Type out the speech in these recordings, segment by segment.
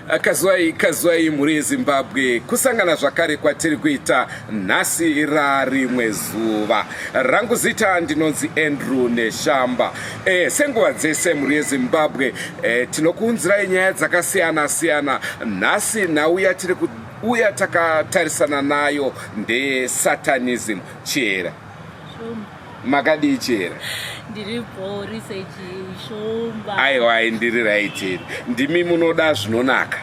Kazwai kazwai mhuri yeZimbabwe, kusangana zvakare kwatiri kuita nhasi rarimwe zuva. Rangu zita ndinonzi Andrew Neshamba. Senguva dzese mhuri yeZimbabwe, tinokuunzirai nyaya dzakasiyana siyana. Nhasi nhau yatiri kuuya takatarisana nayo ndeye satanism. Chihera, makadii Chihera? Ndiri bhori sechishumba. Aiwa, ndiri right. Ndimi munoda zvinonaka.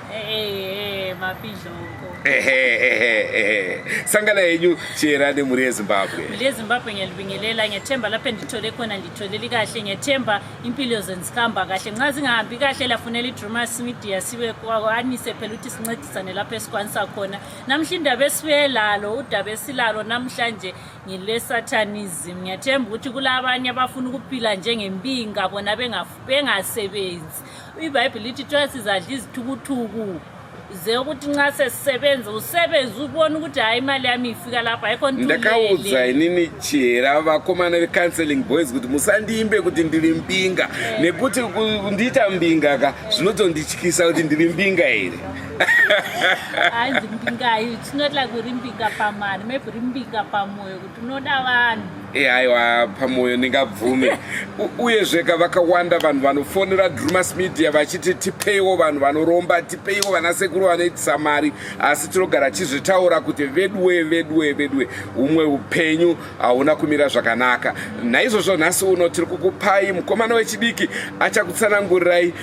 Mapizhongo. Ehe, sangana yenyu Chihera nemhuri yeZimbabwe. Mhuri yeZimbabwe, ngiyalibingelela. Ngiyethemba lapho endithole khona nditholeli kahle. Ngiyethemba impilo zenu zihamba kahle. Nxa zingahambi kahle, lafunela iDrumas Media, sibe kwanise phela ukuthi sincedisane lapho esikwanisa khona. Namhla indaba esibuye lalo, udaba esilalo namhlanje ngile-satanism. Ngiyathemba ukuthi kulabanye abafuna ukuphila njengempinga, bona bengasebenzi. IBhayibhili lithi thiwa sizadla izithukuthuku ze ukuthi nxa sesisebenza, usebenze ubone ukuthi hayi, imali yami ifika lapha, ayikho. Ndakaudza inini Chihera vakomana vecounseling boys kuti musandiimbe kuti ndiri mbinga, nekuti kundiita mbinga ka zvinotondityisa kuti ndiri mbinga here. Hanzi mbinga, it's not like uri mbinga pamari, maybe uri mbinga pamwoyo, kuti unoda vanhu. Aiwa, pamwoyo ndingabvume. Uyezve ka vakawanda vanhu vanofonera Drumas Media vachiti tipeiwo vanhu vanoromba, tipeiwo vanasekuru vanoitisa mari, asi tinogara chizvitaura kuti veduwe, veduwe, veduwe, humwe upenyu hauna kumira zvakanaka. Naizvozvo nhasi uno tiri kukupai mukomana wechidiki achakutsanangurirai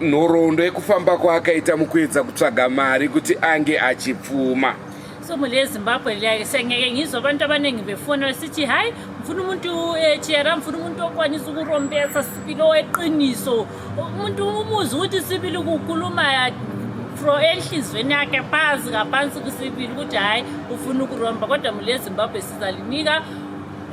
nhoroondo yekufamba kwaakaita mukuedza kutsvaga mari kuti ange achipfuma. So mhuri yeZimbabwe, sengeke ngizwa abantu abaningi befona besithi, "Hayi, ngifuna umuntu, Chihera, ngifuna umuntu okwanisa ukurombesa sibili, oweqiniso, umuntu umuzi ukuthi sibili kukhuluma fro enhliziyweni yakhe phansi ngaphansi kusibili ukuthi hhayi, ufuna ukuromba." Kodwa mhuri yeZimbabwe, sizalinika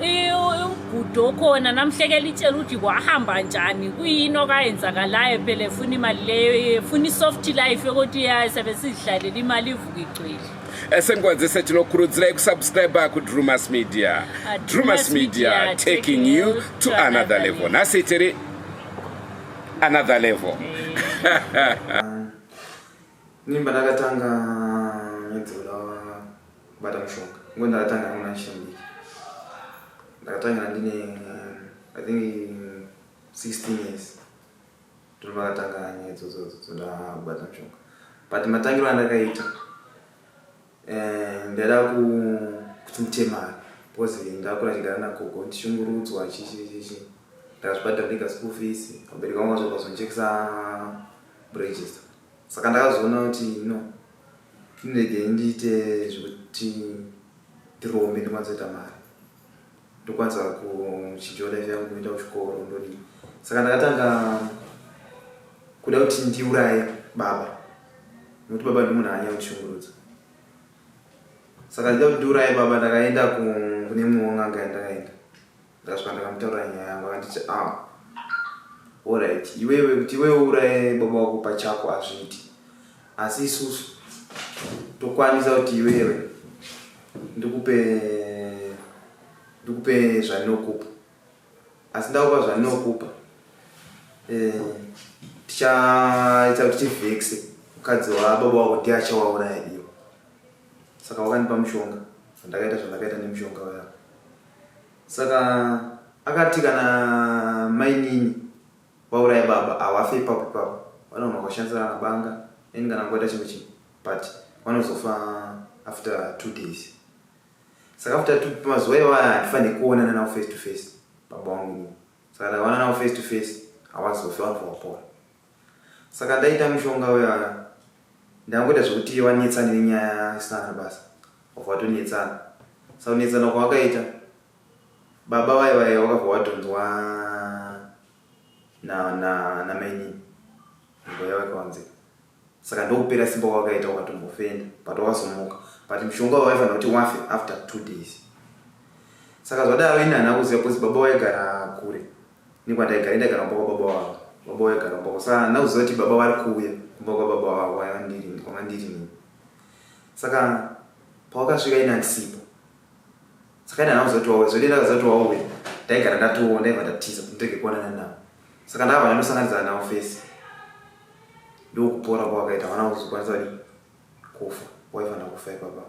umgudo okhona namhleke litshela ukuthi kwahamba njani, kuyini okwayenzakalayo. Phela efuna imali leyo, efuna i-soft life yokuthi ya sabe sizihlalela imali ivuka igcwele. Senguva dzese tinokurudzirai kusubscribe kuDrumas Media. Drumas Media, taking you to another level. Nhasi tiri another level. Nimba ndakatanga nyaya kubata mushonga ngo ndakatanga muna ndichiri ndakatangira ndine, I think, 16 years. Ndopakatanga nyaya idzodzo dzoda kubata mushonga, but matangiro andakaita, ndaida kuti ndite mari because ndakura ndichigara nagogo, ndichishungurudzwa, chichichichi. Ndakazvibhadhara ndega school fees. Vabereki vangu vazobva register, saka ndakazoona kuti no, ndinege ndiite zvekuti ndirombe, ndikwanise kuita mari, ndokwanisa kuchinjawo life yangu, kuenda kuchikoro, ndodii. Saka ndakatanga kuda kuti ndiuraye baba, nekuti baba ndimunhu anyanya kundishungurudza. Saka ndida kuti ndiuraye baba, ndakaenda kune mumwe wang'anga yandakaenda. Ndakasvika, ndakamutaurira nyaya yangu. Akanditi, "Ah, alright, iwewe, kuti iwewe uraye baba wako pachako hazviiti, asi isusu tokwanisa kuti iwewe ndikupe zvandinokupa, asi ndakupa zvandinokupa, tichaita kuti tivhekise mukadzi wababa wako, ndiye achawauraya iwo." Saka wakandipa mushonga, zvandakaita zvandakaita nemushonga uya. Saka akati kana mainini wauraya baba, hawafe ipapo ipapo, vanogona kushandisana nabanga and kana ngoita chimwe chinhu, but vanozofa after 2 days. Saka after two mazuva iwaya handifaniri kuonana navo face to face, baba vangu inini. Saka ndakaona navo face to face, hawazofi, vanobva wapora. Saka ndaita mushonga uya, ndangoita zvekuti wanetsana nenyaya isina kana basa, wabva watonetsana. Saka kunetsana kwawakaita, baba vaya vaya wakabva watonzwa namainini nguva yavo yakawanzika. Saka ndokupera simba kwawakaita, wakatombofenda, but wakazomuka, but mushonga waifanira kuti wafe after 2 days. Saka zvadaro, ini handina kuziva because baba vaigara kure nekwandaigara. Indaigara kumba kwababa vavo, baba vaigara kumba. Saka handina kuziva kuti baba vari kuuya kumba kwababa vavo kwanga ndiri nini. Saka pawakasvika, ini handisipo. Saka ini handina kuziva kuti wauya. Zvodii, ndakaziva kuti wauya, ndaigara ndatoona, ndaibva ndatiza kuti ndirege kuonana navo. Saka ndakabva ndandosanganidzana navo face. Ndokupora kwawakaita, havana kuzokwanisa kudii kufa, waifanira kufa ipapa.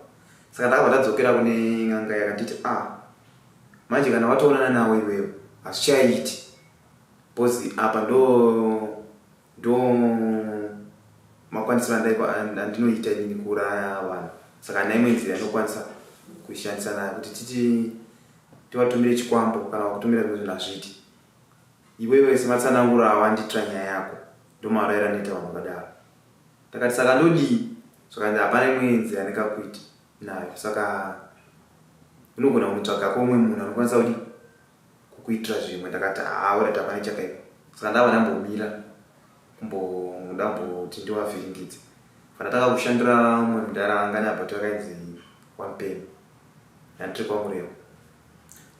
Saka ndakabva ndadzokera kune n'anga yakanditi, a ah, manje kana watoonana nawo iwewe hazvichaiti, because apa ndo ndo makwanisiro andinoita inini kuuraya vanhu. Saka handina imwe nzira inokwanisa kuishandisa nayo kuti titi tivatumire chikwambo kana vakutumira zvimwe zvinhu, hazviiti. Iwewe sematsananguro awandiitira nyaya yako, ndomaurayiro anoita vanhu vakadaro. Ndakati, saka ndodii? Zvakanzi hapana imwe nzira yandingakuiti nayo, saka unogona kunotsvaga komwe munhu anokwanisa kudii kukuitira zvimwe. Ndakati, haa, alright, hapana chakaipa. Saka ndava ndambomira kumboda kumboti ndivavhiringidze. Fandatanga kushandira umwe mudhara anga neabato yakainzi One yandiri kwaMurewa.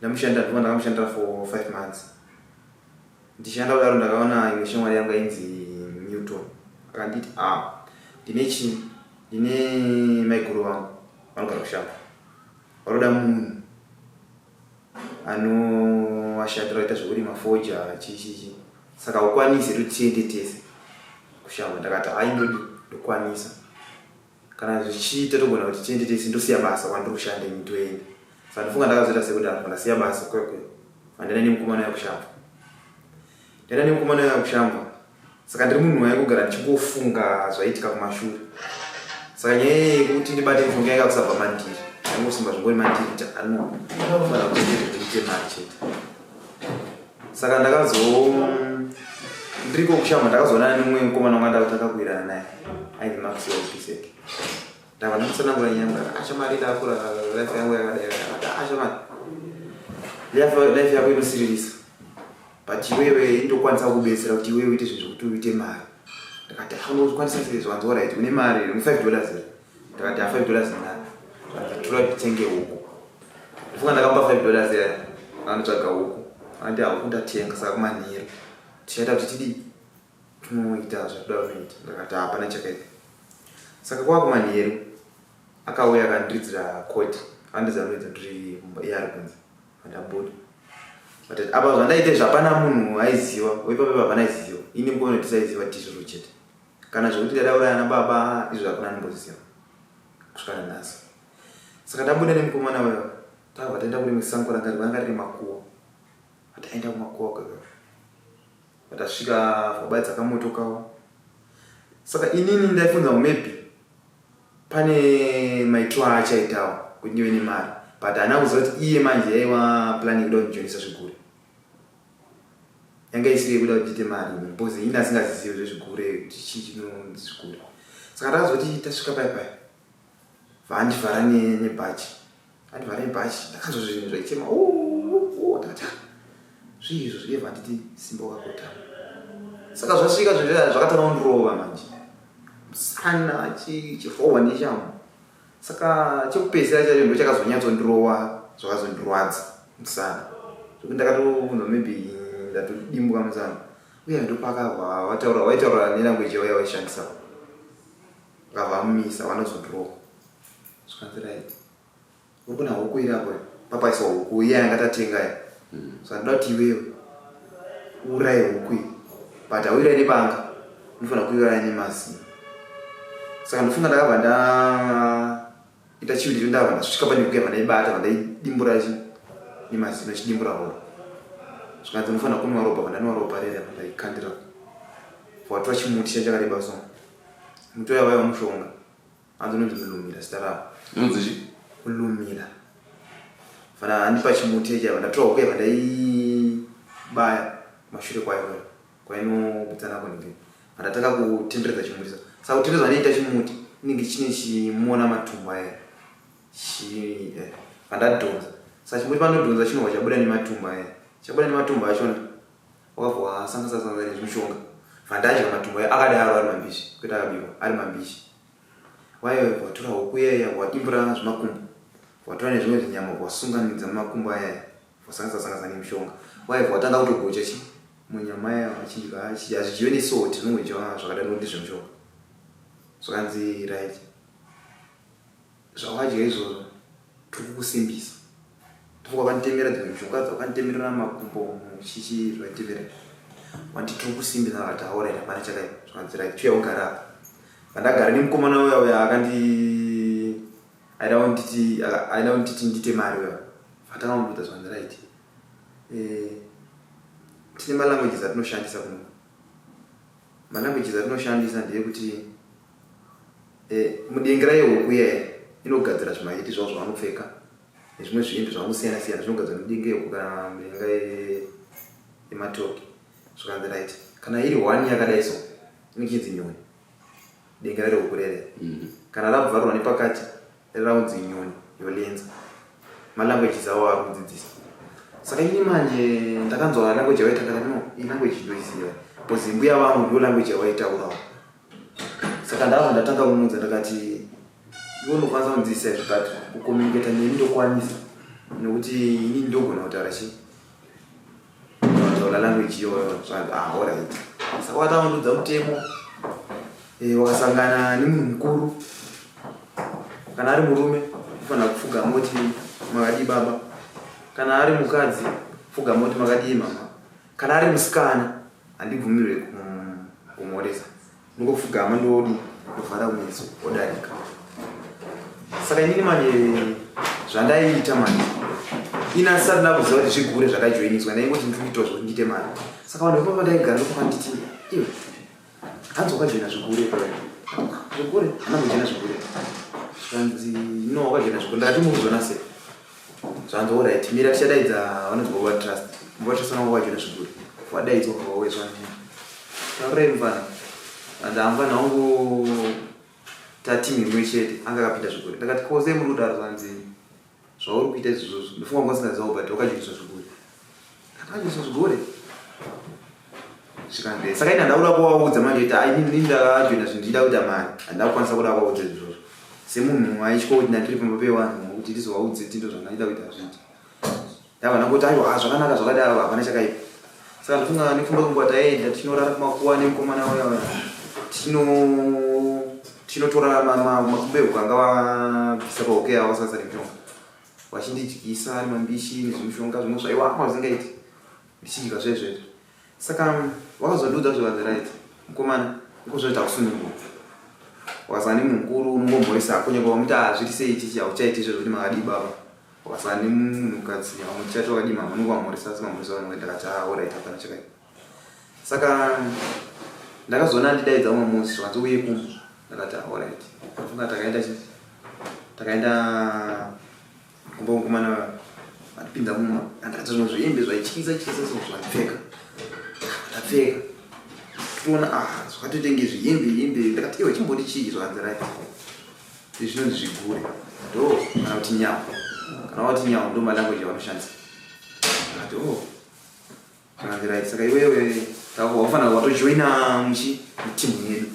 Ndamushandira, ndova ndakamushandira for 5 months. Ndichishanda kudaro, ndakaona imwe shamwari yangu yainzi Newton. Akanditi, ah, ndine chii, ndine maiguru vangu vanogara kushamba, vanoda munhu anovashandira kuita zvekurima fodya, chichichi, saka ukwanise kuti tiende tese kushamba? Ndakati, hai, ndodi ndokwanisa. Kana zvichiita togona kuti tiende tese, ndosiya basa kwandiri kushanda ini, toenda. Saka ndofunga ndakazoita sekudaro, ndasiya basa kwekwe, handaenda nemukomana wekushamba, ndaenda nemukomana wekushamba. Saka ndiri munhu waingogara ndichingofunga zvaitika kumashure. Saka nyaya yekuti ndibate mishonga yanga kusabva mandiri, yangosimba zvingori mandiri kuti ano fanira kuti ndiite mari chete. Saka ndakazo ndiriko kushamba, ndakazoonana nemumwe mukomana wanga ndakataka naye ainzi Maxwell Pisek. Ndabva ndamutsanangura nyaya yangu. Ashamari, ndakura, life yangu yakadai. Akati, ashamari, life yako inosiririsa, but iwewe indokwanisa kukubetsera kuti iwewe uite zvinhu zvekuti uite mari. Ndakati, unokwanisa sei? Zvanzi, alright, une mari, une $5 here? Ndakati, ha, $5 ndinayo. Zvanzi, tora titenge huku. Ndifunga ndakamupa $5 yaya, anotsvaga huku. Andi huku ndatenga, saka kumanheru tichaita kuti tidii, tinoita zvatoda kunoita. Ndakati, hapana chakaipa. Saka kwava kumanheru, akauya akandiridzira koti, andiridza noidza ndiri iye ari kunze. Andabuda, but apa zvandaita izvi hapana munhu aiziva wepapepa, hapana aiziva. Ini mukomana tisaiziva tizvozvo chete. Kana zvekuti ndada uraya nababa izvo hakuna anomboziva kusvika nanhasi. Saka ndabuda nemukomana uyo, takabva taenda kuri musango ranga riri makuwa. Taenda kumakuwa kwekwe, patasvika vabaidza kamoto kavo. Saka inini ndaifunza maybe pane maitiro aachaitawo kuti ndive nemari, but haana kuziva kuti iye manje yaiva plan yekuda kundijoinisa zvigure, yanga isiri yekuda kuti ndiite mari ini, because ini asingazizivi zvezvigure, kuti chii chinonzi zvigure. Saka ndakazoti tasvika pai pai, vandivhara nebhachi, andivhara nebhachi. Ndakanzwa zvinhu zvaichema. Ndakati, zvii izvo zviye? Vanditi, simba wakakotama. Saka zvasvika zvinhu zvakatanga kundirova manje musana, chirohwa neshamhu. Saka chekupedzisira chacho ndo chakazonyatsondirova, zvakazondirwadza musana zvekuti ndakatobvunza maybe ndatodimbuka musana. Uye ndopakabva vataura, vaitaura nelanguage yavo yavaishandisa, vakabva vamumisa, vanozondirova. Zvikanzi, right, uri kuna huku iri apo, papaiswa huku iya yanga tatenga ya. Saka ndoda kuti iwewe uuraye huku iyi, but hauiurayi nebanga, unofanira kuiuraya nemazino. Saka ndofunga ndakabva ndaita chiwiriro, ndakabva ndasvika pane huku yabva ndaibata, vandaidimbura chi nemazino, chidimbura ropa. Zvikanzi, unofanira kunwa ropa. Vandanwa ropa rere, ndaikandira. Watora chimuti chachakareba so, muti uya waiva mushonga, hanzi unonzi mulumira, zita rawo. Unonzi chi? Mulumira. Fana handipa chimuti ichi, ndatora huku yabva ndaibaya kumashure kwayo kwainobutsana kunenge. Ndatanga kutenderedza chimuti. Saka kutenderedza ndinoita chimuti inenge chine chimona matumbu aya pandadhonza. Saka chimuti panodhonza chinobva chabuda nematumbu aya, chabuda nematumbu achona, wakabva wasanganisa sanganisa nezvimishonga. Vandadya matumbu aya akadaro ari mambishi, kwete akabikwa, ari mambishi. Waiva watora huku iyaya, wadimbura zvimakumbo, watora nezvimwe zvinyama, wasunganidza mumakumbo ayaya, wasanganisa sanganisa nemishonga. Waibva watanga kutogocha chi munyama aya, achidya achidya. Hazvidyiwe nesalt, zvinongodyiwa zvakadaro nokuti zvemushonga. Zvakanzi, right, zvawadya izvozvo tiri kukusimbisa. Tofunga vakanditemera dzimwe mishonga dzavakanditemerera makumbo, chichi zvaitemerera. Wandi tiri kukusimbisa. Akati, alright, hapana chakaipa. Zvikanzi right, chiuya ugara apa. Pandagara nemukomana uya uya akandi aida kunditi aida kunditi ndiite mari uya. Vatanga kundiudza zvikanzi right. Eh, tine malanguages atinoshandisa kuno. Malanguages atinoshandisa ndeyekuti eh, mudengera yehuku iyayi inogadzira zvimaiti zvavo zvavanopfeka nezvimwe zvinhu zvakangosiyana siyana zvinogadzirwa nemudenga yehuku kana mudenga yematoki. Zvikanzi right, kana iri one yakadai so inenge ichinzi nyoni, denga rehuku rere. Kana rabvarurwa nepakati raunzi nyoni yolenza. Malanguages awo ari kudzidzisa. Saka ini manje ndakanzwa language yavaita ndakati no, iyi language ndoiziva because mbuya vangu ndiyo language yavaitaurawo. Saka ndabva ndatanga kumuudza ndakati iwe unokwanisa kundidzidzisa izvi but kucommunicata neni ndokwanisa nekuti ini ndogona kutaura chii taura language iyoyo. Zvanzi ah, alright. Saka watanga kundiudza mutemo, wakasangana nemunhu mukuru kana ari murume unofanira kupfugama oti makadii baba, kana ari mukadzi pfugama oti makadii mama, kana ari musikana handibvumirwe kumhoresa, ndingopfugama ndodi ndovhara kumeso odarika. Saka inini manje zvandaiita manje ini asati ndakuziva kuti zvigure zvakajoiniswa, ndaingoti ndiri kuitawo zvekuti ndiite mari. Saka vanhu vepamba ndaigara ndopakanditi iwe hanzi wakajoina zvigure paya. Zvigure handina kujoina zvigure. Zvikanzi no, wakajoina zvigure. Ndakati murikuzviona sei? Zvanzi alright, mira tichadaidza vanonzi baba Trust. Baba Trust vanonga vakajoina zvigure. Vadaidzwa vauya zvanzi taurai mufana. Hanzi hamufana wangu tatimu imwe chete anga akapinda zvigure. Ndakati ko sei muri kudaro? Zvanzi zvauri kuita izvozvo ndofunga wanga usingazivawo but wakajoiniswa zvigure. Ndakajoiniswa zvigure zvikanzi saka ini handauda kuvaudza manje kuti ai ini ndakajoina zvinhu ndichida kuita mari, handida kukwanisa kuda kuvaudza izvozvo semunhu aitya kuti ndandiri pamba pevanhu kuti ndizovaudze kuti ndo zvandaida kuita zviiti. Ndabva ndangoti aiwa zvakanaka zvakadaro, hapana chakaipa. Saka ndofunga nekufamba kwenguva taienda tichinorara kumakuva nemukomana uya uya, tichinotora makumbo ehuku anga vabvisa pahuku yavo vasasa nemishonga, vachindidyisa nemambishi nezvimishonga zvimwe zvaiwakwa zvisingaiti, ndichidya zvezvezvo. Saka vakazondiudza zvikanzi right mukomana, ikozvo takusunungura, wakasangana nemunhu mukuru unongomhoresa kunyange wamuti hazviri sei chichi hauchaiti izvozvo kuti makadii baba. Wakasangana nemunhukadzi wamuchati wakadii mama, unonge wamhoresa asi mamhoresa vanonge. Ndakati ah, alright, hapana chakaipa. Saka ndakazoona andidaidza umwe musi zvikanzi uye kumba. Ndakati ah, alright. Ndafunga takaenda chi takaenda kumba mukomana andipinza mumba, andakati zvimwe zvihembe zvaityisa tyisa so zvandipfeka. Ndapfeka toona ah, zvakatoitenge zvihembe hembe. Ndakati iwe chimboti chii? Zvakanzi right, izvi zvinonzi zvigure ndo kana kuti nyau, kana wati nyau ndo malanguage avanoshandisa. Ndakati oh, zvakanzi right, saka iwewe wafanira watojoina muchi mutimu yedu.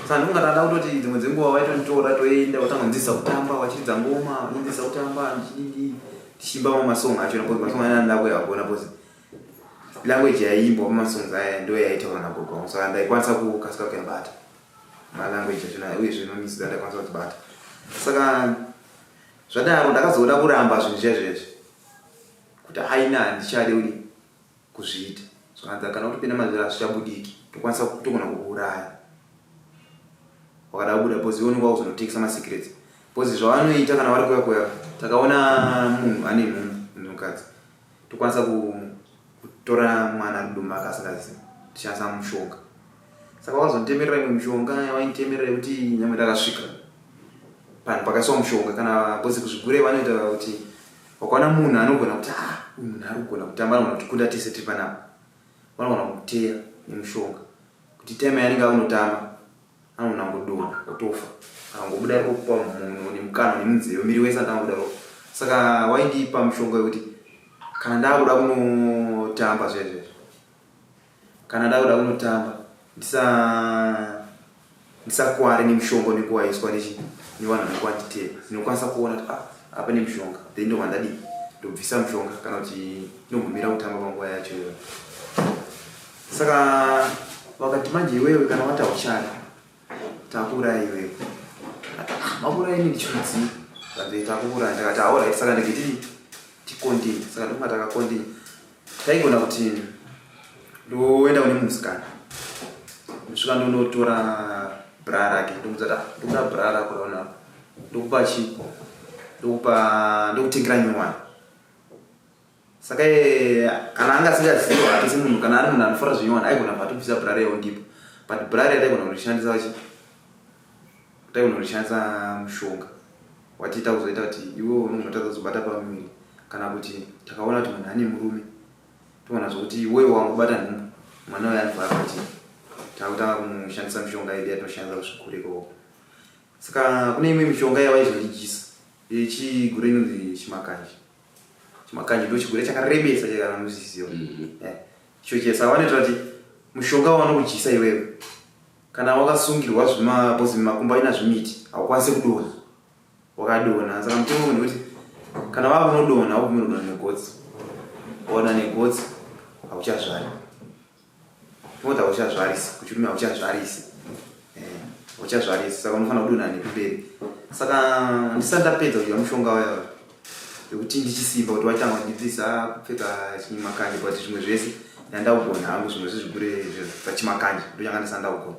Saka ndinonga ndada kutoti dzimwe dzenguva waitonditora toenda watanga kundidzidzisa kutamba, wachiridza ngoma undidzidzisa kutamba, ndichididi tichiimba mamwe masong acho because masong aya ndanda kuyagona because language yaiimbwa pamasongs aya ndo yaitaura nagogo wangu. Saka ndaikwanisa kukasika kuyabata malanguage achona uyezve nomisi dzandaikwanisa kudzibata. Saka zvadaro ndakazoda kuramba zvinhu zviya kuti aina handichade udi kuzviita. Zvakanzi kana utopinda mazviri hazvichabudiki, tokwanisa togona kukuuraya wakada kubuda because iwe unenge wakuzonotengesa masecrets because zvavanoita kana vari kuya kuya takaona munhu ane nhumbu munhukadzi tokwanisa kutora mwana mudumbu make asingazivi tichishandisa mushonga. Saka wakazonditemerera imwe mishonga yavainditemerera yekuti nyangwe ndakasvika panhu pakaiswa mushonga kana because kuzvigure vanoita kuti wakaona munhu anogona kuti ah, uyu munhu ari kugona kutamba anogona kutikunda tese tiri panapa, vanogona kumuteya nemushonga kuti time yaanenge akunotamba anogona kungodonha otofa akangobuda ropa munhu nemukanwa nemunzeve miri wese anotanga kubuda ropa. Saka waindipa mushonga wekuti kana ndakuda kunotamba zvezvezvo, kana ndakuda kunotamba ndisakware nemushonga unenge waiswa nechi nevanhu vanenge vanditeya, ndinokwanisa kuona kuti ah, apa nemushonga, then ndobva ndadii ndobvisa mushonga kana kuti ndombomira kutamba panguva yacho iyoyo. Saka vakati manje iwewe kana wati hauchada takuuraya iwewe. Makuuraya ini ndichirudzii? Kanzi takuuraya. Ndakati alright, saka ndikiti tikontinue. Saka ndokunga takakontinue, taigona kuti ndoenda kune musikana Ndosvika ndonotora bra rake ndomudza kuti ah, ndokuda bra rako raona ndokupa chi ndokupa ndokutengera nyowani. Saka iye kana anga asingazivi hake semunhu kana ari munhu anofara zvinyowani aigona bva atobvisa bra reyo ndipo but bra riya taigona kurishandisa chi taigona kurishandisa mushonga watiita kuzoita kuti iwe unogona kuzobata pamuviri kana kuti takaona kuti munhu ane murume toona zvokuti iwewe wangobata nhumbu mwana uyo anobva kuti takutanga kumushandisa mishonga yedu yatinoshandisa kuzvikuru ikoko saka kune imwe mishonga yavaizondidyisa yechigure inonzi chimakanje chimakanje ndo chigure chakarebesa chekana muziziva mhm. eh, icho chesa vanoita kuti mushonga wavanokudyisa iwewe kana wakasungirwa zvimabhozi makumbo aina zvimiti haukwanisi kudonha wakadonha saka mutemo munhu kuti kana vakunodonha haubvumi kudonha negotsi waona negotsi hauchazvari tinoti hauchazvarisi kuchirume hauchazvarisi eh, hauchazvarisi saka unofanira kudonha nekumberi saka ndisati ndapedza kudya mushonga waya wekuti ndichisimba kuti watanga kundidzidzisa kupfeka chimakanje but zvimwe zvese ndandakugona hangu zvimwe zvezvigure pachimakanje ndochanga ndisati ndakugona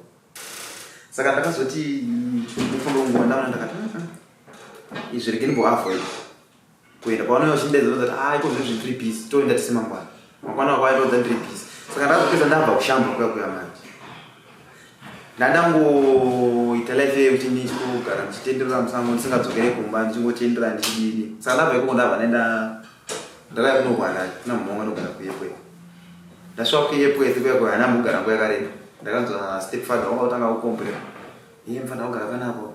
saka ndakazoti mufambo wenguva ndaona ndakati mm, mm, izvi rege ndimboavoid kuenda pavanouya vachindidedza vanozati ah iko zvino zviri busy toenda tese mangwana mangwana wako aitoudza ndiri busy saka ndakazopedza ndabva kushamba kuya kuya manje ndandangoita life yekuti ndichingogara ndichitenderera musango ndisingadzokere kumba ndichingotenderera ndichidini saka ndabva ikoko ndabva ndaenda ndakauya kuno kuharare kuna mumwe wangu anogara kuyekwete ndasvika kuyekwete kuya kuya hana mbogara nguva yakareba ndakanzwa step father wanga kutanga kukomplena iye mufanira kugara panapo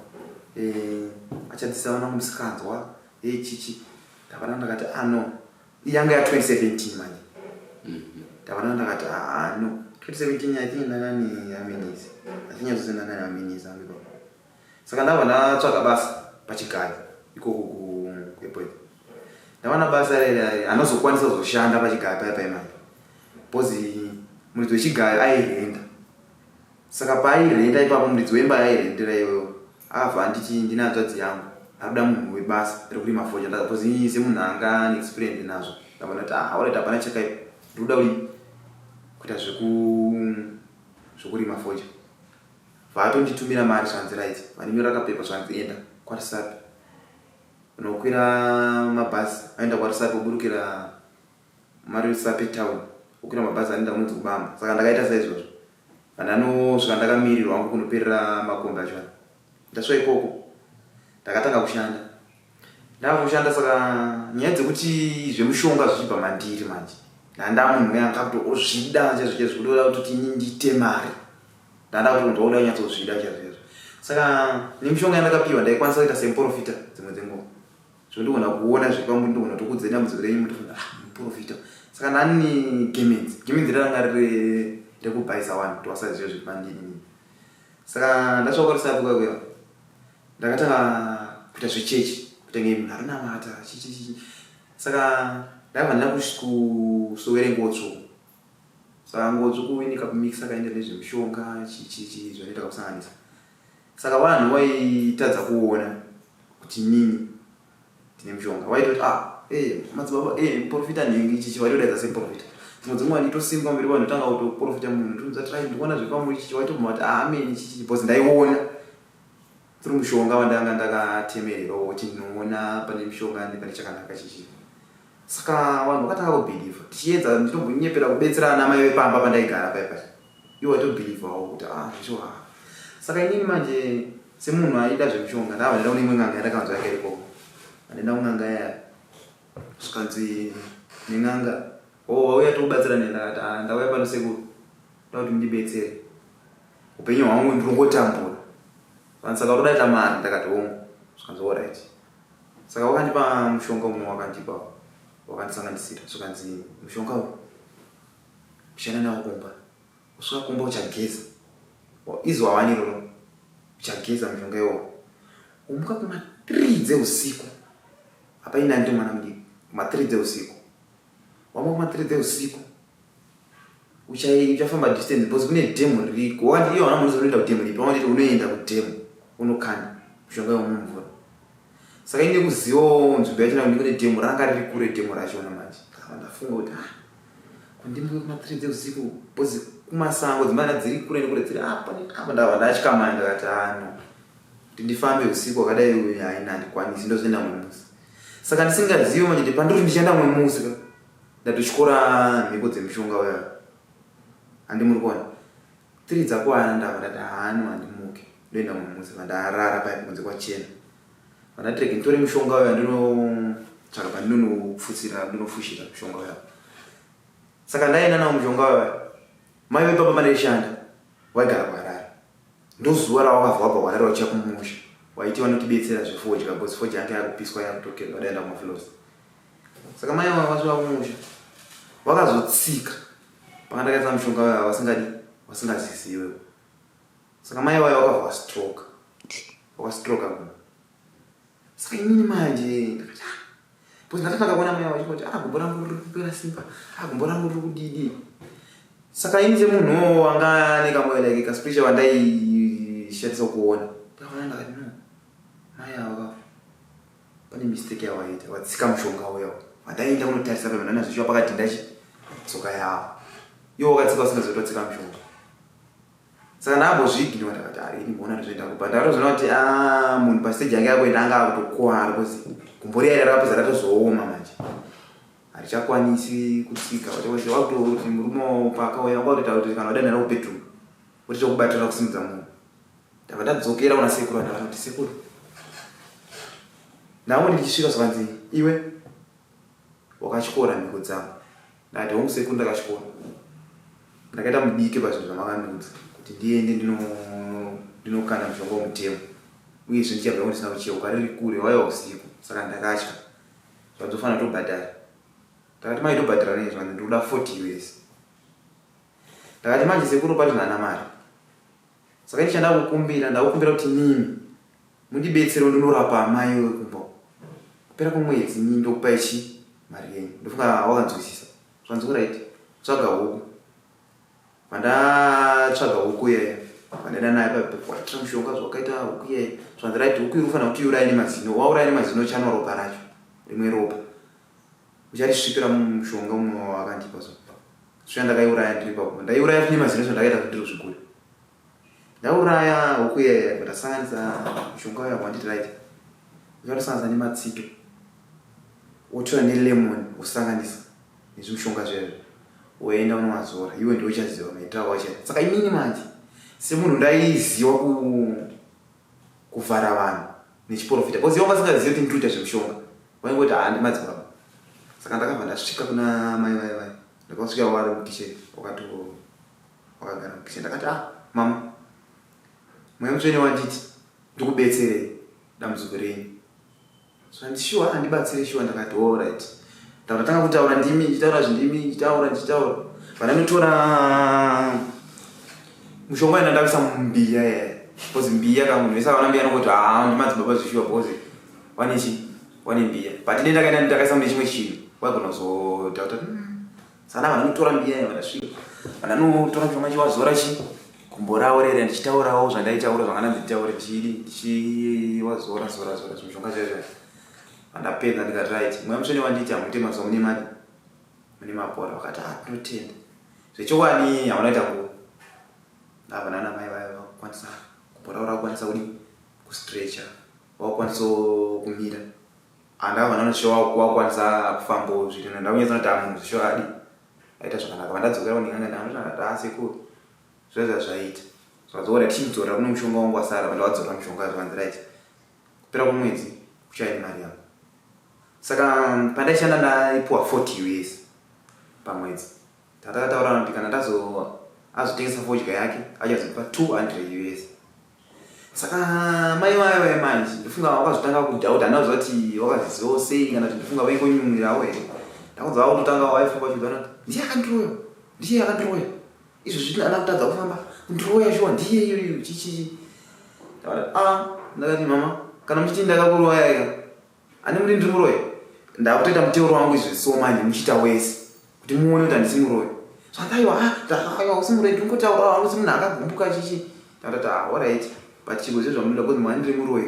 eh, achadzisa vana musikanzwa eh, chichi ndavana ndakati ano ah, yanga ya 2017 manje ndavana ndakati ah no 2017 i think ndangani aminisi achinyatsozi ndangani aminisi angu ipapo saka ndabva ndatsvaga basa pachigayo ikoko kuairport ndawana basa rere anozokwanisa kuzoshanda pachigayo paya pai manje because muridzi wechigayo airenda Saka paairenda ipapo muridzi wemba yaairendera iyoyo akabva anditi ndine hanzvadzi yangu arikuda munhu webasa rekurima fodya because ini semunhu anga ane experience nazvo ndabva ndati ah alright hapana chakaipa ndikuda kudii kuita zveku zvekurima fodya vatonditumira mari zvanzi right vandinyorera kapepa zvanzi enda kwaRusape unokwira mabhazi aenda kwaRusape woburukira Marusape town wokwira mabhazi anoenda kunonzi kubamba saka ndakaita saizvozvo pandanosvika ndakamirirwa hangu kunoperera makombi acho aya ndasvika ikoko ndakatanga kushanda ndava kushanda saka nyaya dzekuti zvemushonga zvichibva mandiri manje ndanda munhu uya anga kutozvida chaizvo chaizvo kutoda kutoti ini ndiite mari ndanda kutonzwa kuda kunyatsozvida chaizvo chaizvo saka nemishonga yandakapiwa ndaikwanisa kuita semuporofita dzimwe dzenguva Zvondigona kuona zvepamuri ndogona kutokuudzai dambudziko renyu motofunga ah muprofita. Saka nani gemenzi. Gemenzi ranga riri rekubhaisa vanhu kuti vasazive zviri pandiri inini. Saka ndasvika kwaRusape kuya kuya ndakatanga kuita zvechechi kuita kunge munhu arinamata chichi chichi. Saka ndakabva ndaenda kusowere nguo tsvuku. Saka nguo tsvuku ine kakumikisa kaenda nezvemishonga chichi chichi zvanoita kakusanganisa. Saka vanhu vaitadza kuona kuti inini ndine mushonga vaitoti ah eh madzibaba eh muprofita nhingi chichi vaitodaidza semuprofita dzimwe dzenguva nditosimuka mberi vanhu tanga kutoprofita munhu toudza try ndikuona zvepamuri chichi vaitobvuma kuti ah amen chichi because ndaiona through mushonga wandanga ndakatemererwa kuti ndinoona pane mushonga pane chakanaka chichi saka vanhu vakatanga kubhilivha tichiedza nditombonyepera kubetsera ana mai vepamba pandaigara paya paya iwo watobhilivhawo kuti ah zvisho ah saka inini manje semunhu aida zvemishonga ndava ndaenda kune imwe n'anga yandakanzwa yanga irikoko andienda kun'anga yaya zvikanzi nen'anga o oh, wauya tokubatsira nei ndakati ah ndauya pano sekuru ndoda kuti mundibetsere upenyu hwangu ndinongotambura vanhu saka unoda ita mari ndakati hongu zvikanzi orit saka wakandipa mushonga umwe wakandipa wakandisanganisira zvikanzi mushonga uyu uchaenda nawo kumba usvika kumba uchageza izuva wani iroro uchageza mushonga iwowo womuka kuma 3 dzeusiku apa ini ndandiri mwana mudiki kuma 3 dzeusiku wamuka kuma 3 dzeusiku uchafamba distance because kune demo ririko wandi iyo wana munhu unoenda kudemo ripi wanditi unoenda kudemo unokanda mushonga iwo mumvura saka ine kuzivawo nzvimbo yacho nakuti kune demo ranga riri kure demo rachona manje ndakabva ndafunga kuti ah kundimuke kuma 3 dzeusiku because Kumasango dzimba dziri kure nekure dziri apa neapa. Ndabva ndatya manje ndakati ano ah, kuti ndifambe usiku wakadai uyu haina handikwanisi ndozoenda mumwe musi. Saka ndisingazivi manje kuti pandiri ndichaenda mumwe musi ka ndatotyora mhiko dzemushonga uya. Handi muri kuona. Tiri dzakwana ndabva ndati haano handimuke ndoenda mumwe musi vandarara paya kunze kwachena. Vandati rege nditore mushonga uya ndinotsvaka pandinonopfutsira ndinofushira mushonga uya. Saka ndaienda nawo mushonga uya. Mai vepapa pandaishanda vaigara kuHarare. Ndozuva rawakabva wabva kuHarare wachiya kumusha. Waiti vanotibetsera zvefodya because fodya yanga yakupiswa yakutokerwa vadaenda kumafloors. Saka mai vanga vasvika kumusha vakazotsika panga ndakaisa mushonga uya vasingadi vasingaziziwe. Saka mai vaya vakabva vastroka. Vakastroka munhu. Saka inini manje ndakati ah because ndakatanga kuona mai vachingoti ah gumbo rangu riri kupera simba ah gumbo rangu riri kudidi. Saka ini semunhuwo wanga ane kamwe like kaspiritual wandaishandisa kuona. Ndakaona ndakati no mai ava kafa pane mistake yawaita watsika mushonga uya wandaenda kunotarisa pamwe ndana pakati ndachi tsoka yavo iwo wakatsika usingazivi kuti watsika mushonga. Saka ndakambozviignore ndakati ah ini mbona ndozvoenda kuba ndakatozoona kuti ah munhu pastage yake yakuenda anga akutokuwara because gumbo riya rakapedza ratozooma manje harichakwanisi kutsika vachakwanisi wakutoti murume paakauya wanga kutoita kuti kana wadanhira kubedroom wotoita kubatira kusimudza munhu ndabva ndadzokera kuna sekuru ndakati kuti sekuru ndangoti ndichisvika zvakanzi iwe Wakatyora mhiko dzangu. Ndakati hongu sekuru ndakatyora. Ndakaita mudiki pazvinhu zvamakandiudza kuti ndiende ndinokanda mushonga womutemo uyezve ndichabva yangu ndisina kucheuka riri kure waiva usiku saka ndakatya zvanzofanira tobhadhara. Ndakati mai tobhadhara nei zvanzi ndinoda 40 us. Ndakati manje sekuru pari zvina mari. Saka ini chandakukumbira ndakukumbira kuti mimi Mundibetserewo ndinorapa amai wekumba uko. Kupera kwemwedzi ini ndokupai chi mari yenyu. Ndofunga wakanzwisisa. Zvanzi alright. Tsvaga huku. Pandatsvaga huku iyaya pandaenda nayo pakwatira mushonga zvakaita huku iyaya zvanzi right huku iri ufanira kuti iuraye nemazino wauraya nemazino chanwa ropa racho rimwe ropa ucharisvipira mumushonga umwe wawakandipa so sviya ndakaiuraya ndiri papo ndaiuraya futi nemazino zvandakaita kuti ndiri kuzvigura Ndauraya huku iyaya ndasanganisa mushonga uya wanditi right uchatosanganisa nematsito wotora nelemon wosanganisa nezvimushonga zviya woenda unovazora iwe ndiwe uchaziva maitiro ako achaita saka inini manje semunhu ndaiziwa kuvhara vanhu nechiporofita because ivo vasingazivi kuti ndiri kuita zvemushonga vaingoti haa ndimadzibaba saka ndakabva ndasvika kuna mai vaya vaya ndakasvika vari mukitchen wakato wakagara mukitchen ndakati ah mama mweya mutsvene wanditi ndikubetserei dambudziko renyu so andi sure andibatsire sure ndakati all right ndakatanga kutaura ndimi ndichitaura zvindimi ndichitaura ndichitaura vandanotora mushonga ina ndavisa mumbiya yaya because mbiya ka munhu wese akaona mbiya anongoti haa ndimadzibaba zvishuwa because wane chi wane mbiya but ine ndakaenda ndakaisa mune chimwe chinhu waigona kuzotaura Sana vanotora mbiya iyo vandasvika. Vandanotora mishonga ndichiwazora chi gumbo ravo rere ndichitaurawo zvandaitaura zvangana nditaure ndichidi ndichiwazora zora zora zvimishonga zviya zviya. Vandapedza ndikati right mweya mutsvene wanditi hamuite mazuva mune mari mune mapora vakati ah tinotenda. Zvechokwadi hauna kuita nguva. Ndabva nana mai vaya vakukwanisa gumbo ravo rakukwanisa kudii kustretcher vakukwanisa kumira. Handava ndanoshova wakwanisa kufambawo zviri nani ndakunyatsa kuti amunhu zvisho adi aita zvakanaka vandadzokera kuninganga ndanoita asekuru zvaza zvaita zvadzokera tichidzora kune mushonga wangu wasara vandawadzora mushonga zvanzi right kupera kwemwedzi kuchaya nemari yangu saka pandaishanda ndaipuwa 40 us pamwedzi tatakataurana kuti kana ndazo azotengesa fodya yake achazopa 200 us Saka mai vayo vaye manje ndofunga wakazotanga kudhauta handina kuziva kuti wakazvizivawo sei kana kuti ndofunga vaingonyumwirawo here ndakunzwa vakutotanga vaifunga vachiudzana kuti ndiye akandiroya ndiye akandiroya izvo zvino ana kutadza kufamba kundiroya shuwa ndiye iyoyo chichichi ndakati a ah, ndakati mama kana muchiti ndakakuroya ika Ani muri ndiri muroyi? Ndakutoita muteuro wangu izvi so manje muchiita wese kuti muone kuti handisi muroyi. Zvanzi aiwa ah aiwa usi muroyi ndiri kungotaura wangu semunhu akagumbuka chichi. Ndakatoti ah alright but chiko zve zvamunoda because mwana ndiri muroyi.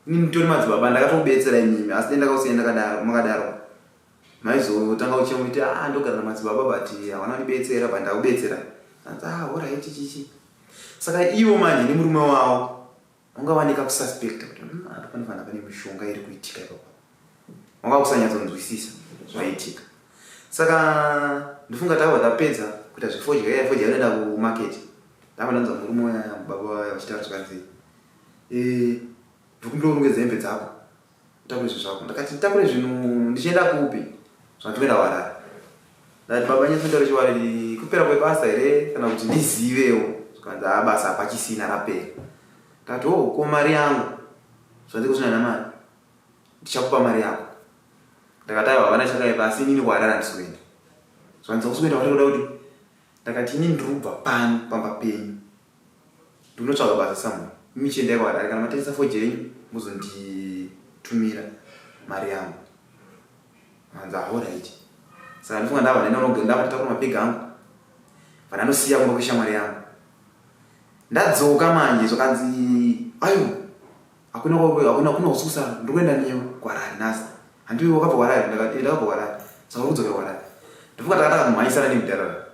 Ini nditori madzibaba ndakatokubetsera imimi asi dai ndakausiya ndakadaro makadaro. Maizotanga kuchema kuti ah ndogara namadzibaba but havana kundibetsera but ndakubetsera. Anzi ah alright chichi. Saka ivo manje nemurume wavo ungawanika kususpecta kuti apa panofanira pane mishonga iri kuitika ipapo. Wanga kusanyatsonzwisisa zvaiitika. Saka ndofunga takabva tapedza kuita zvefodya iya fodya inoenda kumarket. Ndabva ndanzwa murume uya baba vaya vachitaura zvikanzi eh ndikumbira urongedze hembe dzako utakure zvinhu zvako. Ndakati nditakure zvinhu ndichienda kupi? Zvanzi kuenda kuHarare. Ndati baba nyatsotaura chokwadi kupera kwebasa here kana kuti ndizivewo. Zvikanzi haa basa hapachisina rapera. Ndati oh ko mari yangu? Zvanzi kusina namari. Ndichakupa mari yako. Ndakati aiwa havana chakaipa asi inini kuHarare handisi kuenda. Zvanzi hausi kuenda kuHarare kuda kudii? Ndakati ini ndiri kubva pano pamba penyu. Ndinotsvaga basa somewhere. Imi chiendai kuHarare kana matengesa fodya yenyu mozonditumira mari yangu. Hanzi alright. Saka ndifunga ndava ndaenda ndava ndatakura mabhegi angu. Vananosiya kumba kweshamwari yangu. Ndadzoka manje zvakanzi ayo hakuna hakuna hakuna kususa ndiri kuenda newe kuHarare nhasi. Handiwe wakabva kuHarare ndakati ndakabva kuHarare. Saka uri kudzokera kuHarare. Ndifunga takatanga kumhanyisana nemudhara.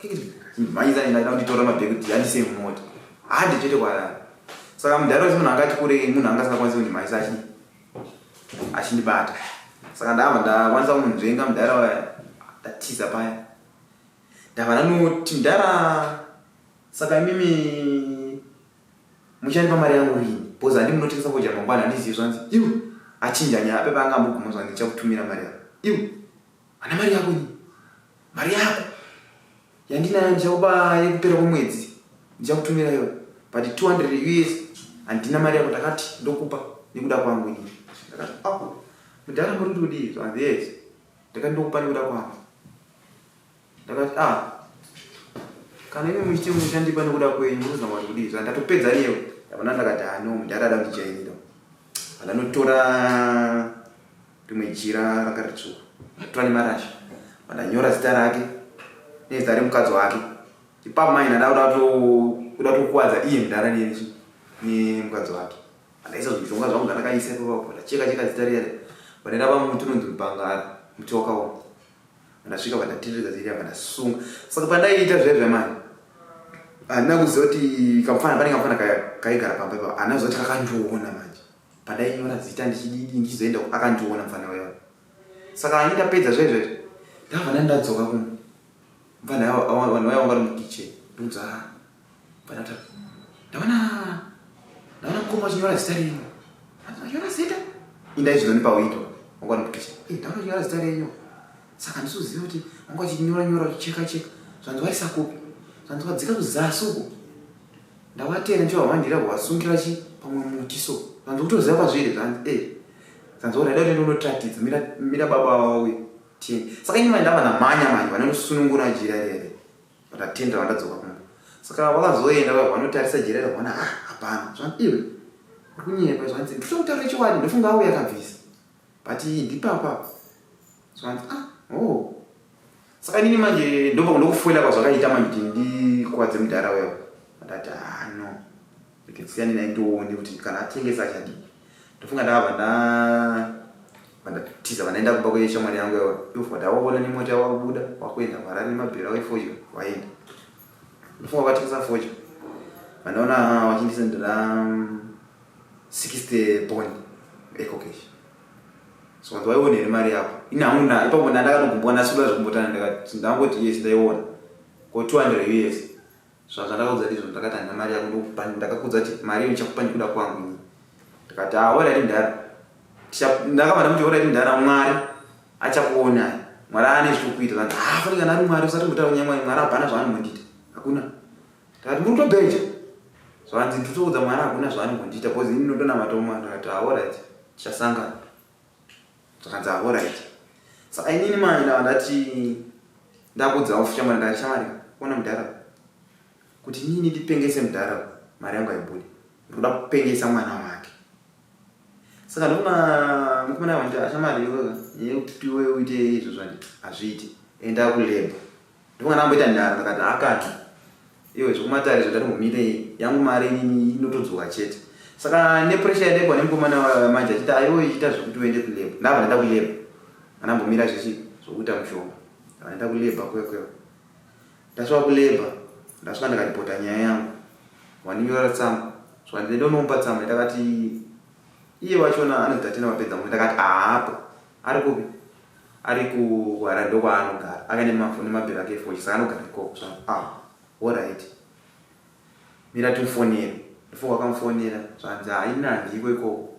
Mhanyisana ndaida kunditora mabhegi kuti andisiye mumota. Hande chete kuHarare. Saka mudhara uyu munhu angati kurei munhu anga asingakwanisi kundimhanyisa achii achindibata saka ndabva ndakwanisa kumunzvenga mudhara waya ndatiza paya ndabva ndanoti mudhara saka imimi muchandipa mari yangu rini bcause handi munotengesa fodya mangwana handizivi zvanzi iwe achinja nyaya ape paanga amboguma zvanzi ndichakutumira mari yako iwe hana mari yako ini mari yako yandinayo ndichakupa yekupera kwemwedzi ndichakutumira iwe but 200 us handina mari yako ndakati ndokupa nekuda kwangu ini ndakati oh, mudhara muri kuti kudii zvanzi yes ndakati ndokupa nekuda kwangu ndakati ah kana imi muchiti muchandipa nekuda kwenyu murikuzama kuti kudii zva ndatopedza newe ndabona ndakati ah no mudhara ada kundijairira andanotora rimwe jira ranga ritsvuku ndatora nemarasha vandanyora zita rake nezita remukadzi wake ipapo mai ndada kuda kutokuwadza iye mudhara nemukadzi wake andaisa zvimishonga zvangu zvandakaisa ipapo ndacheka cheka zita riya vandaenda pamuti unonzi mupangara muti wakaoma ndasvika vandatenderedza zita vandasunga saka pandaiita zviya zviya mani handina kuziva kuti kamufana pane kamufana kaigara pamba ipapo handina kuziva kuti kakandiona manje pandainyora zita ndichididi ndichizoenda akandiona mufana wayo saka ani ndapedza zvaizvo izvi ndabva ndani ndadzoka kuno mufana vanhu vaya vanga vari mukitchen ndikudza ah, mufana ta ndaona ndaona mukoma achinyora zita renyu anyora zita indaizvizoni pawindo wanga vari mukitchen eh, ndaona achinyora zita renyu saka handisikuziva kuti wanga achinyora nyora achicheka cheka zvanzi waisa kupi zvanzi wadzika kuzasi uko Ndawatera ndichivahwandira kuvasungira chi pamwe muti so zvanzi kutoziva kwazviri zvanzi eh zvanzi oraida kuti ndonotratidza mira mira baba vauye tiende saka ini manje ndava ndamhanya manje vanonosunungura jira riya riya vandatendera vandadzoka kumba saka vakazoenda vanotarisa jira riya vaona ah hapana zvanzi iwe uri kunyepa zvanzi ndotokutaura chokwadi ndofunga auya akabvisa but ndipapa zvanzi ah oh saka inini manje ndobva ndokufuela kwazvakaita manje kuti ndikwadze mudhara uya ndati ah no ndisiyane naye ndione kuti kana atengesa achadii ndofunga ndakabva ndatiza vandaenda kumba kweshamwari yangu yawa ndofunga ndavaona nemota wakubuda wakuenda kuharare nemabhero avo efodya waenda ndofunga vakatengesa fodya vandaona vachindisendera 60 bond ecocash so wanzi waiona here mari yako ini hangu na ipapo ndandakanogumbwa ndasuda zvekumbotana ndakati ndangoti yes ndaiona ko 200 us zvazvandakaudza ndizvo ndakati handina mari yako ndokupa ndakakudza kuti mari iyo ndichakupa ndikuda kwangu ini ndikati ah alright ndara ndakabva ndamuti alright ndara mwari achakuonai mwari ane zvekuita zvanzi ah fanike kana ari mwari usati mbotaura nyaya mwari mwari hapana zvaanombondiita hakuna ndakati muri kutobheja zvanzi nditoudza mwari hakuna zvaanombondiita because ini ndinonamata umwe ndakati ah alright tichasangana zvakanzi ah alright saka inini manje ndava ndati ndakudza ofu shamwari ndakati shamwari ona mudhara kuti inini ndipengese mudhara mari yangu haibude ndikuda kupengesa mwana wake saka ndokuna mukomana wangu ashamwari iwewe yekuti iwe uite izvo zvandi hazviiti enda kulabor Ndonga ndamboita nharo ndakati akati iwe zvekumatare izvo ndatombomire yangu mari inini inotodzoka chete saka nepressure yandaikwa nemukomana manje achiti aiwe ichiita zvekuti uende kulabor ndabva ndaenda kulabor andambomira zvechi zvokuita mushonga ndabva ndaenda kulabor kuya kuya ndasvika kulabor Ndasvika ndikaripota nyaya yangu. Wandinyora tsamba. Zvikanzi enda unomupa tsamba. Ndakati iye wachona anonzi Tatenda Mapedza mombe. Ndakati haapo. Ari kupi? Ari kuHarare ndokwaanogara. Akaenda nemabhero ake efoji saka anogara ikoko. Zvikanzi ah horaiti. Mira timufonere. Ndofunga wakamufonera. Zvikanzi haa ini handiko ikoko.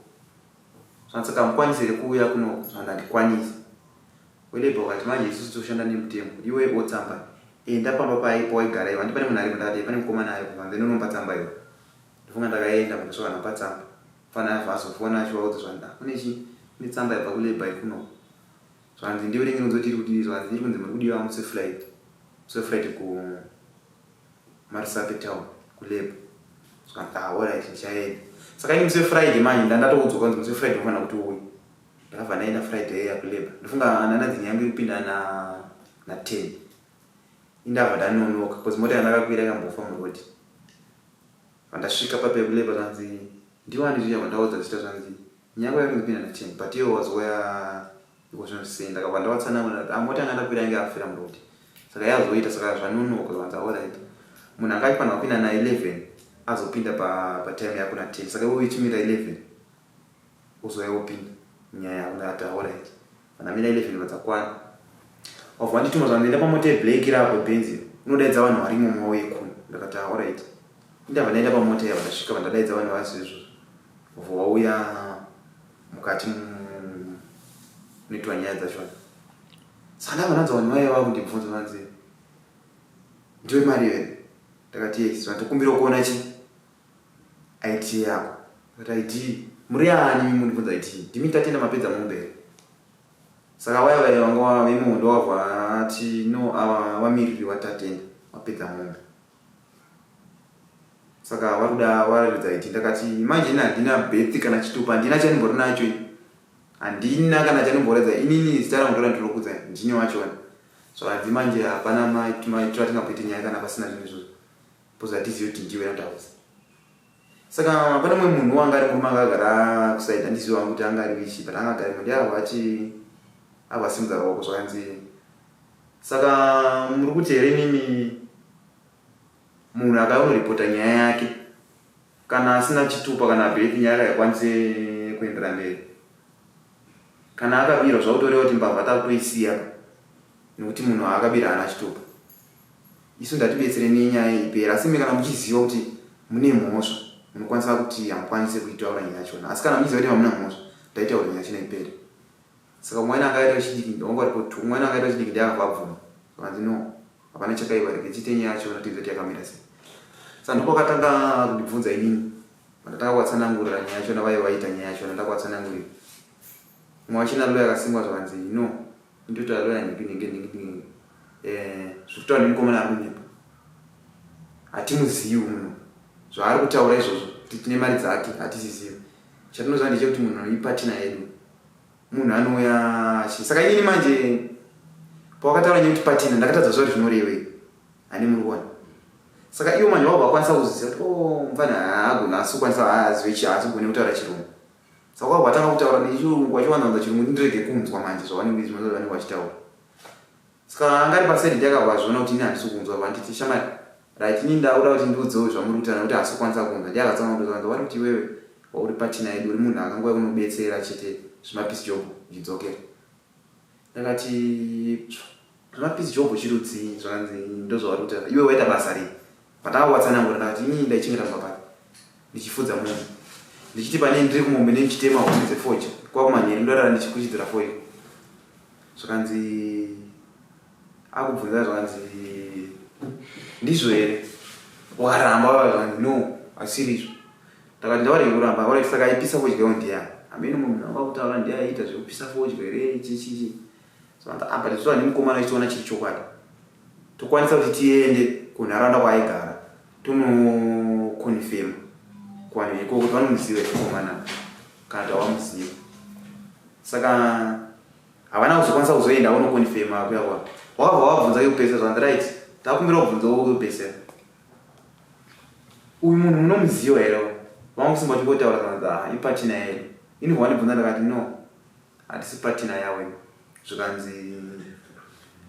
Zvikanzi saka hamukwanisi here kuuya kunoko? Zvikanzi handikwanisi. WeLabour vakati manje isusu toshanda nemutemo iwe otsamba enda pamba paye pawaigara iwe handi pane munhu aripo ndakati pane mukomana aripo panze ndonomupa tsamba iwe ndofunga ndakaenda ndosvika ndapa tsamba mfana yabva azofona achivaudza zvanzi ah, kune chi kune tsamba yabva kuLabour iri kuno zvanzi ndiverenge nonzi kuti iri kudii zvanzi iri kunzi muri kudiwa musi weflight musi wefriday ku Marusape town kuLabour zvikanzi ah alright ndichaenda saka ini musi wefriday manje ndandatoudzwa kwanzi musi wefriday unofanira kuti uuye Ndakabva ndaenda Friday iya kulabour ndofunga ananadzi yangu irikupinda na na 10 indabva ndanonoka cause mota yandakakwira yakambofa muroad vandasvika pape kulabour zvanzi ndiwani zviya vandaudza zita zvanzi nyaya yako yakunzi na 10 but iwe wazouya iko zvino sei ndakabva ndawatsanangura ndati ah mota yanga ndakwira yange yafira muroad saka yazoita saka zvanonoka zvanzi alright munhu anga achifanira kupinda na 11 azopinda pa patime yako na 10 saka iwe uchimira 11 Uzouya wopinda nyaya yako ndakati alright vandamira 11 vadzakwana wabva wandituma zvanzi enda pamota yeblack iri apo benz iyo unodaidza vanhu vari imomo vauye kuno ndakati alright indabva ndaenda pamota iya vandasvika vandadaidza vanhu vazo izvozvo wabva wauya mukati munoitwa nyaya dzachona saka ndabva ndanzwa vanhu vaiva vakundibvunza vanzi ndiwe mari here ndakati yes vantokumbira kuona chi ID yako. Ndakati ID muri ani imi mundibvunza ID? Ndimi Tatenda mapedza mombe here? Saka vaya vaya vanga vemuhondo wabva ati no ava vamiriri vaTatenda mapedza mombe. Saka vari kuda varatidza ID. Ndakati manje ini handina birth kana chitupa handina chandimbori nacho ini. Handina kana chandimboratidza inini zita rangu ndorandinokudza ndini wachona. So hanzi manje hapana maitiro atingamboite nyaya kana pasina zvinhu izvozvo. Because hatizivi kuti ndiwe randaudza. Saka pane mumwe munhu wanga ari murume anga agara kusaidi handizivi wangu kuti anga ari wichi but anga agara ndiye ava achi ava asimudza ruoko zvakanzi saka muri kuti here imimi munhu akanoripota nyaya yake kana asina chitupa kana birth nyaya yake haikwanise kuendera mberi kana akabirwa zvakutoreva kuti mbavha takutoisiya nekuti munhu aakabira haana chitupa Isu ndatibetsere nenyaya ipere asi imi kana muchiziva kuti mune mhosva munokwanisa kuti hamukwanise kuitaura nyaya yachona asi kana muchiziva kuti hamuna mhosva ndaitaura nyaya yachona ipere saka mwana anga aita wechidiki wanga waripo two mwana anga aita wechidiki ndiye akabva abvuma zvakanzi no hapana chakaipa rege tiite nyaya yachona tinzwe kuti yakamira sei saka ndipo akatanga kundibvunza inini pandatanga kuvatsanangurira nyaya yachona vaive vaita nyaya yachona ndakuvatsanangurira mumwe wachina loya akasingwa zvakanzi no Ndoita lawyer nhingi nhingi nhingi nhingi. Eh, zvekutaura nemukomana ari kunyepa. Hatimuzivi munhu. Zvaari kutaura izvozvo kuti tine mari dzake hatizizivi. Chatinoziva ndechekuti munhu ipatina yedu. Munhu anouya achi. Saka inini manje pawakataura nyaya yekuti patina ndakatadza kuziva kuti zvinorevei. Hani muri kuona. Saka ivo manje vabva vakwanisa kuziva kuti oh mfana haagona asi kukwanisa haazive chi haasi kugone kutaura chirungu. Saka wabva watanga kutaura nechirungu wachiwanza chirungu ndirege kunzwa manje zvavanenge zvavanenge vachitaura. Saka anga ari paside ndakabva azviona kuti ini handisi kunzwa vanditi shamari right ini ndakuda kuti ndiudzewo zvamuri kutaura nekuti haasi kukwanisa kunzwa ndiye akatanga kundiudza kanzi wari kuti iwewe wauri patina yedu uri munhu akangouya kunobetsera chete zvemapeace job uchidzokera. Ndakati zvemapeace job chirudzii zvakanzi ndozvavari kutaura iwe waita basa rei Pandakawatsanangura ndakati inini ndaichengeta mumba pake ndichifudza mombe ndichiti pane ndiri kumombe ndichitema huni dzefodya kwakumanheru ndorara ndichikuchidzira fodya zvakanzi akubvunza zvakanzi ndizvo here wakaramba zvakanzi no asiri izvo ndakati ndawarege kuramba alright saka aipisa fodya yo ndiyani hameno munhu anga kutaura ndiye aiita zvekupisa fodya here chichichi so apa tizoa nemukomana achiona chiri chokwadi tokwanisa kuti tiende kunharaunda kwaaigara tonokonfema kuvanhu ikoko kuti vanomuziva here mukomana kana kuti havamuziva saka havana kuzokwanisa kuzoenda vonokonfema kuya kwa wakabva wabvunza kekupedzisira zvanzi right takumbira kubvunzawo kekupedzisira uyu munhu munomuziva here vanga kusimba vachingotaura zvanzi ah ipatina here ini vawandibvunza ndakati no Hatisi partner yavo ini. Zvikanzi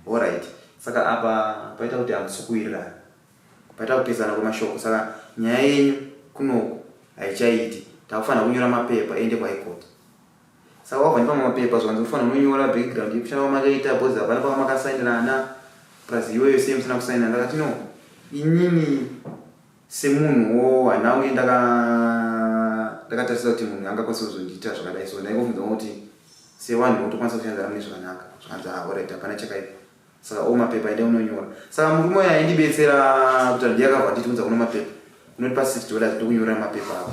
alright. Saka apa paita kuti hamusi kuwirirana. Paita kupesana kwemashoko saka nyaya yenyu kunoku haichaiti takufanira kunyora mapepa ende kuhigh court. Saka wabva ndipa mapepa zvanzi ufanira unonyora background yekushanda kwamakaita because hapana pamakasainirana plus iweyo sei musina kusainirana ndakati no inini semunhuwo handina kunge ndakatarisa kuti munhu angakwanisa kuzondiita zvakadai so ndaingofunza kuti sevanhu votokwanisa kushandidzana mune zvakanaka zvakanzi ah alright hapana chakaipa saka o mapepa ende unonyora saka murume uyo aindibetsera kuti ndiye akabva anditi unza kuno mapepa unotipa $6 ndokunyorera mapepa ako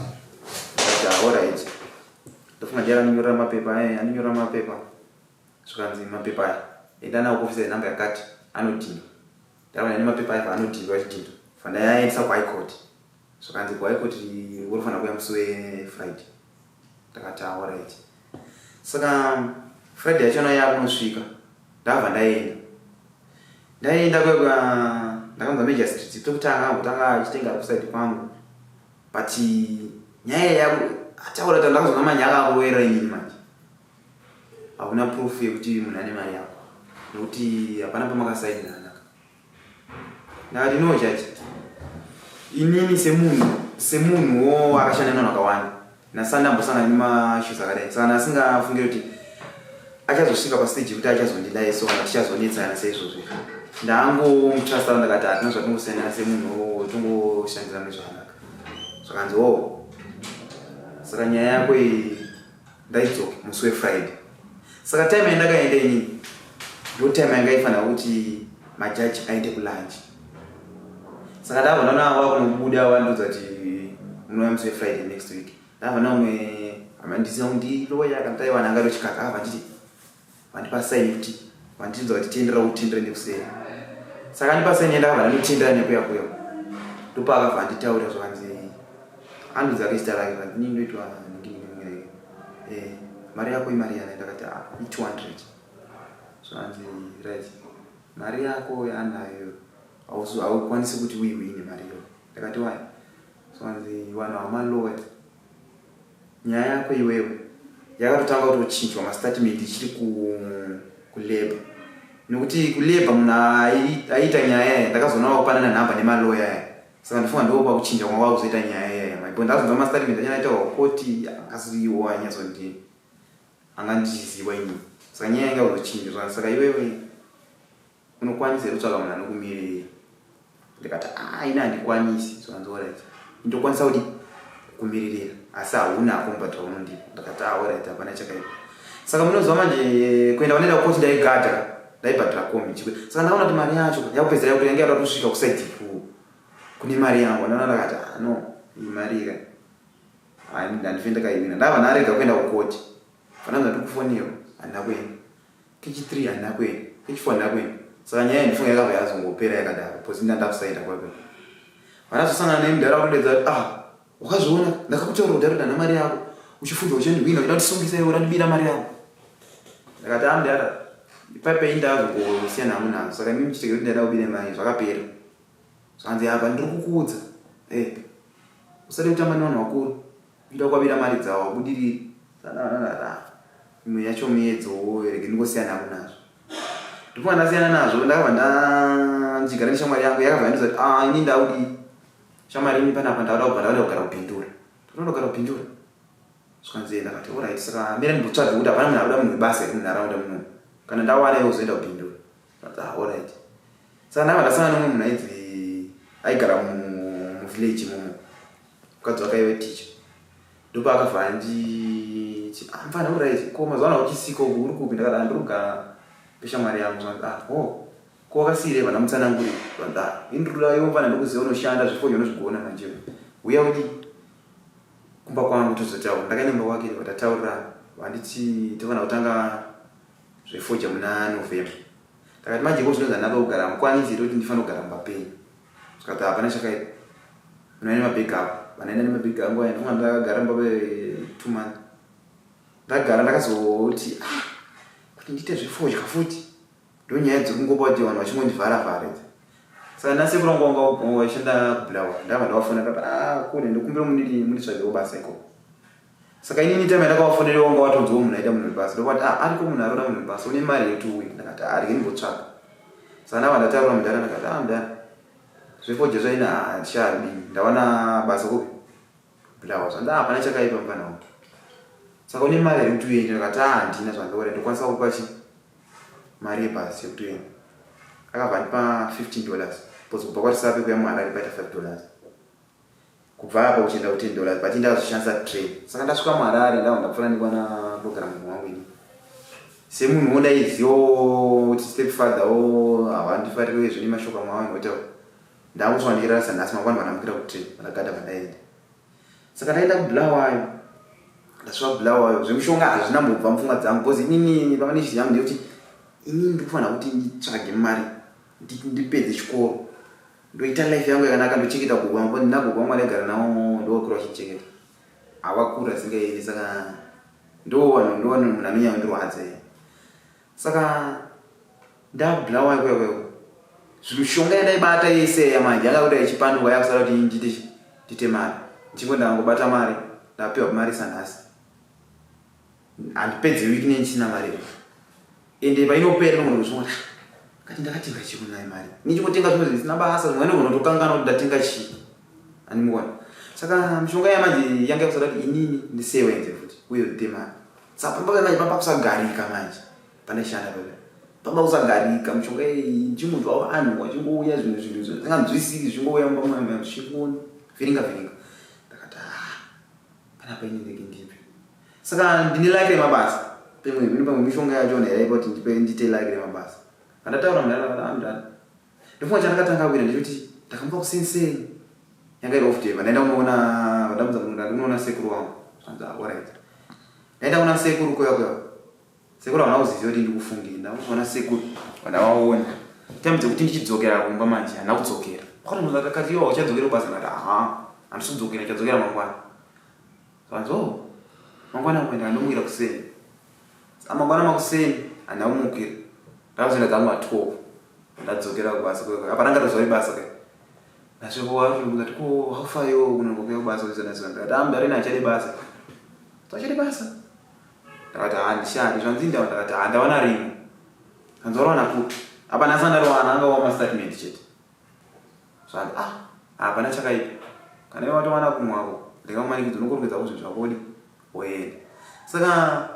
ndikati ah alright ndofunga ndiye akandinyorera mapepa aya andinyorera mapepa zvikanzi mapepa aya enda nawo kuofisi yenhamba yakati anodhindwa ndakaona ine mapepa aya anodhindwa achidhindwa fandayaendesa kuhigh court zvakanzi kuhigh court unofanira kuuya musi wefriday ndakati ah, alright saka friday yachona yakunosvika ndabva ndaenda ndaenda kwekwa ndakanzwa major street tokutanga kutanga achitenga kuside kwangu but nyaya yako ataura kuti ndakazona manje akakuwera inini manje hauna proof yekuti munhu ane mari yako nekuti hapana pamakasainirana ndakati no judge inini semunhu semunhuwo akashanda nevanhu vakawanda nasanda ambosangana nemaissues akadai saka ndasingafungire kuti achazosvika pastage yekuti achazondidai so kana tichazonetsana seizvozvo ndangomutrasta ndakati hatina zvatingosiyana semunhu tongoshandira nezvakanaka zvakanzi o oh, saka nyaya yako iyi ndaidzoke musi wefriday saka time yandakaenda inini ndo time yanga ifanira kuti majaji aende kulunch saka ndabva ndaona wakunobuda wandiudza kuti munouya musi wefriday next week ndabva naumwe ndisina kundiloya kana taiwana anga tochikaka ava nditi vandipa sign kuti vandiudza kuti tendera utendere nekuseri saka andipa sign yandakabva ndanotendera nekuya kuya ndopaakabva anditaurira zvakanzi andiudza ke zita rake kanzi inini ndoitwa nhingi eh, mari yako imari yana ndakati ah, i 200 zvanzi right mari yako yaanayo haukwanisi kuti uiwine mari iyoyo ndakati why zvanzi vanhu vamaloya Nyaya yako iwewe yakatotanga kutochinjwa mastatement ichiri kulabor nekuti kulabor munhu aiita nyaya yaya ndakazoona vakupanana nhamba nemaloya aya saka ndifunga ndiwo pakuchinja kwanga vakuzoita nyaya yaya maibo ndakazonzwa mastatement achana aitaurwa koti akasiiwo anyatsondi anga ndichiziva ini saka nyaya yanga kuzochinjwa saka iwewe Unokwanisa here kutsvaga munhu anokumiririra? Ndikati ah ini handikwanisi. Zvikanzi alright. Ndokwanisa kudi kukumiririra asi hauna hako mubhadharo waunondipa. Ndakati ah alright hapana chakaipa. Saka munoziva manje kuenda kwandaienda kukoti ndaigadha ndaibhadhara kombi chikwe. Saka ndakaona kuti mari yacho yakupedzera yakuti yange yada kutosvika kusaidi kune mari yangu. Ndakaona ndakati ah no iyi mari ika handife ndakaiwina. Ndabva ndarega kuenda kukoti. Fananza ndikufonera handina kuenda. Kechi 3 handina kuenda, kechi 4 handina kuenda. Saka nyaya yandifunga yakabva yazongopera yakadaro because inda ndakusaenda kwake. Vanazosangana naye mudhara wakudedza kuti ah wakazviona ndakakutaura kudhara kuti handina mari yako uchifunga uchandihwina uchida kundisungisa iwe urandibira mari yako. Ndakati ah mudhara ipaipa ini ndazongosiyana hangu nazvo saka imi muchitega kuti ndaida kubira mari zvakapera. Zvanzi apa ndiri kukuudza eh usade kutamba nevanhu vakuru Kuda kwabira mari dzawo haubudiriri. Imwe yacho miedzowo rege ndingosiyana hangu nazvo. Ndofunga ndasiyana nazvo ndakabva ndichigara neshamwari yangu yakabva yandiudza kuti ah ini ndaudi shamwari ini panapa ndauda kubva ndauda kugara kuBindura. Ndinoda kugara kuBindura. Zvikanzi ndakati alright saka mira ndimbotsvaga kuti hapana munhu akuda munhu webasa here munharaunda muno. Kana ndawana iwe uzoenda kuBindura. Ndakati ah alright. Saka ndakabva ndasangana nemumwe munhu ainzi aigara muvillage imomo. Mukadzi wake aive teacher. Ndopaakabva anditi ah mfana uri right ko mazuva ano uchisiko uku uri kupi ndakati ah ndiri kugara peshamwari yangu zvanzi ah oh ko wakasiirei vana mutsananguri zvanzi ah ini ndiri kuda iwe mfana ndikuziva unoshanda zvifodya unozvigona manje uya udi kumba kwangu tozotaura ndakaenda kumba kwake vatataurira vanditi tofanira kutanga zvefodya muna November Ndakati manje ko zvinonzi handina pekugara hamukwanisi here kuti ndifanira kugara mumba penyu. Zvikati hapana chakaipa. Unoenda nemabhegi ako. Vanoenda nemabhegi angu aya ndinonga ndakagara mumba pe 2 months. Ndagara ndakazoti ah kuti ndiite zvefodya futi. Ndonyaya dziri kungopa kuti vanhu vachingondivhara vhara idzi. Saka nasekuru vangu vanga vaishanda kuBulawayo. Ndakabva ndavafonera ndakati ah kule ndokumbira munditsvagirewo basa ikoko. Saka inini time yandakavafonera wanga watonzwa munhu aida munhu webasa ndokati ah ariko munhu aroda munhu webasa une mari yekuti uuye ndakati ah rege ndimbotsvaga. Saka ndava ndataura mudhara ndakati ah mudhara. Zvefodya zvaina handichadi, ndawana basa kupi? Bulawayo. Zvanzi hapana chakaipa mufana wangu. Saka une mari here kuti uende? Ndakati ah handina zvandiora ndokwanisa kupa chi mari yebhasi yekuti uende. Akabva andipa $15 because kubva kwaRusape kuya muHarare paita $5. Kubva apa uchienda ku $10 but ndazoshandisa train. Saka ndasvika muHarare ndabva ndapfuura nekwana program wangu ini. Semunhu wo ndaizivawo kuti step father wo havandifariri uyezve nemashoko amwe avangotaura. Ndakuswa ndichirara sanhasi mangwana vandamukira kutrain vandagada vandaenda. Saka ndaenda kuBulawayo. Ndasvika kuBulawayo zvemushonga hazvina mbobva mupfungwa dzangu because inini pamwe nechizi yangu ndeyekuti inini ndikufanira kuti nditsvage mari ndipedze chikoro ndoita life yangu yakanaka ndochengeta gogo vangu ndina gogo vangu vandaigara navo ndovakura vachindichengeta havakura singaiti saka ndovanhu ndovanhu munhu anonyanya kundirwadza saka ndabulawayo kuya kuya zvimishonga yandaibata yese yamanje yanga kuda ichipanduka yakusara kuti ndite ndite mari ndichingo ndangobata mari ndapiwa mari sanhasi handipedze wiki nendisina mari ende painopera ndogona kuzviona kati ndakatenga chii kunayo mari ndichingotenga zvimwe zvisina basa zvimwe ndogona kutokanganwa kuti ndatenga chii andimuona saka mishonga yamanje yanga yakusada kuti inini ndisewenze futi uye ndite mari saka pamba manje pamba kusagarika manje pandaishanda papa pamba kusagarika mishonga iyi ndichimunzwa vanhu vachingouya zvimwe zvinhu zvisinganzwisiki zvichingouya mumba mwana zvichingovhiringa vhiringa ndakati ah panapa ini ndege ndipi Saka ndine like remabasa. Pamwe mhino pamwe mishonga yacho yaipa kuti ndipe ndite like remabasa. Pandataura mudhara akati ah mudhara. Ndofunga chandakatanga kuita ndechekuti ndakamuka kuseni yanga iri off day ndaenda kunoona vandamudza kuti ndinoona sekuru wangu. Zvanzi ah alright. Ndaenda kuna sekuru kuya kuya. Sekuru havana kuziva kuti ndikufungei. Ndakuzoona sekuru vandavaona. Time dzekuti ndichidzokera kumba manje handina kudzokera. Wakati munhu akati iwe uchadzokera kubasa ndakati aha handisi kudzokera ndichadzokera mangwana. Zvanzi oh mangwana kuenda ndomukira kuseni. Saka mangwana makuseni handina kumukira. Ndakazoenda dzangu ma 12. Ndadzokera kubasa kwekwe. Apa ranga rizuva rebasa ke. Ndasvika wacho ndikati ko how far iwe unongo kuya kubasa kuizana zuva. Ndikati ah mudare nachade basa. Tachade basa. Ndakati ah ndishadi zvanzi ndawa ndakati ah ndawana rimwe. Hanzi warawana kupi? Apa nhasi andariwana anga wama statement chete. Zvanzi ah hapana chakaipa. Kana iwe watowana kumwe wako ndingakumanikidza unokurongedza zvinhu zvako wodi woenda. Saka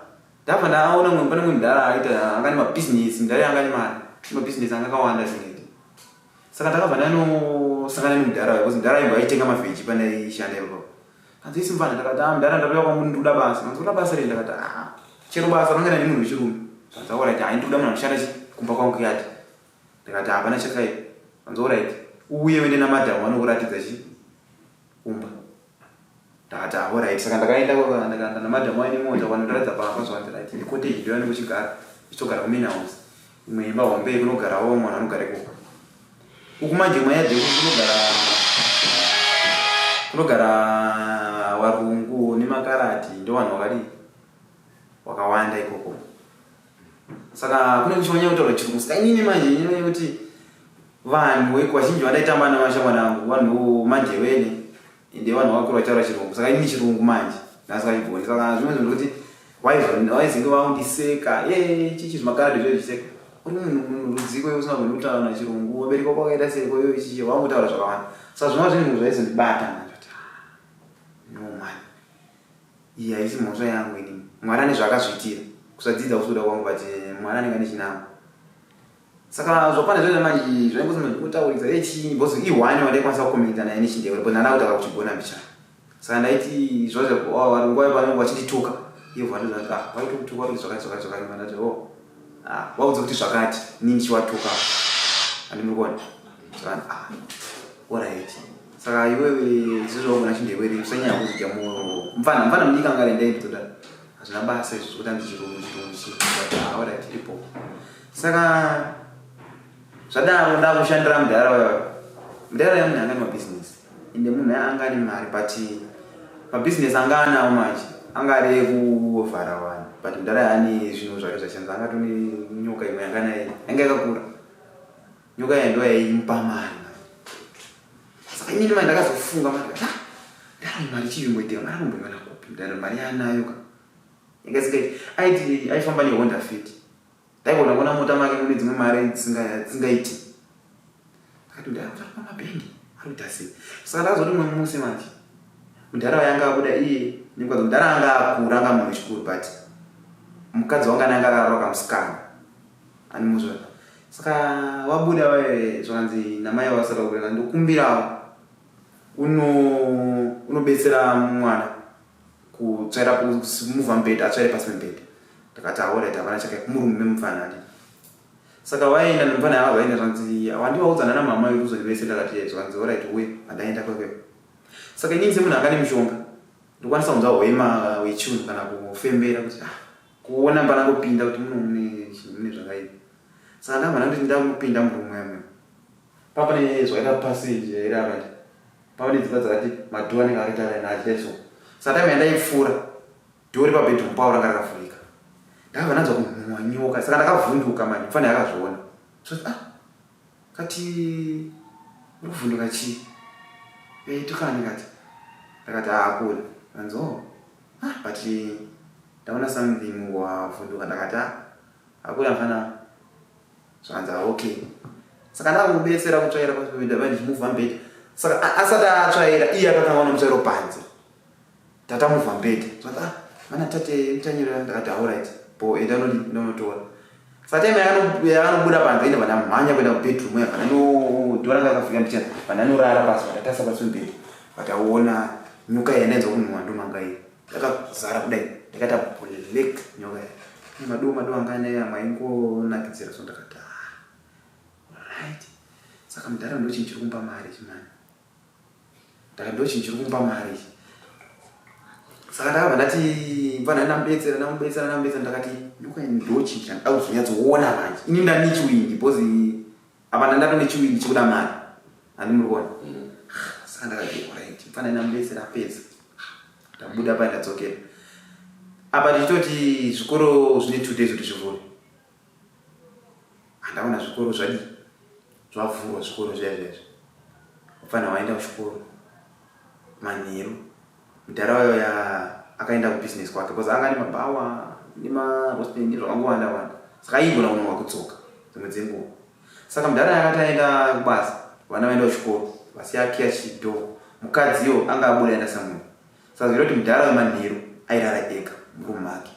ndabva ndaona mumwe pane mumwe mudhara aita anga ane mabhizinesi mudhara anga ane mari mabhizinesi anga akawanda asingaiti. Saka ndakabva ndanosangana nemudhara uyo because mudhara aibva aitenga mavheji pandaishanda ipapo. Kanzi isi mfana ndakati ah mudhara ndauya kwamuri ndikuda basa. Kanzi unoda basa rei ndakati ah chero basa rinenge rine munhu wechirume. Kanzi alright ah ndikuda munhu anoshanda chi kumba kwangu kuyati. Ndikati hapana chakaipa. Kanzi alright uuye uende namadam vanokuratidza chi kumba. Ndakati alright saka ndakaenda ndakaenda namadam vaine mota vanondiratidza pamba zvakanzi right icottage ndo yanenge uchigara ichitogara kumain house imwe imba hombe kunogarawo vamwe vanhu vanogara ikoko. Uku manje mayadhi kunogara kunogara varungu nemakarati ndo vanhu vakadii wakawanda ikoko. Saka kune kuchiwanya kutaura chirungu. Saka inini manje inini kuti vanhu vazhinji vandaitamba namashamwari angu vanhu manje wene ende vanhu vakakura vachitaura chirungu. Saka inini chirungu manje ndasingachigoni. Saka zvimwe zvinhu kuti waizenge vaundiseka ye chichi zvimakaradi zvo zvichiseka uri munhu munhu rudziko iwe usina kugona kutaura na chirungu wabereki wako wakaita seko iwe chichi wangutaura zvakawanda. Saka zvimwe zvinhu zvaizondibata manje kuti ah, no man Iyi haisi mhosva yangu inini. Mwari ane zvaakazviitira. Kusadzidza hakusi kuda kwangu but Mwari anenge ane chinangwa. Saka zvapane zvaita manje zvaingozi munhu kutaurisa hey chii because i one wandaikwanisa kucommunicate naye nechindevere because ndanda kutanga kuchigona mbichana. Saka ndaiti zvazvo varungu vaye vanenge vachindituka ivo vandoziva kuti ah vaitokutuka vari zvakati zvakati zvakati ndati oh ah vaudze kuti zvakati ini ndichiwatuka andimuri kuona saka ah alright Saka iwewe izvozvo wagona chindewere usanyanya kuzvidya mwoyo. Mfana mfana mudiki anga ari ndai toda. Hazvina basa izvo zvekuti anzi chirungu chirungu chirungu but ah alright iripo. Saka zvadaro ndakushandira mudhara uyo. Mudhara uyo munhu anga ane mabusiness. Ende munhu anga ane mari but mabusiness anga anawo manje anga ari ekuvhara vanhu but mudhara ane zvinhu zvake zvashandisa anga atone nyoka imwe yanga naye yanga yakakura. Nyoka iya ndo yaimupa mari manje. Saka inini manje ndakazofunga manje ndikati ah ndaro mari chii imboitika mari anomboiwana kupi ndaro mari yaanayo ka. Yanga isingaiti aiti aifamba neHonda Fit. Ndaigona kuona mota make mune dzimwe mari dzisingaiti. Ndakati mudhara ari pamabhengi ari kuita sei? Saka ndakazoti mumwe musi manje mudhara wayanga abuda iye nemukadzi, mudhara anga akura, anga munhu wechikuru, but mukadzi wanga anga akarova kamusikana animuzvona. Saka wabuda vaye, zvakanzi namai vasati vabuda, ndokumbirawo unobetsera mwana kutsvaira, kumuvha mubhedha, atsvaire pasi pemubhedha. Ndakati alright, hapana chakaipa, murume mufana handiti. Saka vaenda nemufana yava vaenda, zvanzi wandivaudza nana mama kuti uzondibetsera. Ndakati yes. Zvanzi alright, uye handaenda kwekwe. Saka inini semunhu anga nemushonga ndokwanisa kunzwa hwema wechunhu kana kufembera kuti ah, kuona mbanangopinda kuti muno mune mune zvakaipa. Saka ndabva ndandoti ndakupinda murumu yamwe papa ne zvakaita passage here apa, pava nedzimba dzakati madhoo anenge akaita line achidai so. Saka time yandaipfuura, dhoo repabedroom pavo ranga rakavhurika. Ndakabva ndanzwa kunhuhwa nyoka, saka ndakavhunduka manje. Mufana yakazviona so, ah, kati uri kuvhunduka chii? Tokani kati ndakati haakuna. Anzi, oh, ah, but ndaona something, wavhunduka. Ndakati ah, hakuna mfana. Zvanzi ah, okay. Saka ndakumubetsera kutsvaira pasi pemubhedha, vai ndichimuvha mubhedha. Saka asati atsvaira, iye akatanga nomutsvairo panze, tatamuvha mubhedha. Zvanzi ah, mana tate mutanyura. Ndakati alright, bo enda unodi ndonotora. Saka time yakanobuda panze ine, vandamhanya kuenda kubedroom ya, vandanotora ranga rakafika mbichana, vandanorara pasi, vandatasa pasi pemubhedha, vataona nyoka yandainzwa kunhuhwa ndomanga iyi yakazara kudai, ndakaita black nyoka iya madoo madoo anga anayo amwe aingonakidzira. So ndakati ah, right, saka mudhara ndo chinhu chiri kumupa mari chimani. Ndakati ndo chinhu chiri kumupa mari ichi. Saka ndakabva ndati mfana ndamubetsera, ndamubetsera, ndamubetsera. Ndakati nyoka iyi ndo chinhu chandoda kuzonyatsoona manje. Ini ndani chiwindi because apa ndandato nechiwindi chekuda mari, handi muri kuona? Saka ndakati alright, mfana ndamubetsera, apedza, ndabuda paya, ndadzokera apa tichitoti zvikoro zvine 2 days kuti zvivhure. Handaona zvikoro zvadii, zvavhurwa zvikoro zviya zviya. Mufana waenda kuchikoro manheru, mudhara wayo ya akaenda kubusiness kwake because anga ane mabhawa nemarosteni nezvakangowanda wanda, saka aigona kunonoka kudzoka dzimwe dzenguva. Saka mudhara yakati aenda kubasa, vana vaenda kuchikoro, vasiya akiya chidhoo, mukadziyo anga abuda aenda somewhere. Saka zvinoita kuti mudhara wemanheru airara ega murumu make.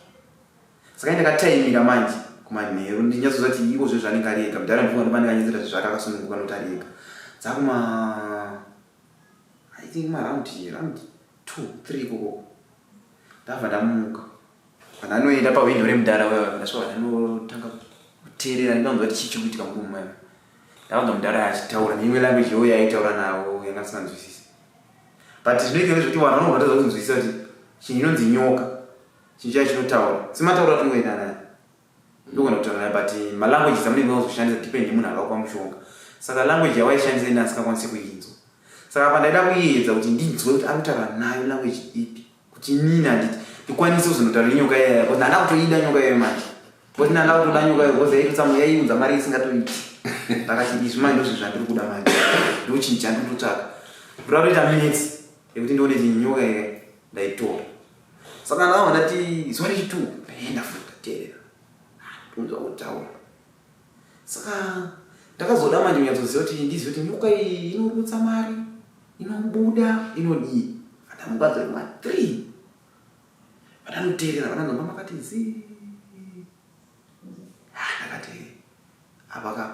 Saka ndakataimira manje kumanheru ndinyatsoziva kuti iko zvezvo anenge ari ega mudhara, ndifunga ndopanenge anyatsoita zvezvo zvake akasununguka nokuti ari ega. Dzakuma I think maround round 2 3 ikoko ndabva ndamuka, vandanoenda pahwindo remudhara uya. Ndasvika, vandanotanga kuteerera, ndinonzwa kuti chii chiri kuitika murumu mayo. Ndakanzwa mudhara achitaura neimwe language yoyo yaitaura navo yanga ndisinganzwisisi, but zvinoitika ndezvekuti vanhu vanogona kutadza kunzwisisa kuti chinhu chinonzi nyoka chinhu chaya chinotaura sematauro atingoita naye, ndogona kutaura naye, but malanguages amunenge mazoshandisa depend nemunhu akakupa mushonga. Saka language yawaishandisa ine asingakwanisi kuinzwa. Saka apa ndaida kuiedza kuti ndinzwe kuti ari kutaura nayo language ipi, kuti inini handiti ndikwanise kuzonotaura nenyoka iyaya, because ndanda kutoida nyoka iyoyo manje, because ndanda kutoda nyoka iyoyo because yaitotsamu yaiunza mari isingatoiti. Ndakati izvi manje ndozvinhu zvandiri kuda manje, ndo chinhu chandiri kutotsvaka. Ndoda kutoita minutes yekuti ndione chinyoka iya ndaitora. Saka ndakabva ndati zuva rechitu ndaenda futi, ndateerera kunzwa kutaura. Saka ndakazoda manje kunyatsoziva kuti ndizive kuti nyoka iyi inorutsa mari, inobuda, inodii. Vandamuka dzekuma 3, vandanoteerera, vananzwa makati zii. Ah, ndakati apa ka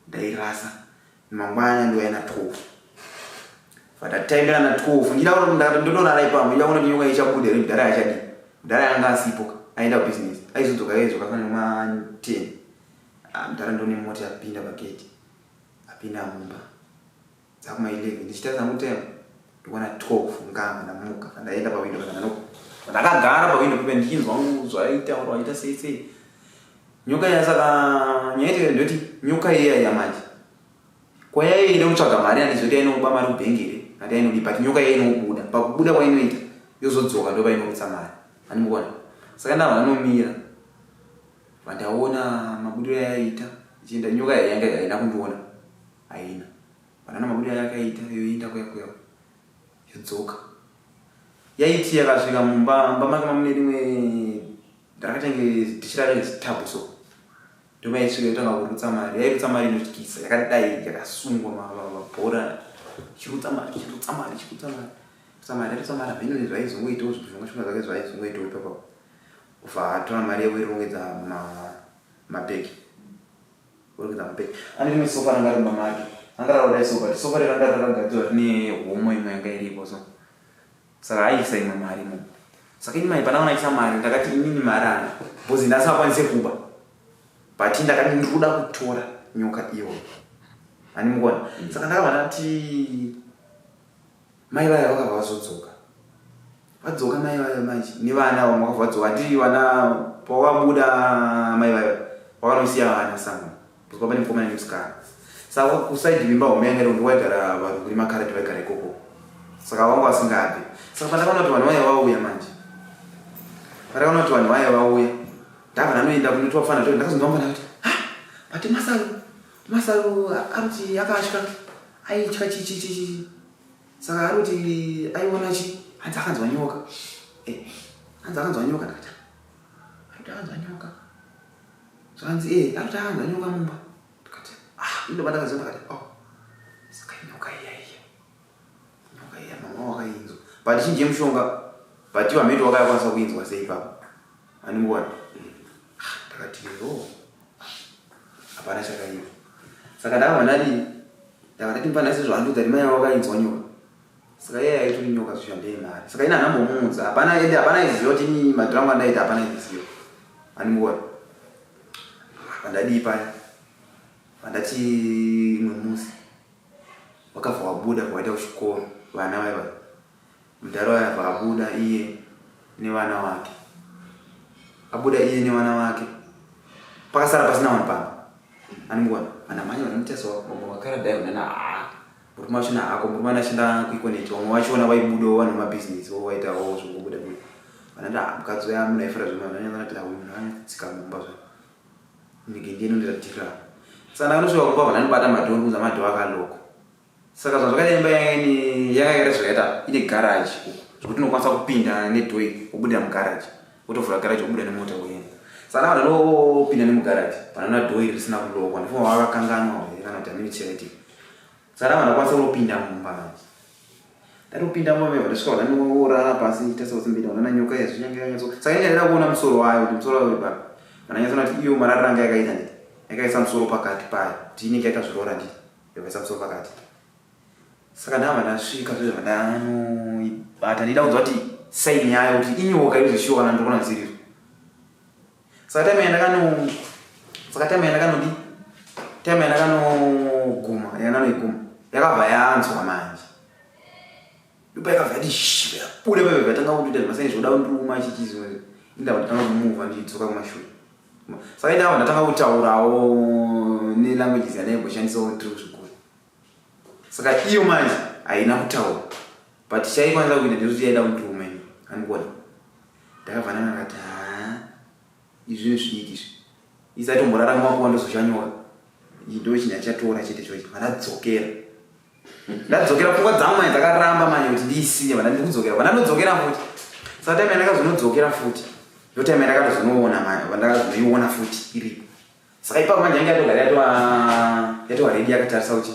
ndairasa mangwana, ndouya na 12. Vandataimira na 12, ndida kuti ndakati ndotorara ipapo, ndida kuona kuti nyoka ichabuda here, mudhara achadii. Mudhara anga asipo ka, aenda kubusiness, aizodzoka, aizodzoka fanira ma 10. Ah, mudhara ndone mota yapinda pagate, apinda mumba dzakuma 11. Ndichitarisa hangu time, ndikuona 12 nganga. Ndamuka, ndaenda pawindo, ndakagara pawindo pepe ndichinzwa zvaitaura, waita sei sei nyoka iya. Saka nyaya ito ndoti nyoka iya iya manje kwayaienda kutsvaga mari, handizoti yainoba mari kubhengi here, handi yainodi, but nyoka iya inobuda, pakubuda kwainoita yozodzoka, ndo painobutsa mari, handimukuona. Saka ndava vanomira, vandaona mabudiro ayaita ichienda nyoka iya, yanga haina kundiona, haina vanana mabudiro ayakaita yoenda kuya kuya yodzoka. Yaiti yakasvika mumba, mumba make mamune rimwe rakatange dishi rake zitabu so. Ndomaisvika yotanga kurutsa mari. Yairutsa mari inotyisa yakadai yakasungwa mabhora ichirutsa mari ichirutsa mari ichirutsa mari. Rutsa mari rutsa mari hameno zvaizongoitawo zvishonga shonga zvake zvaizongoitawo ipapo. Ubva atora mari yekuirongedza mabhegi. Kurongedza mabhegi. Ane rimwe sofa ranga riri mumba make. Ranga rakadai so but sofa ranga rakagadzirwa rine homwe imwe yanga iripo so. Saka aiisa imwe mari imomo. Saka ini mai pandakaona achiisa mari ndakati inini mari ana because ndasingakwanise kuba. But ndakati ndiri kuda kutora nyoka iyoyo. Ani mukuona? Saka ndakabva ndati mai vaya vakabva vazodzoka. Vadzoka mai vaya manje nevana vamwe vakabva vadzoka. Handiti vana pawakabuda mai vaya wakanosiya vana somewhere. Because baba nemukomana nemusikana. Saka kuside imba hombe yanga iri waigara varungu nemakaradi vaigara ikoko. Saka vanga vasingabve. Saka pandakaona kuti vanhu vaya vauya manje. Pandakaona kuti vanhu vaya vauya. Ndabva ndanoenda kunoitwa fana to ndakazonzwa mfana kuti ha but Masaru Masaru arikuti akatya aitya chi chi chi chi. Saka arikuti aiona chi hanzi akanzwa nyoka. Eh hanzi akanzwa nyoka ndakati arikuti akanzwa nyoka. Zvanzi eh arikuti akanzwa nyoka mumba. Ndikati ah ndo pandakaziva ndakati oh saka nyoka iya iya. Nyoka iya mama wakainzwa. But chinje mushonga but iwo hameno wakayakwanisa kuinzwa sei ipapo. Animuona. Ah, ndakati oh hapana chakaipa. Saka ndakabva ndadii? Ndakabva ndati mfana sezvo andiudza kuti mai wakainzwa nyoka. Saka iye yaitori nyoka zvisha ndeye mari. Saka ini handambomuudza. Hapana ende hapana aiziva kuti ini madhiramu andaita hapana aiziva. Animuona. Pandadii paya? Pandati imwe musi wakabva wabuda waita kuchikoro vana vaiva mudhara waye abva abuda iye nevana wake abuda iye nevana wake pakasara pasina vanhu pamba animuona vana mhanya vanamutesa vamwe vakaradai vanana haa murume wachona hako murume anashinda kuikoneti vamwe vachona vaibudawo vanhu mabhizinesi wo vaitawo zvokubuda buda vanati haa mukadzi uya munhu aifara zvema vananyatsonati haa uyu munhu anyatsika mumba zve Ndege ndiye inondiratidzira. Saka ndakanosvika kumba vanandibata madhoo ndikunza madhoo akaloko. Saka zvazvakaita imba yanga ine yanga yakaita zvakaita ine garage uku zvekuti unokwanisa kupinda nedhoo iri wobudira mugarage wotovhura garage wobuda nemota woenda. Saka ndakabva ndopinda nemugarage panoona dhoo iri risina kulokwa ndifunga vakakanganwa here kana kuti hameno chakaitika. Saka ndakabva ndakwanisa kunopinda mumba manje. Ndatopinda mumba meva ndasvika vandanorara pasi ndichitasa kusimbida vanana nyoka iya zvinyange yanyatso saka inge ndaida kuona musoro wayo kuti musoro wayo uri papi. Vandanyatsoona kuti iyo marariro anga yakaita nditi yakaisa musoro pakati payo kuti inenge yakazviroora nditi yakaisa musoro pakati. Saka ndakabva ndasvika zvezvo vandanoibata ndichida kunzwa kuti saini yayo kuti inyoka izvo shuwa kana ndikuona zvirizvo. Saka time yandakano saka time yandakanodi time yandakanoguma yandanoiguma yakabva yanzwa manje ndopa yakabva yati shh yabuda paipa yatanga kutoita zvimasaini zvoda kundiruma chichizwe indava ndatanga kumuvha ndichidzoka kumashure saka indava ndatanga kutaurawo nelanguages yandaimboshandisawo ndiri kuzvikoro saka iyo manje haina kutaura but chaikwanisa kuita ndekuti yaida kundiruma ini andikuona Ndakabva ndakati haa izvi zvinhu zvidiki izvi isatomborara mumakuva ndozochanyoka iyi ndo chinhu achatora chete chochi vandadzokera ndadzokera pfungwa dzangu manje dzakaramba manje kuti ndiisiye vana ndikudzokera vandanodzokera futi saka time yandakazonodzokera futi ndo time yandakatozonoona manje vandakazonoiona futi iripo saka ipapo manje yange yatogara yatova yatova redi yakatarisa kuti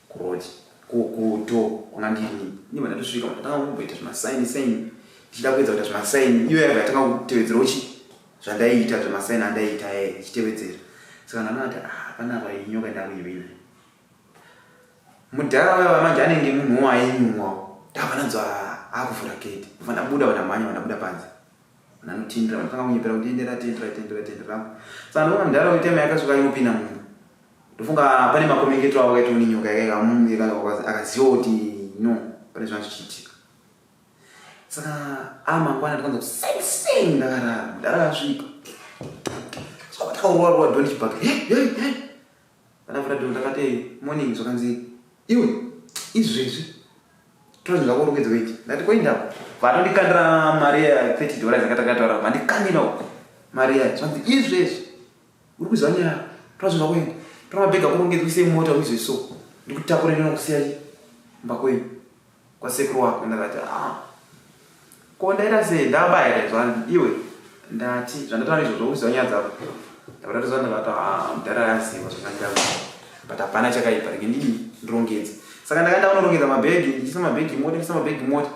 kuroad kudo kwanga ndiri ndibva ndatosvika ndatanga kumboita zvimasaini saini ndichida kuedza kuita zvimasaini iyo yabva yatanga kutevedzerawo chi zvandaiita zvemasaini andaiita e ichitevedzera saka ndanoona kuti ah panapa iyi nyoka ndakuiwina mudhara uya manje anenge munhu wainyumwa ndabva ndanzwa akuvhura gate ndobva ndabuda vandamhanya vandabuda panze vananotindira vanotanga kunyepera kuti endera tendera tendera tendera saka ndoona mudhara uyu time yakasvika inopinda mumba Ndofunga pane makomeketero awakaitwa nenyoka yakaika akaziva kuti no pane zvanga zvichiitika. Saka amangwana ndakanzwa same same ndakarara mudhara asvika. Saka takarowa rowa dhoni chibhaka. Hey hey hey. Pandavhura dhoni ndakati morning zvakanzi iwe izvezvi tora zvinhu zvako urongedze weti. Ndati koinda vatondikandira mari ya 30 dollars yakatakataura vandikandira mari ya zvanzi izvezvi Uri kuziva nyaya yako. Tora zvinhu zvako uende. Tora mabhegi ako urongedze uise mumota uizwe so. Ndikutakure ndinokusiya chi kumba kwenyu. Kwasekuru wako ndakati ah. Ko ndaita sei ndabaya here zvanzi iwe ndati zvandataura izvozvo uziva nyaya dzako. Ndakatoziva ndakati ah mudhara aziva zvakandida but hapana chakaipa rege ndini ndirongedze. Saka ndakaenda kunorongedza mabhegi ndichisa mabhegi mota ndichisa mabhegi mota.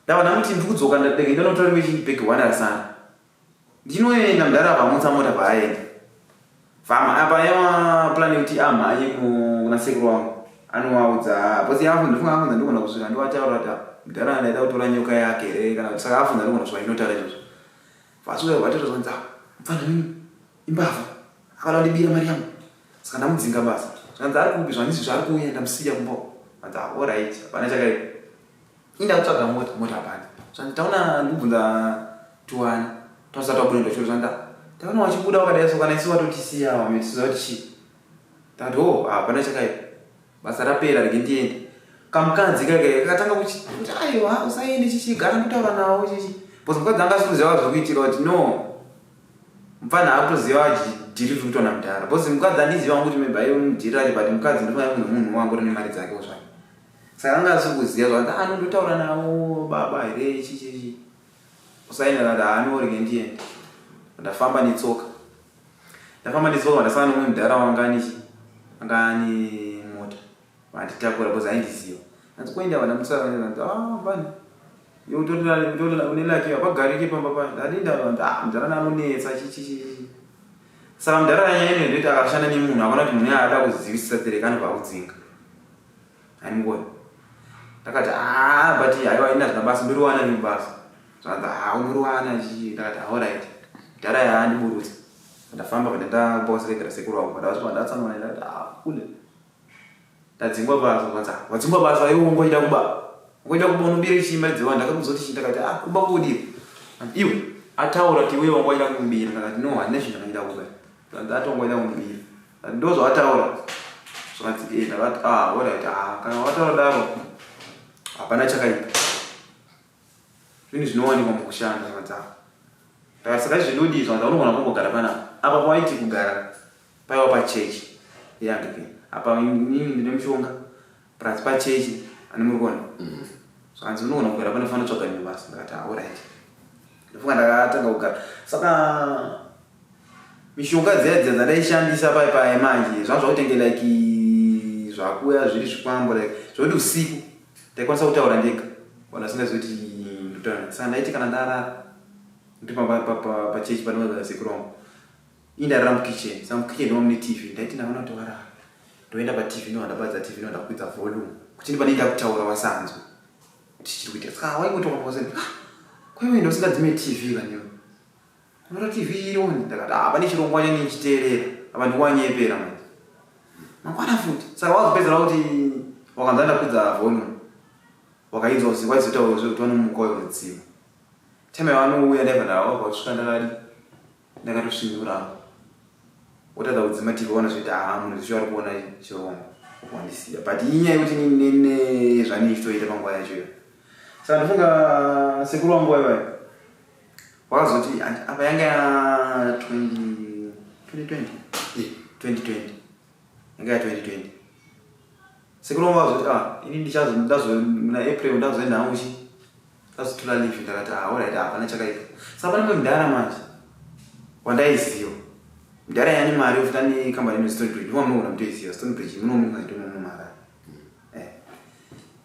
Ndava ndamuti ndiri kudzoka ndege ndinotora rimwe chibhegi one rasara. Ndinoenda mudhara apa amutsa mota paaenda. Fama apa yava plan yekuti amhanye kuna sekuru wangu anovaudza because afunza ndifunga afunza ndigona kusvika ndovataura kuti mudhara ndaida kutora nyoka yake here kana kuti saka afunza ndigona kusvika ndinotaura izvozvo. Vasvika vatoita zvanzi ah mupfana wenyu imbavha akada kundibira mari yangu saka ndamudzinga basa zvanzi ari kupi zvanzi zvaari kuuya ndamusiya kumba uko zvanzi ah alright hapana chakaipa ini ndakutsvaga mota mota hapana zvanzi taona ndikubvunza tuwana twasati twabuda ndachoro zvanzi ah, taona wachibuda wakadai so kana isu watotisiya wametiziva kuti chii ndakati oh hapana chakaipa Basa rapera rege ndiende. Kamukadzi kake kakatanga kuti aiwa usaende chichi gara ndotaura nawo chichi. Because mukadzi anga asikuziva zviri kuitika kuti no. Mupfana akutoziva dhiri riri kuitwa namudhara. Because mukadzi andiziva wangu kuti maybe aive mudhiri racho but mukadzi ndofunga munhu munhu wangu rine mari dzake zvake. Saka anga asikuziva zvakanzi ah ndotaura nawo baba here chichi chichi. Usaende akati ah no rege ndiende. Ndafamba netsoka. Ndafamba netsoka ndasangana nomumwe mudhara wanga ane chi anga ane mota vanditakura because aindiziva. Hanzi kuenda vandamutsara vanzi ah bani iwe utori une lucky hapagarike pamba paya. Ndadinda vanzi ah mudhara anonetsa chi chi chi. Saka mudhara nyaya ino ndoti akashanda nemunhu akaona kuti munhu ada kuzivisisa tereka anobva akudzinga. Hanimukoni. Ndakati ah but haiwa ina zvina basa ndoriwana rimwe basa. Zvanzi ah unoriwana chii ndakati ah alright. Dhara yaandiburutsa. Ndafamba pandaenda kumba kwasekegara sekuru wangu. Ndasvika ndatsanwa ndakati ah kule. Ndadzingwa basa kwanza. Ah, wadzingwa basa iwe ungoida kuba. Ungoida kuba unobira chii mari dzevanhu ndakamuudza kuti chii ndakati ah kuba kudii. Iwe ataura kuti iwe wangoida kumubira ndakati no handina chinhu ndakaida kuba. Zvanzi atongoida kumubira. Ndozvawataura zvakanzi eh ndakati ah alright ah kana wataura daro hapana chakaipa. Zvinhu zvinowanikwa mukushanda zvakanzi ah. Ndakati saka izvi ndodii zvakanzi unogona kungogara panapa. Apa pawaiti kugara paiva pachechi yeAnglican. Apa inini ndine mushonga plus pachechi ani muri kuona. Zvakanzi unogona kugara panofanira kutsvaga rimwe basa. Ndakati ah alright. Ndofunga ndakatanga kugara. Saka Mishonga dziya dziya dzandaishandisa paye paye manje zvanga zvakutenge like zvakuya zviri zvikwambo like zvekuti usiku ndaikwanisa kutaura ndega vanhu vasingazivi kuti ndotaura saka ndaiti kana ndarara ndiri pachechi panogara sekuru vangu ini ndarara mukitchen saka mukitchen ndoma mune tv ndaiti ndakaona kuti warara ndoenda patv ndobva ndabatidza tv ndobva ndakwidza volume kuti ndipanei ndakutaura wasanzwe kuti chiri kuitika saka waingotoka ah kwaiwe usingadzime tv kaniwe Unoona TV iri on ndakati ah pane chirongwa change ndichiteerera apa ndikuwanyepera manje. Mangwana futi. Saka wazopedzera kuti wakanzwa ndakwidza volume. Wakainzwa usiku waizotaura zve kuti vanomuka uyo unodzima. Time yavanouya ndaiva ndawabva kusvika ndakadi ndakatosvinyura. Wotadza kudzima TV waona zvekuti ah munhu zvisho ari kuona chirongwa wandisiya. But inyaya yekuti nene zvanei chitoita panguva yacho iyo. Saka ndofunga sekuru wangu waivayo. Wakazoti apa yanga ya 20 2020 eh 2020 yanga ya 2020 sekuru wangu wakazoti ah ini ndichazo ndazo muna April ndazoenda hangu chi ndazotora leave ndakati ah alright hapana chakaipa saka pane mumwe mudhara manje wandaiziva mudhara yani mari yofuta nekambani ino Stone Bridge ndiwo munogona mutoiziva Stone Bridge munomuka ndimo muMharare Eh.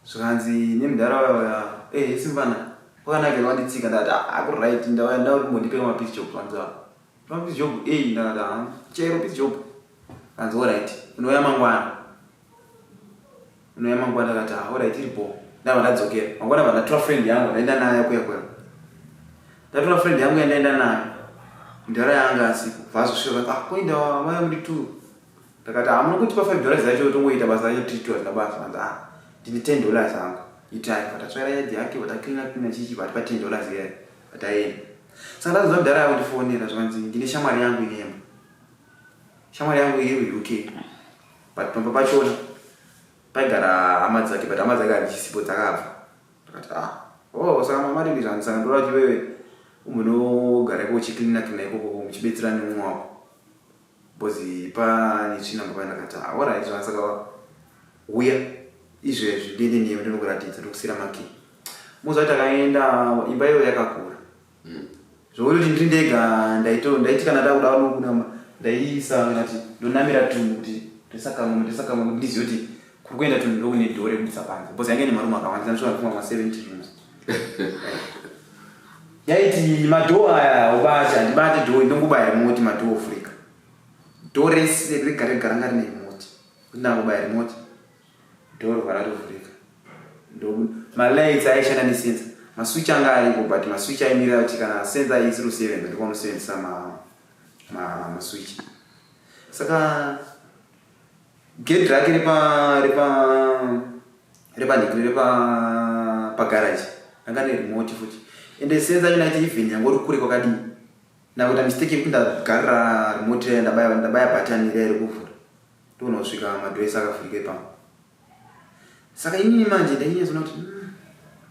Zvikanzi nemudhara waya waya, eh simvana, kwakanaka wanditsika ndati ah ku right ndauya ndauya kumbondipe ma piece job kwanza. Ma piece job eh ndakati ah chero piece job. Kanzi all right, unouya mangwana. Unouya mangwana ndakati ah all right iri bho. Ndabva ndadzokera. Mangwana bva ndatora friend yangu ndaenda nayo kuya kuya. Ndatora friend yangu yandaenda nayo. Mudhara yanga asipo. Vazosvika ah koinda vaya muri two. Ndakati ah muno kutipa 5 dollars yacho tongoita basa racho tiri two hazvina basa. Vanzi ah ndine 10 dollars hangu. Itai vatatsvaira yadhi yake vatacleana cleana chichi vatipa 10 dollars iya vataenda. Saka ndazonzwa mudhara yakundifonera zvikanzi ndine shamwari yangu inema. Shamwari yangu iri kuUK. But pamba pachona paigara hama dzake but hama dzake hadzisipo dzakabva. Ndakati ah oh saka mama rini zvanzi saka ndoda kuti iwewe umbonogara ikoko uchicleana cleana ikoko muchibetserana nemumwe wako. Because pane tsvina mba ndakati ah alright zvana saka huya izvezvi ndiende newe ndinokuratidza ndokusira makey. Muzuva takaenda imba iyoyo yakakura. Zvokuti ndiri ndega ndaito ndaiti kana ndakuda kunobuda mba Ndaiisa ndati ndonamira tunhu kuti ndoisa kamwe ndoisa kamwe kuti ndizive kuti kuri kuenda tunhu ndokune dhoo rekubudisa panze because yange ine marumu akawanda ndisvika ndafunga ma 70 rooms. Yaiti madhoo aya ubate handibate dhoo ndongobaya remote madhoo ovhurika. Dhoo rese rega rega ranga rine remote. Kuti ndangobaya remote dhoo robva ratovhurika. Malights aishanda nesensor. Maswitch anga aripo but maswitch aimirira kuti kana sensor isiri kusevenza ndokwanosevenzesa maswitch. Saka gate rake repa repa repanhikiri repa pagarage ranga rine remote futi. Ende sensor yacho ndaiti even yangu uri kure kwakadii. Ndakuita mistake yekuti ndagarira remote riya ndabaya ndabaya button riya rekuvhura. Ndoona kusvika madhoo ese akavhurika ipapo. Saka inini manje ndainyatsoona kuti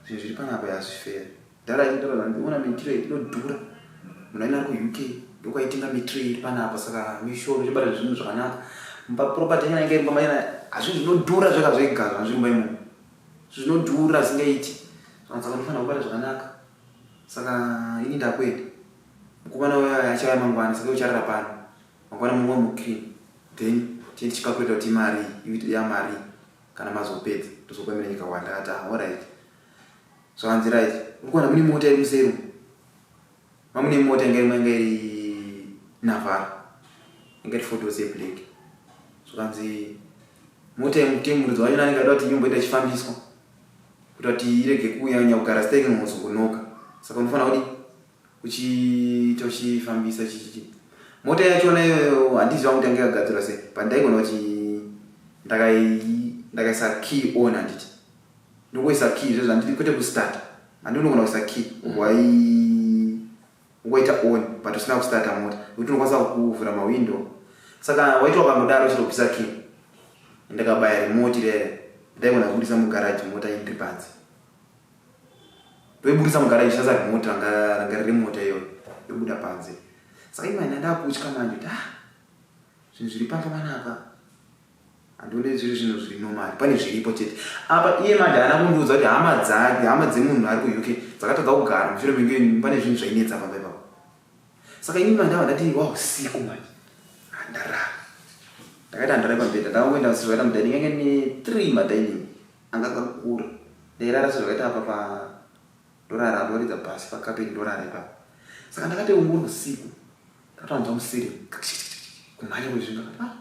zvinhu zviri panapa hazviferi. Dhara achitaura zvanzi ona material inodhura. Munhu aina ari kuUK ndokwaitenga material iri panapa saka mishoro ichibata zvinhu zvakanaka. Mumba property yacho inenge iri mumba maina hazvinhu zvinodhura zvega zvega zvazviri mumba imomo. Zvinodhura zvisingaiti. Saka unofanira kubata zvakanaka. Saka ini ndakuenda. Mukomana uya achauya mangwana saka ucharara pano. Mangwana mumwe muclean then tiende tichicalculate kuti imari yamari kana mazopedza tozokupa mine nyika wanda akati ah alright. Zvakanzi right uri kuona mune mota iri museri umu mamune mota yanga irimo yanga iri Navara yanga iri four doors yeblack zvakanzi mota yemutemo muridzi wacho anenge ada kuti inyomboita ichifambiswa kuita kuti irege kunyanya kugara sitenge mozongonoka saka unofanira kudi uchiita uchifambisa chichichi mota yachona iyoyo handiziva kuti yange yakagadzirwa sei but ndaigona kuti ndakaisa key on handiti ndongoisa key zvezvo handiti kwete kustart handi unogona kuisa key wai waita on but usina kustarta mota nekuti unokwanisa kuvhura mawindow saka waiti wakangodaro uchitobvisa key ndakabaya remote rere ndaigona kubudisa mugaraji mota iri panze ndoibudisa mugaraji shandisa remote ranga ranga riri mota iyoyo yobuda panze saka imani ndakutya manje kuti ah zvinhu zviri pamba panapa handione zviri zvinhu zviri normal pane zviripo chete apa iye manje haana kundiudza kuti hama dzake hama dzemunhu ari kuUK dzakatadza kugara mushure menge pane zvinhu zvainetsa pamba ipapo saka ini manje ava ndati wa usiku manje handarara ndakaita handarara pambedha ndakangoenda sezvakaita mudining yange ne three madining anga akakura ndairara sezvakaita apa pa ndorara ndoridza pasi pakapeti ndorara ipapo saka ndakati unguri usiku ndakatonzwa musiri kumhanya kwezvinhu ndakati ah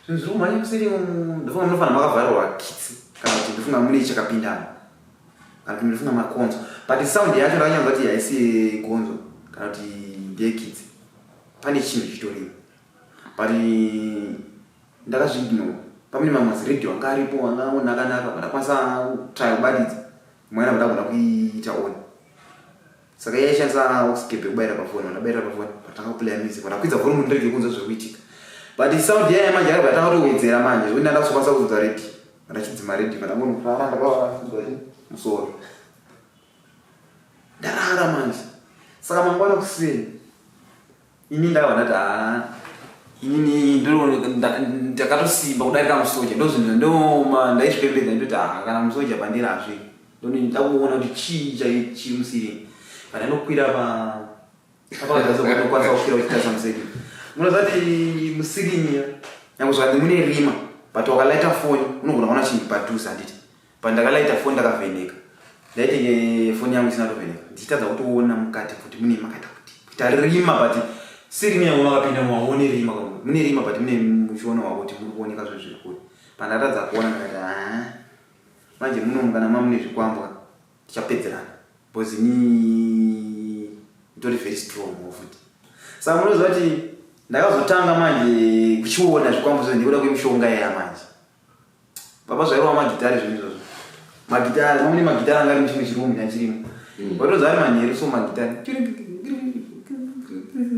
zvinhu zviri kumhanya musiri ndofunga munofanira makavharirwa kitsi kana kuti ndofunga mune chakapindana kana kuti ndofunga makonzo but sound yacho ndakanyanzwa kuti haisi gonzo kana kuti ndeyekitsi pane chinhu chitorimo but ndakazviignore pamwe mamwe maziredhiyo anga aripo anga akanaka ndakwanisa kutry kubatidza imwe yana ndagona kuiita on saka iye aishandisa aux cable kubayira pafoni vandabayira pafoni patanga kuplaya music vandakwidza volume ndirege kunzwa zviri kuitika but sound yaya manje yakabva yatanga kutowedzera manje zvekuti ndanda kuzokwanisa kuzodza radio ndachidzima radio vandangonorara ndakavafudza musoro ndarara manje saka mangwana kuseni ini ndakabva ndati haa inini ndakatosimba kudarika musoja ndozvinhu ndoma ndaizvipembedza ndoti haa kana musoja pandiri hazviri ndoda kuona kuti chii chai chiri musirini but anokwira pa apakazokwanisa kukwira uchitarisa musirini munoziva kuti musirini nyange zvanzi mune rima but wakalaita foni unogona kuona chinhu padhuze handiti but ndakalaita foni ndakavheneka ndaitenge foni yangu isina kutovheneka ndichitadza kutoona mukati kuti mune makaita kuti kuita rima but sirimi yangu makapinda maone rima mune rima but mune muchiona wako kuti muri kuoneka zvinhu zviri kure pandatadza kuona ndakati haa manje munomu kana mamune zvikwambwa tichapedzerana because ini nditori very strong futi saka munoziva kuti ndakazotanga manje kuchiona zvikwambo zvo ndikuda kwemishonga iya manje baba zvairova magitari zvinhu izvozvo magitari mamune magitari anga ari muchimwe chirumu chachirimo waitoza ari manheru so magitari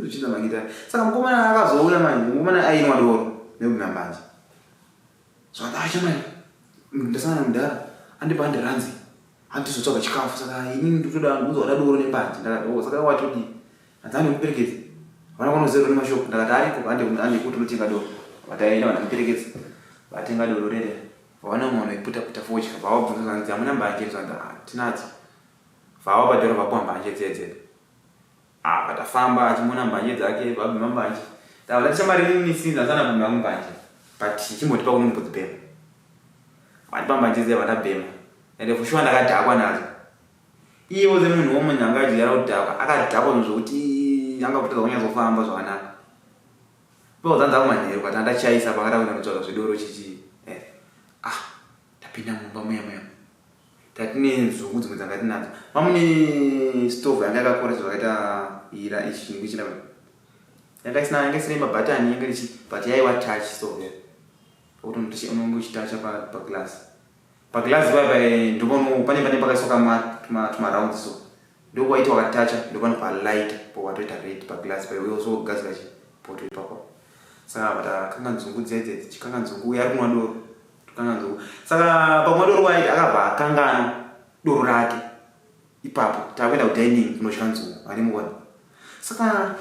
zvichiita magitari saka mukomana akazouya manje mukomana ainwa doro nekubvira mbanje zvakadacha manje ndasangana mudhara andipa handiranzi handizotsvaga chikafu saka inini ndikutoda ndikuzoda doro nembanje ndakati oh saka watodii hanzi andimuperekedza havana kunoziva nemashoko ndakati ariko hande kuti unotenga doro vataenda vandamuperekedza vatenga doro rere vaona mwana aiputa puta fodya vavabvunza zvanzi hamuna mbanje zvanzi ah tinadzo vavabhadhara vapuwa mbanje dzedze ah vatafamba achimona mbanje dzake vabvima mbanje. Ndati shamwari inini sinza sana munhu wangu mbanje but chimbotipa kunombodzibhema. Vandipa mbanje dziya vandabhema ende for sure ndakadhakwa nadzo. Iye wose munhu womunhu anga adyara kudhakwa akadhakwa zvinhu zvokuti anga kutadza kunyatsofamba zvakanaka. Pakudzanza kumanheru kwati andachaisa pakada kuenda kutsvaga zvidoro chichi eh. Ah tapinda mumba muya muya tatine nzungu dzimwe dzanga tinadzo mamune stove yanga yakakora zvakaita ira ichingu china yanga isina yanga isina mabhatani yanga ichi but yaiwa touch stove ya kuti unonge uchitacha pa pa glass pa glass paya paya ndopano pane pane pakaiswa kama tuma tuma rounds so ndokwaita wakatacha ndopano pa light po watoita red pa glass paya uyo so gazika chi poto ipapo saka takanga nzungu dziya dziya dzichikanga nzungu uyo ari kunwa doro tokanga nzungu saka pamwe doro waiti akabva akanganwa doro rake ipapo takuenda kudining kunodya nzungu ani muona saka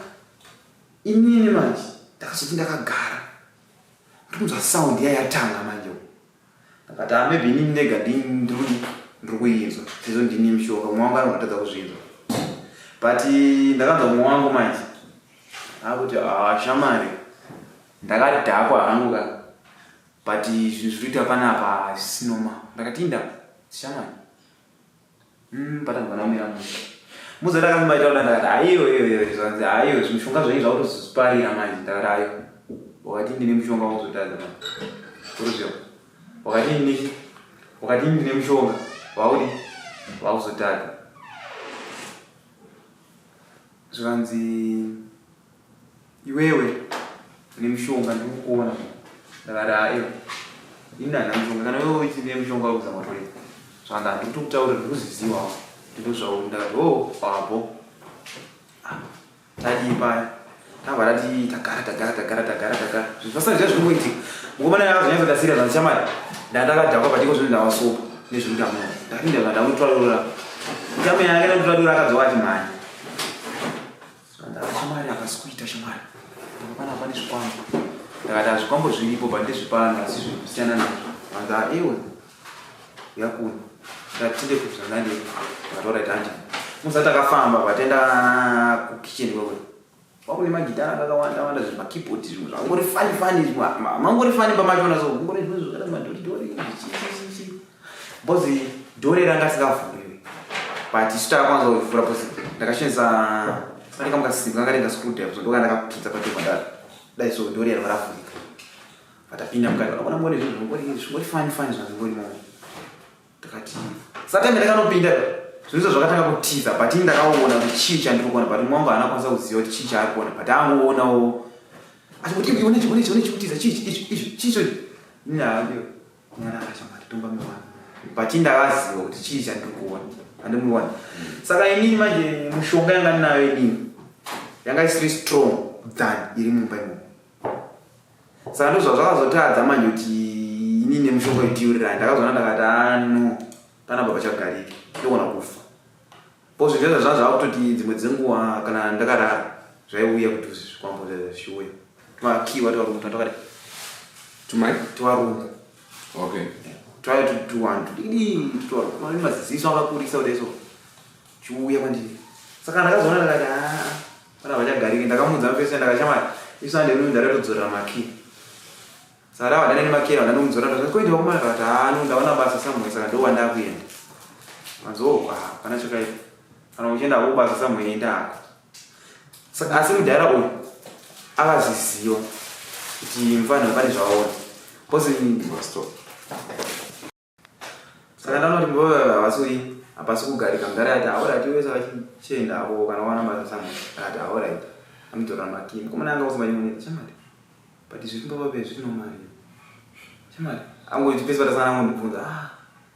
inini manje ndakazoti ndakagara ndikunzwa sound iya yatanga manje ndakati ah, maybe inini ndega ndiri kuinzwa sezvo ndini mushonga mumwe wangu anongatadza kuzvinzwa but ndakanzwa mumwe wangu manje akuti ah, shamari ndakadhakwa hangu ka but zvinhu zviri kuita panapa hazvisi normal ndakati inda shamari mm, patanzwa namira musha muzati akambaita kuda ndakati aiyo iyo iyo zvanzi aiyo zvimushonga zvenyu zvakutozviparira manje ndakati aiyo wakati ndine mushonga wakuzotadza manje kuruziva wakati ndine wakati ndine mushonga wakuti wakuzotadza zvikanzi iwewe une mushonga ndikukuona ndakati aiwa ini handina mushonga kana iwewe uchine mushonga wekuzama kutoreva zvakanzi handiri kutokutaurira ndikuzvizivawo ndinozvauri ndakati o oh, abo ah, tadii paya tabva tati tagara tagara tagara tagara tagara zvasati zviya zvinomboitika mukomana akazonyatsotasira zvanzi shamari ndandakadhakwa patiko zvino ndavasopa nezvekuti amuona ndakati ndava ndakutora dora chama yake ndakutora dora akadzoka ati mhani Shamwari hapasi kuita shamwari. Pana pane zvikwambo. Ndakati hazvikwambo zviripo but ndezvepano asi zvinosiyana nazvo. Vanzi ah iwe uya kuno. Ndakati tinde kupi zvandandei. Ndakati alright handi. Musati takafamba vatenda kukitchen kwekwe. Kwakune magitara akawanda wanda zvinhu makeyboard zvimwe zvangori fani fani zvimwe mangori fani pamachona so kungori zvimwe zvakaita madhori dhori zvichi chi chi. Because dhori ranga risingavhuriwi but isu takakwanisa kuvhura because ndakashandisa pane kamwe kasimbi kanga kaita screwdriver so ndoka ndakapinza pacho padaro dai so dhori ranga ravhurika but apinda mukati vakaona mune zvinhu zvingori zvingori fani fani zvazvingori momo takati satime ndakanopinda zvinhu zvakatanga kutiza but ini ndakaona kuti chii chandiri kuona but mwangu haana kwanisa kuziva kuti chii chaari kuona but angoonawo achikuti ione chione chione chikutiza chii ichi ichi chii icho ini haandiyo Nyarara shamwari tomba miwana. But ndakaziva kuti chii chandiri kuona. Andimuona. Saka inini manje mushonga yanga ndinayo inini yanga isiri strong than iri mumba imomo. Saka ndozva zvakazotadza manje kuti inini nemushonga itiurirani. Ndakazoona ndakati ah no panapa pachagariki ndogona kufa. Because zvinhu zvanga zvakutoti dzimwe dzenguva kana ndakarara zvaiuya kudhuze zvikwambo zvichiuya. Twakiwa twarungu twakadai. Tumai? Twarungu. Okay. Twaiva tuwandu tudiki twarungu. Mane maziso akakurisa kudai so. Chiuya kwandiri. Saka ndakazoona ndakati ah pana vachagariki ndakamuudza mfesi ndakati shamwari isu handei ndatodzorera makey. Saka ndava ndane nemakera ndanomudzora ndakati koenda vakomana ndakati haa no ndaona basa somewhere saka ndowandakuenda. Manzi oh ah hapana chakaipa. Kana uchienda hako kubasa somewhere enda hako. Saka asi mudhara uyu akazviziva kuti mfana pane zvaona. Because Stop. Saka ndaona kuti baba havasi kudii hapasi kugarika mudhara ati alright iwe saka chienda hako kana wawana basa somewhere akati alright amudzorera makey mukomana anga usina chimunetsa shamwari but zviri pamba pape zviri normal shamwari angoti pese patasangana angondibvunza ah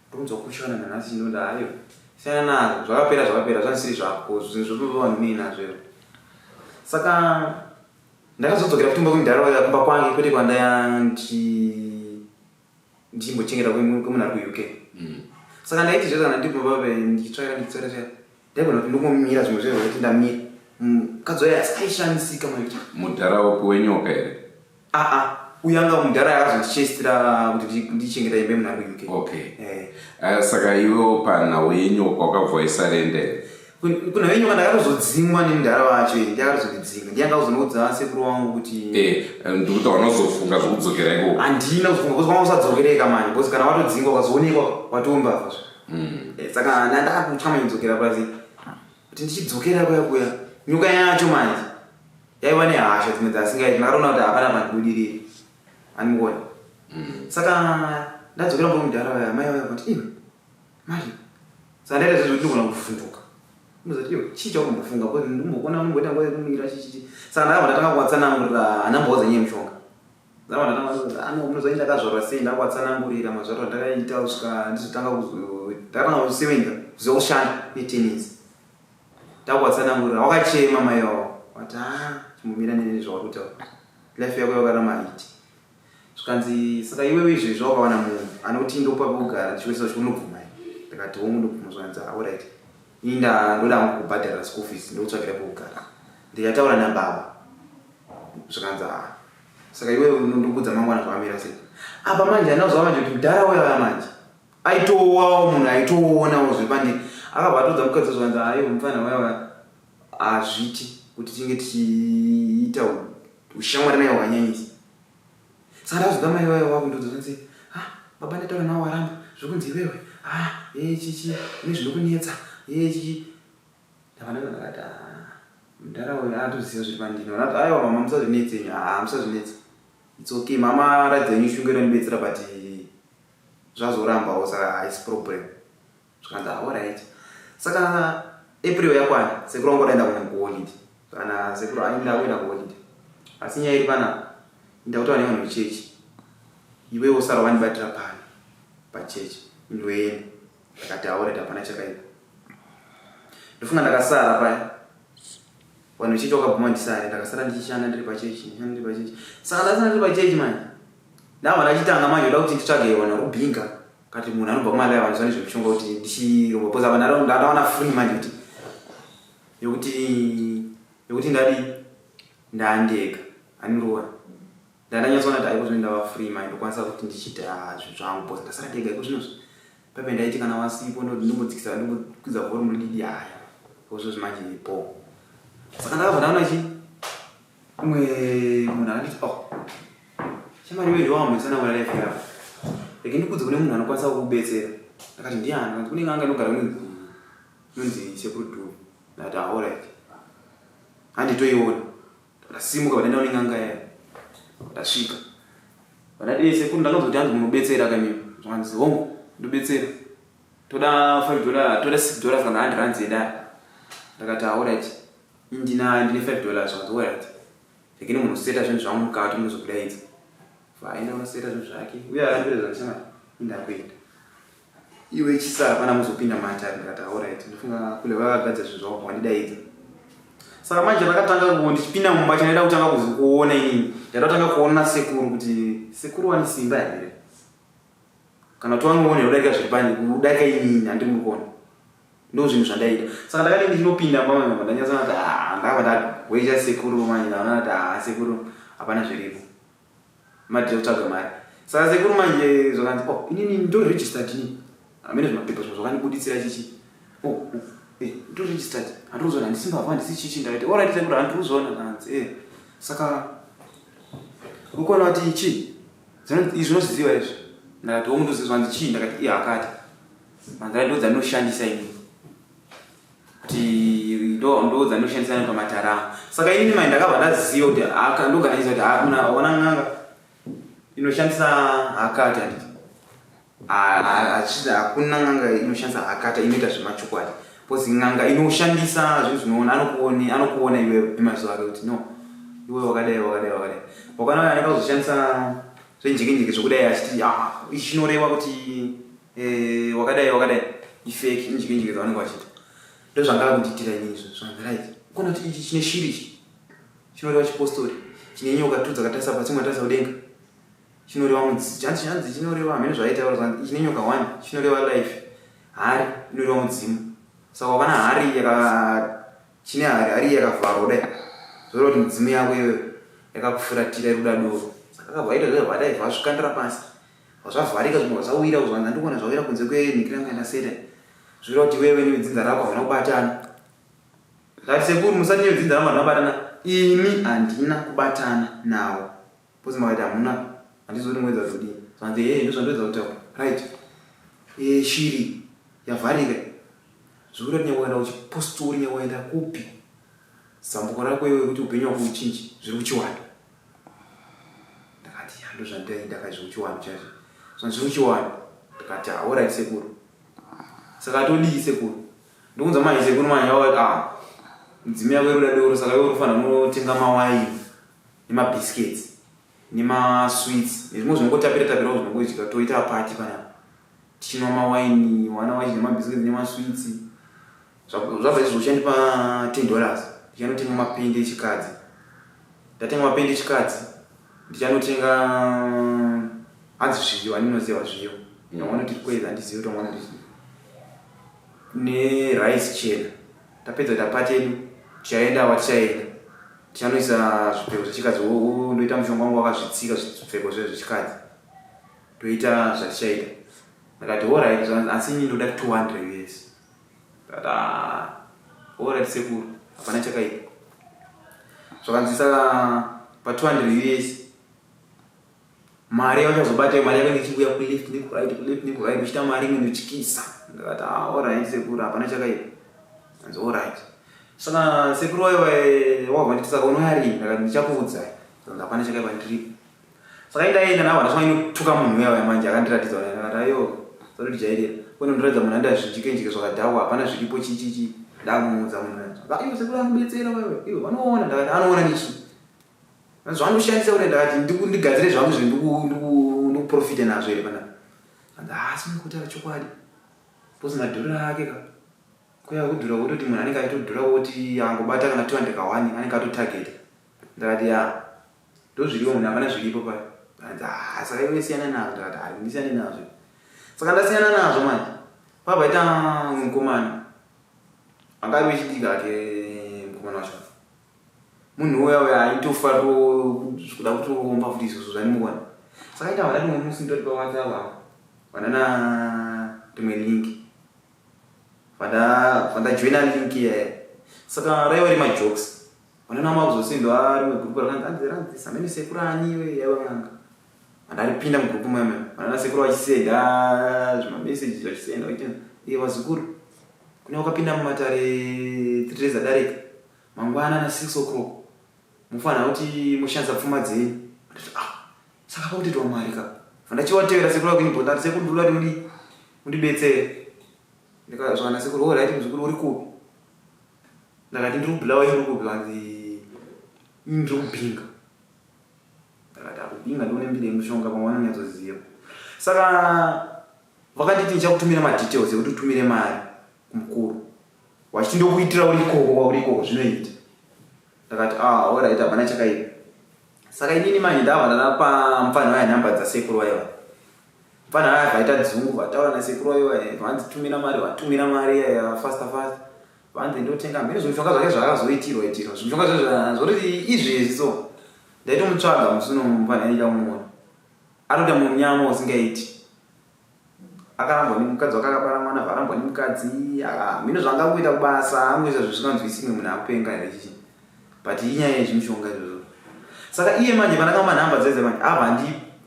ndikunzwa kushana nanhasi chinoda ayo siyana nazvo zvakapera zvakapera zvanisiri zvako zvinhu zvopapa vanhu nei nazvo ivo saka ndakazodzokera kutumba kumudhara kumba kwange kwete kwandaya ndichi ndichimbochengeta kwemunhu ari kuuk mm. saka ndaiti zve kana ndiri kumba pape ndichitsvaira ndichitsvaira tsvaira ndaigona kuti ndongomira zvimwe zve zvekuti ndamira mukadzi waye asi aishamisika manje mudhara upi wenyoka here aa uyu anga mudhara akazondichestira kuti ndichengeta imba yemunhu ari kuuk okay eh. Uh, saka iwewo panhau yenyoka wakabva waisarenda here? Kuna venyoka ndakatozodzingwa nemudhara wacho ndiye akatozondidzinga ndiye anga kuzonoudza sekuru wangu kuti eh, ndikuti wanozofunga zvekudzokera ikoko. Handina kuzofunga because kwanga kusadzokereka manje because kana watodzingwa ukazoonekwa watombavha zve. Eh, saka ndandakutya manje kudzokera pasi kuti ndichidzokera kuya kuya nyoka yacho manje yaiva nehasha dzimwe dzasingaiti ndakatoona kuti hapana pandibudirire andimukona saka ndadzokera mudhara vaya mai vaya kuti iwe Mari. Saka ndaita zvezvo ndinogona kuvhunduka. Ndozoti iwe chii chakumbofunga because ndimbokuona unomboita nguva yekumira chii chii. Saka ndakabva ndatanga kuvatsanangurira hana mbowa dzenyaya yemushonga. Ndakabva ndatanga kuti ano munoziva ndakazvarwa sei ndakuvatsanangurira mazvarwa andakaita kusvika ndizotanga kuzo ndakatanga kusevenza kuziva kushanda netenisi. Ndakuvatsanangurira wakachema mai wavo. Vati ah chimbomira nezvauri kutaura. Life yako yakarama haiti. Zvikanzi saka iwewe izvezvi wakawana munhu anoti ndopa pekugara ndichiwesa kuti unobvuma here? Ndikati hongu ndobvuma zvikanzi ah alright ini ndoda hangu kubhadharira school fees ndokutsvagira pekugara. Ndikataura nababa zvikanzi ah saka iwewe ndokudza mangwana zvakamira sei? Apa manje handina kuziva manje kuti mudhara uya uya manje aitowawo munhu aitoonawo zvepandiri akabva atodza mukadzi zvikanzi ah iwe mupfana uya uya hazviti kuti tinge tichiita ushamwari naye hwakanyanyisa saka ndazodza mai vayo vakundiudza zvanzi ah baba ndataura nawo waramba zvokunzi iwewe ah ee chichi une zvinokunetsa ee chichi ndabva ndanga ndakati ah mudhara uyu atoziva zviri pandini vanati aiwa mama musazvinetse inyu ah musazvinetse it's okay mama ratidza inyu shungu inondibetsera but zvazorambawo saka haisi problem Zvikanzi ah alright. Saka April yakwana sekuru wangu wadaenda kuholiday. Kana sekuru aenda kuenda kuholiday. Asi nyaya iri panapa ndakutaura nevanhu vechechi. Iwewe usara wandibatira pano pachechi ndoenda. Ndakati alright hapana chakaipa. Ndofunga ndakasara paya. Vanhu vechechi vakabvuma ndisare ndakasara ndichishanda ndiri pachechi ndishanda ndiri pachechi. Saka ndasara ndiri pachechi manje. Ndabva ndachitanga manje ndoda kuti nditsvage vanhu vari kubhinga. Kati munhu anobva kuMalawi vanoziva nezvemishonga kuti ndichiromba because apa ndakaona free manje kuti yekuti yekuti ndadi ndandega aniroora ndandanyatsoona kuti aiko zvino ndava free manje ndokwanisa kuti ndichiita zvinhu zvangu because ndasara ndega iko zvinozvi pepe ndaiti kana wasipo ndombodzikisa ndombokwidza volume ndodidi haya kozvozvi manje po saka ndakabva ndaona chi Umwe munhu akanditi oh shamwari iwe ndiwe wamboitsanangura life yako rege ndikudze kune munhu anokwanisa kukubetsera ndakati ndiani kanzi kune n'anga inogara inonzi inonzi sekuru Dube ndakati ah alright handitoiona ndasimuka vandaenda kune n'anga yaya ndasvika vandati eh sekuru ndakanzwa kuti hanzi munobetsera kamimi zvakanzi hongu ndobetsera toda 5 dollar toda 6 dollars kana 100 rands yedare ndakati ah alright Ndina ndine 5 dollars zvanzi alright. Regeni munoseta zvinhu zvangu mukati munozokudaidza. Vaenda unoseta zvinhu zvake. Uye akandipedza zvanzi shamwari indakuenda. Iwe chisara pana muzopinda matari ndikati alright ndofunga kule vakagadzira zvinhu zvavo wandidaidza. Saka manje ndakatanga ndichipinda mumba chandaida kutanga kuona inini. Ndaida kutanga kuona sekuru kuti sekuru wani simba here. Kana kuti wanoona kudarika zviri pani kudarika inini handiri muri kuona. Ndozvinhu zvandaida. Saka ndakati ndichinopinda mumba manje ndanyatsoona kuti ah ndakabva ndagwecha sekuru manje ndaona kuti ah sekuru hapana zviripo. Madhiri kutsvaga mari. Saka sekuru manje zvakanzi oh inini ndo registered ini. Hamene zvimapepa zvimwe zvakandibuditsira chichi. Oh, oh eh ndo registered. Handiri kuzoona handisi mbavha handisi chichi ndakati alright sekuru handiri kuzoona zvakanzi eh saka ukuona kuti chii izvi unozviziva izvi ndakati hongu ndozviziva zvanzi chii ndakati iye akati Manzara ndo dzandinoshandisa ini kuti ndo dzandinoshandisa ini pamatara angu saka inini mai ndakabva ndaziva kuti aka ndogara ndichiziva kuti hakuna ona n'anga inoshandisa hakata handiti hakuna n'anga inoshandisa hakata inoita zvemachokwadi because n'anga inoshandisa zvinhu zvinoona anokuone anokuona iwewe nemaziso ake kuti no iwe wakadai wakadai wakadai wakana anenge kuzoshandisa zvenjikinjiki zvekudai achiti ah, ichi chinoreva kuti Eh, wakadai wakadai ifake injike njike dzavanenge vachiita ndozvanga kundiitira ini izvo zvanzi right ukona kuti ichi chine shiri ichi chinoreva chipostori chine nyoka tu dzakatarisa pasi imwe tarisa kudenga chinoreva hanzi hanzi chinoreva hamene zvaaitaura zvanzi chine nyoka one chinoreva life hari inoreva mudzimu saka wakana hari yaka chine hari hari yakavharwa kudai zvoreva kuti midzimu yako iyoyo yakakufuratira iri kuda doro saka akabva aita zvadai vasvikandira pasi Zvavharika zvimwe zvawira kuzvanza ndikuona zvawira kunze kwenhikira yangu yandaseta. Zvoreva kuti iwewe nedzinza rako havana kubatana. Ndati sekuru musati nyaya dzinza ramwana vabatana ini handina kubatana nawo. Because makati hamuna handizivi kuti moedza kuti kudii. Zvanzi hey ndozvandoedza kutaura. Right. Eh shiri yavharika. Zvokuti nyangwe ukaenda kuchipostori nyangwe ukaenda kupi. Zambuko rako iwe kuti upenyu wako uchinje zviri kuchiwana. Ndakati ya ndozvandaida ka zviri kuchiwana chaizvo. Zvanzi zviri kuchiwana. Ndakati ah alright sekuru. Saka todii sekuru? Ndokunza manje sekuru manje vava ah mudzimu yako iri kuda doro saka iwe unofanira kunotenga mawaini nemabiscuits nemasweets nezvimwe zvinongotapira tapirawo zvinongodya toita party panapa tichinwa mawaini wana wachidya mabiscuits nemasweets zvabva izvo uchandipa $10 ndichanotenga mapendi echikadzi ndatenga mapendi echikadzi ndichanotenga hanzi zviyo handinoziva zviyo vamwe vanoti kweza handizivi kuti vamwe vanoti nerice chena tapedza kuita pati yedu tichaenda watichaenda tichanoisa zvipfeko zvechikadzi ndoita mushonga wangu wakazvitsika zvipfeko zve zvechikadzi toita zvatichaita ndakati horit asi ini ndoda 200 us ndakati ah, horit sekuru hapana chakaipa zvakanzi saka pa 200 us Mari yauchazobata mari yakange ichiuya kuleft nekuright kuleft nekuright uchiita mari imwe inotyisa. Ndakati ah alright sekuru hapana chakaipa. Anzi alright. Saka sekuru wayo wabva nditi saka unouya rini? Ndakati ndichakuudzai. Saka hapana chakaipa ndiripo. Saka indaenda navo ndasvika inotuka munhu uya uya manje akandiratidza uya ndakati ayo satotijairira. Unondiratidza munhu anoita zvinjike njike zvakadhakwa hapana zviripo chii chii chii. Ndamuudza munhu uya. Iwe sekuru anobetsera wewe. Iwe vanoona ndakati anoona nechii? Zvandoshandisa kuti ndakati ndigadzire zvangu zve ndikuprofite nazvo here panapa. Anzi haasi ah, kutaura chokwadi. Because madhuriro ake ka. Kuya kudhura kutoti munhu anenge achitodhura woti angobata kana 200 ka 1 anenge atotarget. Ndakati ya. Ndozviripo munhu hapana zviripo paya. Anzi ah saka iwe siyana nazvo ndakati ah ndisiyane nazvo. Saka ndasiyana nazvo manje. Pabva ita mukomana. Anga ari wechidiki hake mukomana wacho. Munhu uya uya aitofa kuda kutoromba futi izvozvo zvandimuona. Saka ita vana rimwe musi ndoti paWhatsApp apo vanana rimwe link. Vanda vandajoina link iya. Saka raiva remajokes. Vanana makuzosendwa rimwe group rakanzi hanzi ranzi samene sekuru ani iwe yaiva n'anga. Vandaripinda mugroup muya muya. Vanana sekuru vachisenda zvimameseji vachisenda vachiti iye vazukuru kune wakapinda mumatare 3 days adarika. Mangwana na 6 o'clock mufanira kuti moshandisa pfuma dzenyu. Ndati ah saka pakutoitwa mari ka. Ndachiwatevera sekuru vako inibho ndati sekuru ndinoda kuti mudi mundibetsere. Ndikazwana sekuru all right muzukuru uri kupi? Ndakati ndiri kuBulawayo uri kupi vanzi ini ndiri kuBinga. Ndakati akubinga ndione mbiri yemushonga pamwe vanonyatsoziva. Saka vakanditi ndichakutumira madetails ekuti utumire mari kumukuru. Wachiti ndokuitira uri ikoko kwauri ikoko zvinoita. Ndakati ah alright hapana chakaipa. Saka inini manje ndabva ndapa mupfanha waya nhamba dzasekuru vaya vaya. Mupfanha vaya vaita dzungu vataura nasekuru vaya vaya vanzi tumira mari vatumira mari ya faster faster. Vanzi ndotenga mhino zvimishonga zvake zvaakazoitirwa itirwa zvimishonga zvezvo zvoti izvezvi so ndaitomutsvaga musi uno mupfanha aida kumuona. Anoita munyama usingaiti. Akarambwa nemukadzi wake akabara mwana varambwa nemukadzi mhino zvaangangoita kubasa angoita zvisinganzwisi imwe munhu akupenga here chichi but inyaya yezvimishonga izvozvo saka iye manje pandakamba nhamba dzedze manje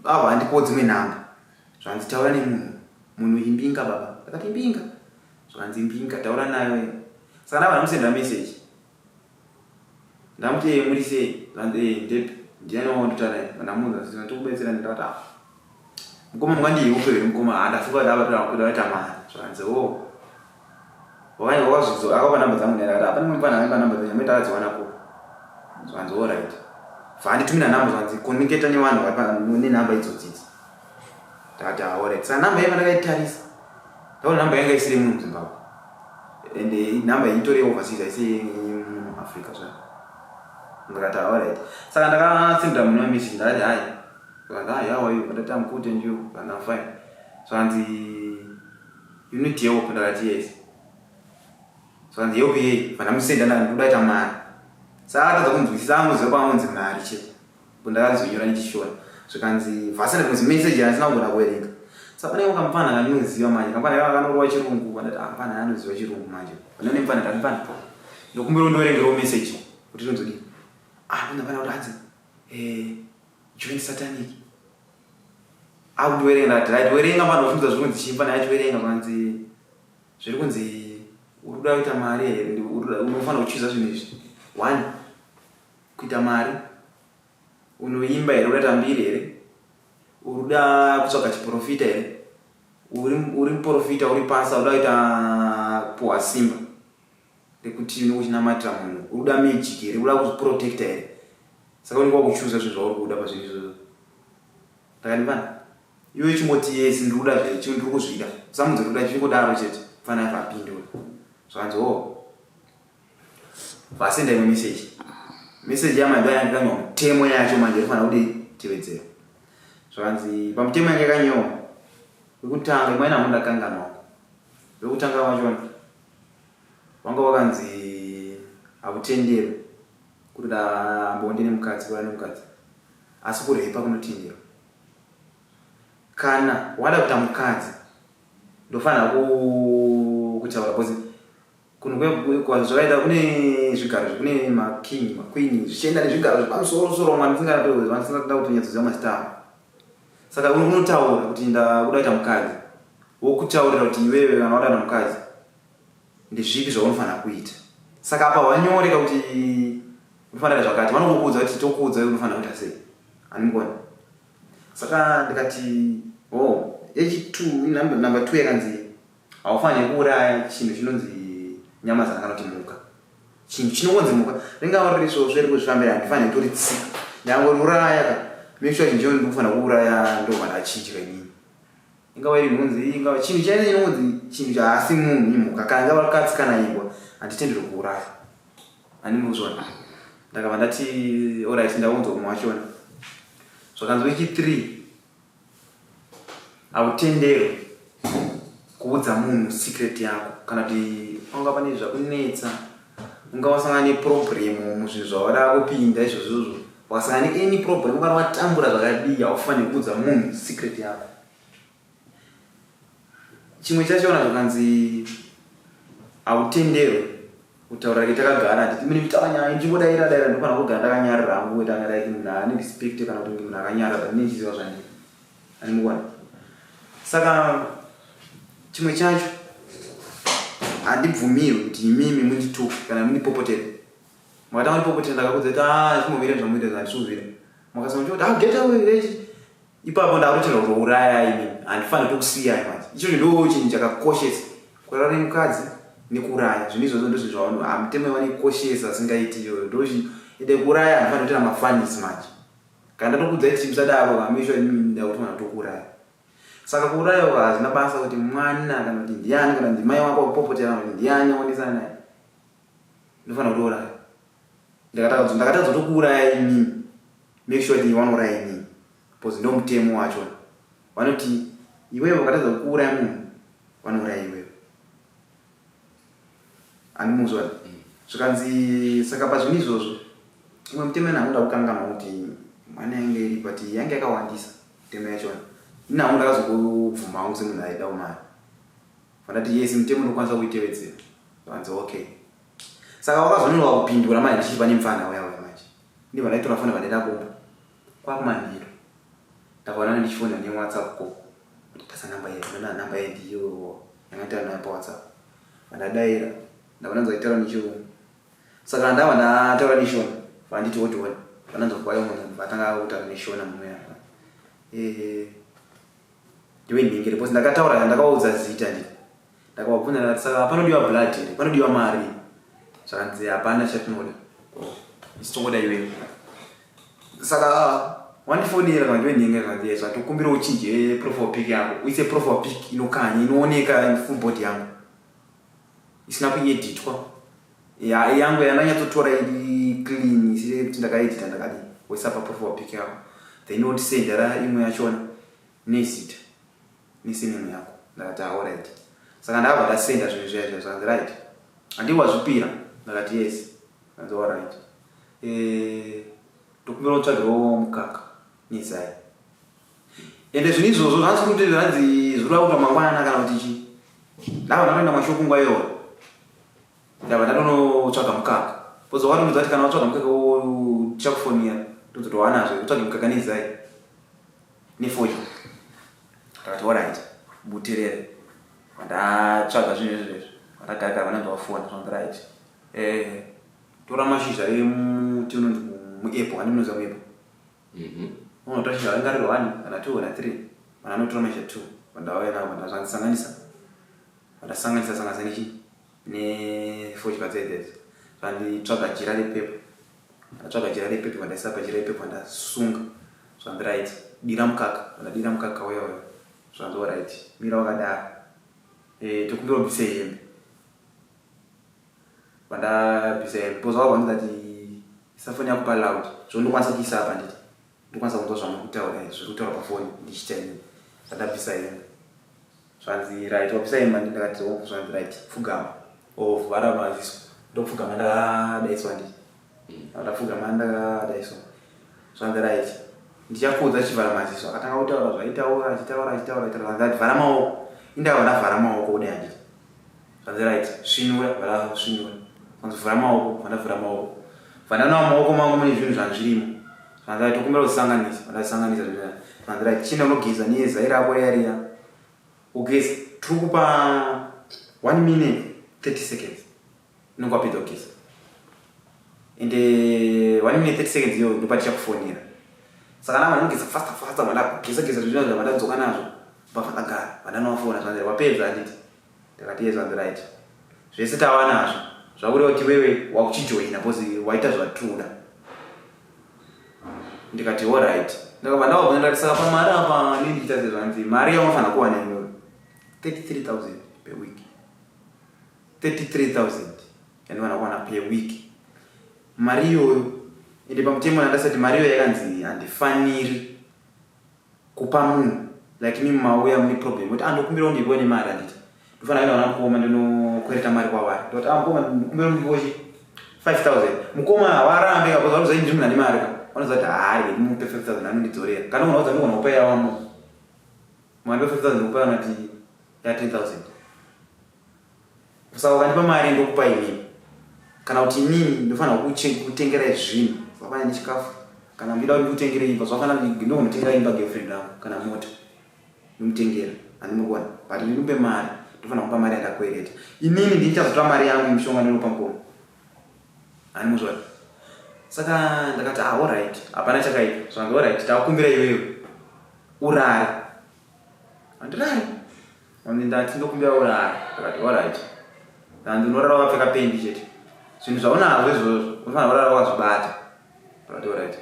ava handipowo dzimwe nhamba zvanzi taura nemunhu munhu imbinga baba ndakati imbinga zvanzi imbinga taura nayo saka ndava ndamusendera message Ndamuti ee muri sei? Zvanzi ee ndepi? Ndiani wawandotaura naye? Ndamuudza zvisina tokubetsera ndakati ah. Mukoma mungandiiupe here mukoma? Ah ndafunga kuti ava kuda kuita mari. Zvanzi oh. Wakanye wakazvidzo akapa namba dzangu ndakati hapana mupana akapa namba dzenyu amene takadziwana ko. Zvanzi all right. Vanditumira namba zvanzi communicate nevanhu vari pa nenamba idzodzi idzi. Ndakati ah all right. Saka namba yaiva ndakaitarisa. Ndaona namba yanga isiri muno muZimbabwe. And eh, namba iyi itori overseas haisi muAfrica zvayo. Ndakati ah all right. Saka ndakasendera munhu wemessage ndakati hi. Zvakanzi hi how are you? Ndakati I'm good and you? Zvakanzi I'm fine. Zvakanzi you need help. Ndakati yes. Zvakanzi help yei? Vandamusenda ndakati ndikuda kuita mari. Saka akatadza kunzwisisa angoziva paanonzi mari chete. Ndakazonyora nechishona zvikanzi vasina kunzi message yandisina kugona kuverenga. Saka pane kamupfana kandinoziva manje kamupfana kaka kanorova chirungu pandati ah mupfana anoziva chirungu manje. Pane mupfana ndati mupfana. Ndokumbira undiverengerewo message kuti rinozodii. Ah, ndona pana kuti hanzi join satanic. Akundiverenga ndakati right, werenga vanhu vachimudza zviri kunzi chii, mfana achiverenga zvakanzi zviri kunzi uri kuda kuita mari here, unofanira kuchuza zvinhu izvi. One, kuita mari, unoimba here, unoita mbiri here, uri kuda kutsvaga chiprofita here, uri muprofita, uri pasa, uda kuita kupuwa simba rekuti unenge uchinamatira munhu, uri kuda magic here, uri kuda kuzviprotecta here. Saka unenge wakuchuza zvinhu zvauri kuda pazvinhu izvozvo. Ndakati mfana, iwe chingoti yes, ndiri kuda zve, ndiri kuzvida, usamudze kuda, chingodaro chete. Mfana afa apindura zvakanzi oh, vasenda imwe message. Message yamanje yanga yakanyorwa mutemo yacho manje inofanira kudii tevedzera. Zvakanzi pamutemo yanga yakanyorwa wekutanga, imwe aina ndakanganwa wekutanga wacho wanga wakanzi hakutenderwi kuti ndambonde nemukadzi, kuva nemukadzi, asi kurepa kunotenderwa. Kana wada kuita mukadzi ndofanira kutaura because kunhu zvakaita kune zvigaro kune making maqueen zvichienda nezvigaro zvepamusoro soro, vamwe vandisingada kutonyatsoziva mazita avo. Saka unotaura kuti ndakuda kuita mukadzi, wokutaurira kuti iwewe kana wada mukadzi ndezvipi zvaunofanira kuita. Saka apa wanyoreka kuti unofanira zvakati, vanokukuudza kuti tokuudza unofanira kuita sei, handimukona. Saka ndikati oh, yechi number 2 yakanzi haufaniri kuuraya chinhu chinonzi nyamazana kana kuti mhuka. Chinhu chinongonzi mhuka, ringava riri svosve riri kuzvifambira, handifaniri kutoritsika, ndangoriuraya ka. Make sure chinhu chinonzi ndikufanira kuuraya ndobva ndachidya inini. Ingava iri nhunzi, ingava chinhu chaine chinongonzi chinhu chaasi munhu, imhuka, kana ingava katsi kana imbwa, handitenderwi kuuraya. Handimuzvona. Ndakabva ndati alright, ndaunzwa mumwe wachona. Zvakanzi wechi 3 hautenderwi kuudza munhu secret yako, kana kuti panga pane zvakunetsa, unga wasangana neproblem muzvinhu zvawada kupinda izvozvozvo, wakasangana neany problem, kana watambura zvakadii, haufaniri kuudza munhu secret yako. Chimwe chachona zvakanzi hautenderwi kutaura ke takagara, handiti mune mitaura nyaya ndichingodaira daira, ndinofanira kugara ndakanyarara hangu, kuita like munhu ane respect kana kuti munhu akanyarara, ndine chiziva zvandiri animukona. Saka chimwe chacho handibvumirwi kuti imimi mundituke kana mundipopotere. Makatanga kundipopotera, ndakakudza kuti ah, chimbomira, zvamuita handisi. Makasema kuti ah, get away ipapo, ndakutotenga kutouraya imi, handifaniri kukusiyai manje. Ichocho ndo chinhu chakakoshesa, kurara nemukadzi nekuuraya, zvinhu izvozvo ndozvinhu zvavanhu hamutemo yavanoikoshesa asingaiti iyoyo. Ndochi ende kuuraya handifaniri kuita mafanisi manje. Kana ndatokudza kuti musadaro, hamesho imi ndakutofanira kutokuuraya. Saka kuuraya uko hazvina basa kuti mwana kana kuti ndiani, kana ndimai wako wakupopotera, kana kuti ndiani aonesana naye, ndofanira kutouraya. Ndakatadza kutokuuraya imimi, make sure kuti wanouraya inini, because ndo mutemo wacho. Vanoti iwewe wakatadza kuuraya munhu, vanouraya iwewe, handimuzwa. Zvikanzi saka pazvinhu izvozvo imwe mutemo ina hamuda kukanganwa kuti mwana yange iri, but yange yakawandisa mutemo yachona. Ina hangu ndakazokubvuma hangu semunhu aida umari, vandati yes, mutemo ndokwanisa kuitevedzera. Vanzi okay. Saka wakazonyorwa kupindura manje ndichiva nemufana uya uya manje, ndibva ndaitora foni, vandaenda kumba kwakumanhiro, ndakaonana ndichifona neWhatsApp ko kuti tasa namba yedu, nana namba yedu iyo yanga nayo paWhatsApp. Vandadaira, ndabva ndanzwa itaura nechirungu. Saka ndabva ndataura neshona, vanditi hold on, vananzwa kwayo munhu vatanga kutaura neshona mumwe apa, ndiwe nhingire, because ndakataura, ndakaudza zita, nditi ndakavabvunza, ndakati saka panodiwa blood here, panodiwa mari? Zvakanzi hapana chatinoda, isu tongoda iwewe. Saka wandifonera kana ndiwe nhinge, kanzi yes, atokumbira uchinje profile pic yako, uise profile pic inokanya, inooneka full body yangu isina kueditwa, yangu yandanyatsotora iri clean, isiri kuti ndakaedita, ndakadi woisa paprofile pic yako, then wotisendera imwe yachona nezita nesurname yako. Ndakati alright. Saka ndakabva ndasenda zvinhu zviya zviya. Zvakanzi right, handii wazvipira? Ndakati yes. Kanzi alright, tokumbira kutsvagirawo mukaka nezai. Ende zvinhu izvozvo zvanzi kuti zvanzi zvinoda kuita mangwana kana kuti chii. Ndabva ndatoenda mashopu nguva iyoyo. Ndabva ndatonotsvaga mukaka. Because wakandiudza kuti kana watsvaga mukaka tichakufonera. Ndozoti wanazvo utsvage mukaka nezai nefodya. Ndakati alright, buterere. Ndatsvaga zvinhu izvo izvo. Ndagara gara vananzi wafona zvanzi right. Eh, tora mashizha emuti unonzi muapple, handi munoziva muapple. Unotora shizha ringa riri one kana two kana three. Vanhu vanotora mashizha two. Vandauya nawo vandazvandisanganisa. Vandasanganisa sanganisa nechi nefodya dzedzedzo. Vanditsvaga jira repepo. Ndatsvaga jira repepo vandaisa pajira repepo vandasunga. Zvanzi right, dira mukaka. Vandadira mukaka uya uya. Zvanzi alright, mira wakadaro. Eh, tokumbira ubvise hembe. Vandabvisa hembe because vakabva ndati isa foni yako paloud. Zvondokwanisa kuisa apa nditi. Ndokwanisa kunzwa zvamuri kutaura izvi, zviri kutaura pafoni ndichiita inini. Vandabvisa hembe. Zvanzi right, wabvisa hembe ndakati oh, zvanzi right, pfugama. Oh, vhara maziso. Ndopfugama ndakadaiswa nditi. Ndapfugama ndakadaiswa. Zvanzi right. Ndichakuudza chivhara maziso. Akatanga kutaura zvaitaura, achitaura, achitaura, achitaura. Zvanzi right, vhara maoko. Indava ndavhara maoko kudai handiti. Zvanzi right, svinura, vhara svinura. Zvanzi vhura maoko, vandavhura maoko. Vandanawo maoko mangu mune zvinhu zvanzvirimo. Zvanzi right, tokumbira kusanganisa, vandasanganisa zvinhu. Zvanzi right, chienda unogeza nezai rako riya riya. Ugeza, tiri kupa 1 minute 30 seconds. Unenge wapedza kugeza. Ende 1 minute 30 seconds iyo ndopatichakufonera. Saka nama ndinogeza faster faster vandageza geza zvinhu zvavandadzoka nazvo. Bva ndagara, vandanovafona zvanzi wapedza handiti. Ndakati yes on the right. Zvese tava nazvo. Zvakureva kuti wewe wakuchijoina because waita zvatinoda. Ndikati all right. Ndakabva ndavabvunza ndakati saka pamari apa nei ndichiita sezvanzi mari yaunofanira kuwana iwewe 33000 per week. 33000 yandinofanira kuwana per week. Mari iyoyo ende pamutemo ndandasati mari iyoyo yakanzi handifaniri kupa munhu like imi mauya mune problem kuti ah ndokumbira undipiwe nemari handiti ndofanira kuenda kuna mukoma ndinokwereta mari kwavari ndoti ah mukoma ndokumbira undipiwe chi 5000 mukoma havarambe ka because vanoziva ndiri munhu ane mari ka vanoziva kuti haari ndimupe 5000 anondidzorera kana unoudza ndogona kupa yawamu mwandipe 5000 ndokupa anati ya 10000 Saka ukandipa mari ndokupa inini kana kuti inini ndofanira kutengerai zvinhu zvakafanana nechikafu kana muchida kuti ndikutengere imba zvakafanana ndokunotengera imba girlfriend yangu kana mota ndomutengera handimurikuona but ndikupe mari ndofanira kupa mari yandakwereta inini ndinichazotora mari yangu yemushonga ndinopa mukoma handimuzvona saka ndakati ah alright hapana chakaipa zvanzi alright takukumbira iwewe urare handirari Hanzi ndati ndokumbira urare. Ndakati alright. Hanzi unorara wakapfeka pendi chete. Zvinhu zvaunazvo izvozvo unofanira kurara wakazvibata. Ndakati alright.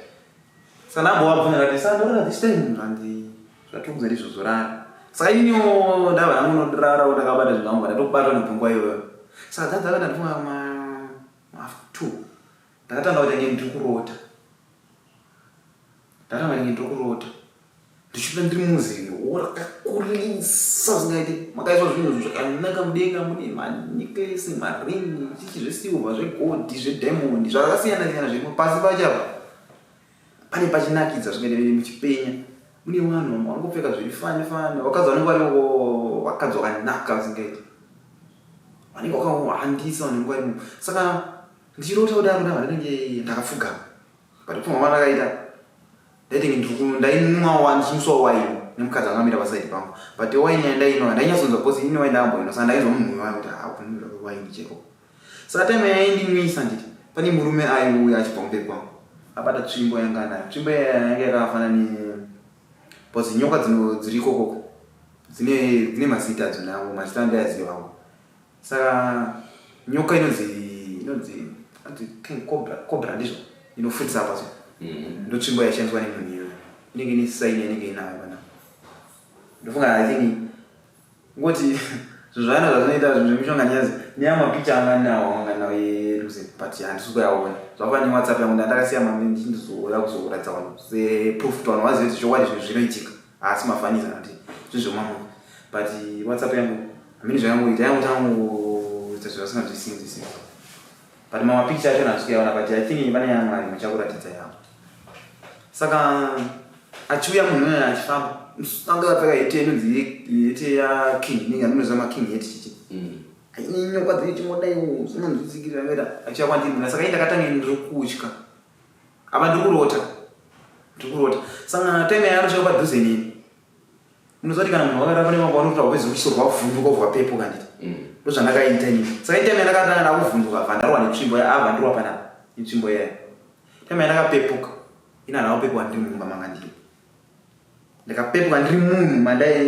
Saka ndambovabvunza ndakati saka ndorara this time hanzi zvatokudza ndizvozvo rara. Saka ininiwo ndava ndangu ndorarawo ndakabata zvinhu zvangu ndatokubatwa nepfungwa iyoyo. Saka dzadzaka ndandifunga ma half two. Ndakatanga kuita nge ndiri kurota. Ndakanga ndinge ndiri kurota ndichipinda ndiri muzi rakakurisa zvingaite makaiswa zvinhu zvakanaka mudenga mune manecklace maring chichi zvesilver zvegold zvediamond zvakasiyana siyana zvirimo pasi pacho apa pane pachinakidza zvingaite muchipenya mune vanhu vamwe vangopfeka zviri fani fani vakadzi vanenge varimo vakadzi vakanaka zvingaite vanenge vakawandisa vanenge varimo saka ndichirota kudaro ndava ndinenge ndakapfugama But kupfuma kwandakaita ndaitenge ndainwa ndichinwiswa waini nemukadzi anga amira pasaidi pangu but waini yandainwa ndainyatsonzwa because ini waini ndakamboinwa saka ndainzwa munhuwi wayo kuti hakunwira waini cheko saka time yaindinwisa nditi pane murume aiuya achibva kumberi kwangu abata tsvimbo yanga anayo tsvimbo yanga yakafanana ne because nyoka dziri ikokoko dzine dzine mazita adzo nangu mazita andayaziva angu Saka nyoka inonzi inonzi inonzi king cobra cobra ndizvo inofutisa apa so ndotsvimbo yaishandiswa nemunhu iyoyo inenge ine sign yainenge inayo pana ndofunga i think ngoti zvinhu zvayana zvazvinoita zvinhu zvemishonga nyazi neyamapicha anga nawo anga nawo yeluze but handisi kuyaona zvakafanana newhatsapp yangu ndandakasiya mame ndichindizouya kuzokuratidza vanhu seproof kuti vanhu vazive kuti chokwadi zvinhu zvinoitika haasi mafaniza nati zvinhu zvemamuka but whatsapp yangu hamene zvayangoita yangotangoita zvasinganzwisisi but mamapicture acho handisi kuyaona but i think pane yangu ari muchakuratidza yangu saka achiuya munhu uyo achifamba anga akapfeka heti inonzi heti yaking inenge anonoziva making heti chichi. Nyoka dzinochingodaiwo zvinonzwisikirira mera achiya kwandiri muna saka indakatanga ndiri kutya apa ndiri kurota ndiri kurota saka time yaanosvika padhuze neni unoziva kuti kana munhu wakarara pane mambo anokuta wapedza kuchisorwa wavhunduka ubva wapepuka nditi mm. ndozvandakaita inini saka itime yandakatanga ndakuvhunduka bva ndarwa netsvimbo abva ndirwa panapa netsvimbo yaya time yandakapepuka ina handina kupepuka ndiri mumba manga ndiri ndakapepuka ndiri munhu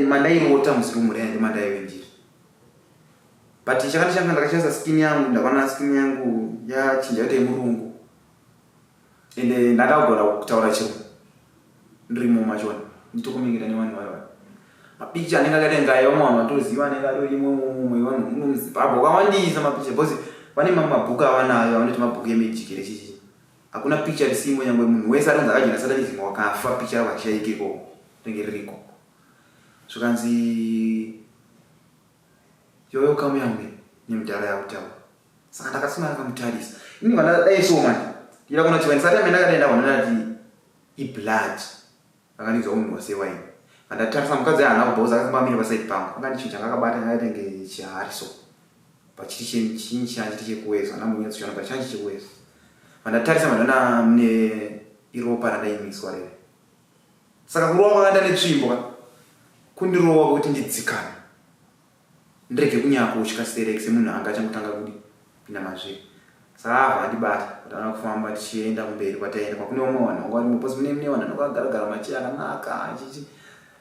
mandairota muzirumu raya ndimandaive ndiri but chakandishanga ndakashandisa skin yangu ndakaona skin yangu yachinja yoita yemurungu ende ndakagona kutaura chirungu ndirimo machona nditokomengeta nevanhu vayo vayo mapicha anenge akaita inga aiwa vanhu vatoziva anenge atorimo mumwe vanhu muno muzimbabwe wakawandisa mapicha because vane mamwe mabhuku avanayo avanoti mabhuku emejiki rechichi hakuna picha risimo nyangwe munhu wese anonzi akajena satanism wakafa picha ravo harishaiki ikoko rinenge ririko zvikanzi yoyo kamu yangu nemudhara yakutaura saka ndakasuma ndakamutarisa ini vandadai so manje ndida kuona kuti ndisati amene ndakadai ndaona ndati iblood akandinzwa kunhuwa sewaini vandatarisa mukadzi haana kubhoza akasamba amire pasaidi pangu akandichinja akabata ndakaitenge chihari so pachiri chinyi chanchiri chekuwezwa ndambonyatsochiona but chanchi chekuwezwa vandatarisa vandaona mune iropa randaimiswa rere saka kurova kwakaenda netsvimbo ka kundirova kuti ndidzikame ndirege kunyanya kutya sterek semunhu anga achangotanga kudi pinda mazviri saka abva andibata tatanga kufamba tichienda kumberi kwataenda kwakune vamwe vanhu vanga varimo bcause mune mune vanhu vanenge vakagaragara macheya akanaka chichi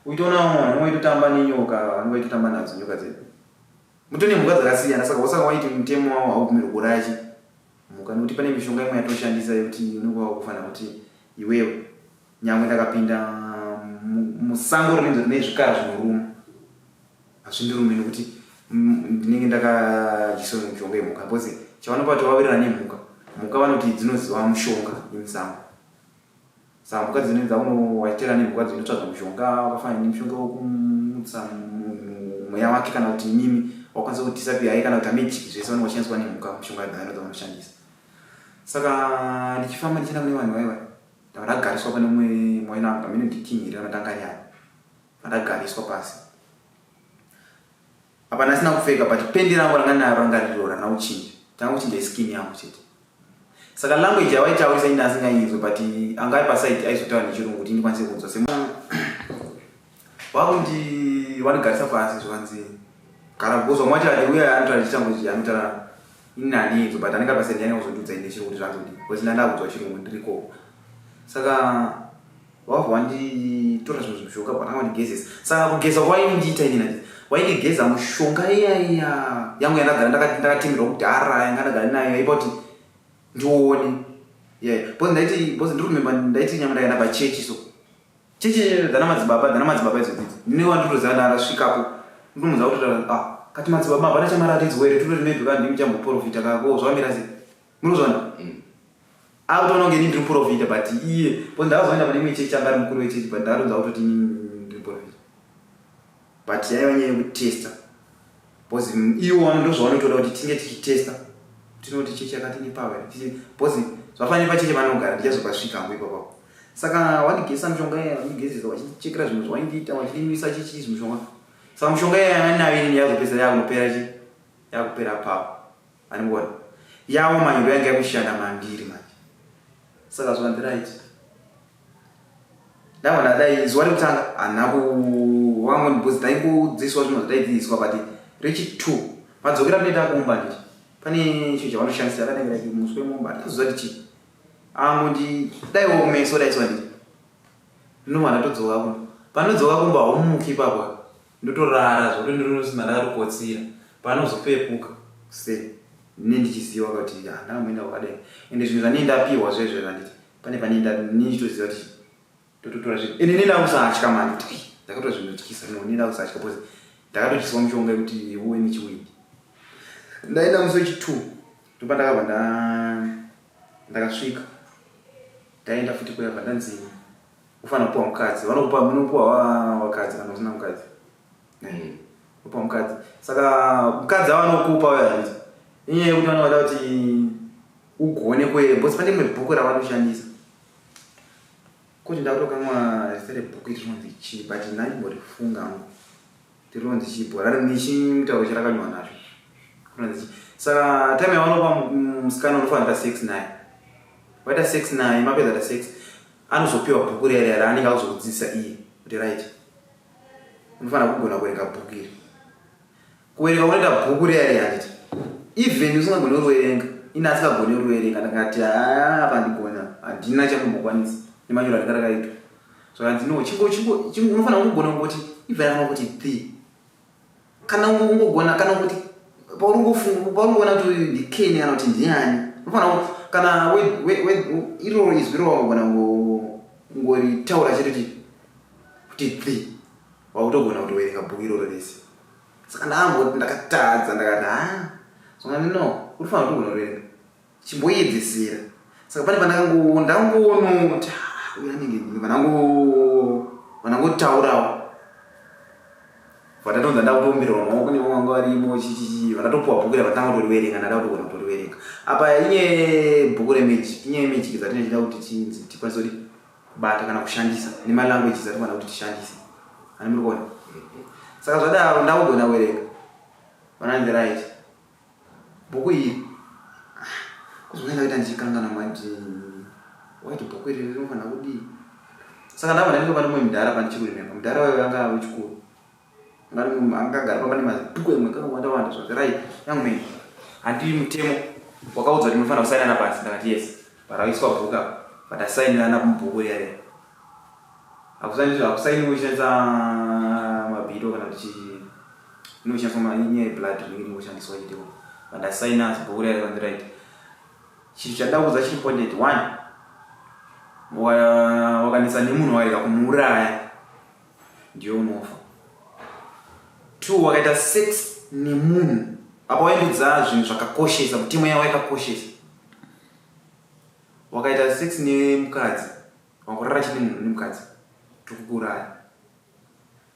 uitoona vamwe vanhu vanenge vaitotamba nenyoka vanenge vaitotamba nadzo nyoka dzedu mutone mhuka dzakasiyana saka usaka waiti mutemo wavo haubvumirwi kuuraya chi mhuka nekuti pane mishonga imwe yatoshandisa yekuti unenge wakufanira kuti iwewe nyangwe ndakapinda musango rinenge rine zvikara zvinoruma hazvindirume nekuti ndinenge ndakadyiswa mishonga yemhuka because chavanopa kuti vawirirana nemhuka mhuka vanoti dzinoziva mushonga yemusango saka mhuka dzinenge dzaunowachitera nemhuka dzinotsvaga mushonga wakafanana nemushonga wekumutsa munhu mweya wake kana kuti imimi wakwanisa kudisappear kana kuti amejiki zvese vanenge vachishandiswa nemhuka mishonga dzavano dzavanoshandisa saka ndichifamba ndichienda kune vanhu vaiva ndava ndagariswa pane umwe mwaina wangu pamene ndiking here kana tanga nyaya Ndakagariswa pasi apa ndasina kupfeka but pendi rangu ranga naro ranga riro rana kuchinja tanga kuchinja iskin yangu chete saka language yavaitaurisa ini asingainzwe but anga ari paside aizotaura nechirungu kuti ndikwanise kunzwa se wakundi wandigarisa pasi zvikanzi gara because vamwe vacho ati uya anotaura chitango anotaura ini handiinzwe but anenge ari paside ndiani kuzondiudza ini nechirungu kuti zvanzodii because ndandakudzwa chirungu ndirikoko saka Wabva wanditora zvimwe zvimushonga bva tanga wandigezesa. Saka kugeza kwaindiita ini nati waindigeza mushonga iya iya yangu yandagara ndakatemerwa kudhara yanga ndagara nayo yaipa kuti ndione. Yeah, because ndaiti because ndiri remember ndaiti nyangwe ndakaenda pachechi so. Chechi dzana madzibaba dzana madzibaba idzo dzidzi. Ndine wanditoziva ndakasvikapo. Ndomuudza kuti ah kati madzibaba hapana chamaratidzwa here tototi maybe kana ndimi chamboprofita kako zvamira sei. Munozvona? Mm. Akutoona kunge ini ndiri muprofita but iye because ndakazoenda pane imwe chechi anga ari mukuru wechechi but ndakatonzwa kutoti ini ndiri muprofita. But yaiva nyaya yekutesta because iwo ndozvavanotoda kuti tinge tichitesta tinoti chechi yakati nepower because zvafanira pachechi vanogara ndichazopasvika hangu ipapapo saka wandigezesa mishonga iya wandigezesa wachichekera zvinhu zvawaindiita wachindinwisa chichi zvimushonga saka mishonga iya yanga ini yazopedzera yakunopera chi yakupera power Anikuona yawo manje ndo yanga yakushanda mandiri manje saka zvikanzi right ndabva ndadai zuva rekutanga handina kuvangu because taingodzidziswa zvinhu zvataidzidziswa but rechi two padzokera tinoita kumba nditi pane chinhu chavanoshandisa chakanenge like muswe momba handikazoziva kuti chii angondi daiwo kumeso daiswa nditi ndinobva ndatodzoka kumba panodzoka kumba haumuki ipapo ndotorara zvokuti ndinosima ndakatokotsira panozopepuka se ndine ndichiziva kuti handamboenda kwakadai ende zvinhu zvandine ndapiwa zvezvo zvanditi pane pane ndichitoziva kuti ndototora zvinhu ende ndine ndakusatya mani kuti ndakatora zvinhu zvotyisa no ndine ndakusatya because ndakatotyiswa mushonga yekuti uwe nechiwindi ndaenda musi wechitwo ndopandakabva ndakasvika ndaenda futi kuyabva ndanzi ufanira kupiwa mukadzi vanokupa munopiwa vakadzi kana usina mukadzi mm. upiwa mukadzi saka mukadzi avanokupa uyo handiti inyaya yekuti vanovada kuti ugone kwe because pane rimwe bhuku ravanoshandisa kuti ndakutokanwa zita rebhuku iri rinonzi chii but ndaimborifunga hangu rinonzi chii bhora rine chimutauro charakanyorwa nacho. Saka time yavanopa musikana unofanira kuita sex naye, waita sex naye, mapedza ta sex, anozopiwa bhuku riya riya raanenge akuzokudzidzisa iye kuti right, unofanira kugona kuverenga bhuku iri. Kuverenga kunoita bhuku riya riya, handiti even usingagoni kuriverenga, ini asingagoni kuriverenga, ndakati haa, apa ndigona, handina chandombokwanisa nemanyoro andinga rakaitwa. Zvakanzi no, chingo chingo chingo, unofanira kungogona kungoti even kana kuti the kana ungogona kana kuti pauri pauri kuti ndikeni kana kuti ndiani, unofanira kana iroro izwi roro wangogona kungoritaura chete kuti the, wakutogona kutoverenga bhuku iroro rese. Saka ndangoti ndakatadza, ndakati ha, zvakanzi no, urifanira kutogona kuverenga, chimboedzesera. Saka pane pandakango ndangoona kuti uyu anenge vanangotaurawo, vandatonza ndakutoomberwa maoko nevamwe vanga varimo chichichi, vandatopuwa bhuku ira, vatanga kutoriverenga, ndada kutogona kutoriverenga. Apa inyaya bhuku remagic, inyaya yemagic dzatinechida kuti tinzi tikwanise kuti kubata kana kushandisa nemalanguages atinofanira kuti tishandise, ani muri kuona? Saka zvadaro ndakugona kuverenga, vananzi right, bhuku iri kuzoenda kuita ndichikangana manje waiti bhuku iri rinofanira kudii. Saka ndabva ndaenda pane mumwe mudhara pandichikurimemba, mudhara wayo anga wechikuru, angagara pamba nemabhuku emwe kakawanda wanda. Zvati right, young man, handii mutemo wakaudzwa kuti munofanira kusainana pasi? Ndakati yes. Paraiswa bhuku apa, vatasainirana mubhuku riya riya. Hakusainiwi uchishandisa mabhiro kana kuti inoshandiswa, inyaya yeblood rinenge ringoshandiswa chiteko. Vandasaina bhuku riya, rikanzi right, chinhu chada kuudza chiri important one, wakanetsa nemunhu warega kumuuraya, ndiyo unofa. Two, wakaita sex nemunhu, apa waindudza zvinhu zvakakoshesa, mutemo yavo yakakoshesa, wakaita sex nemukadzi, wangorara chine munhu nemukadzi, tokukuuraya.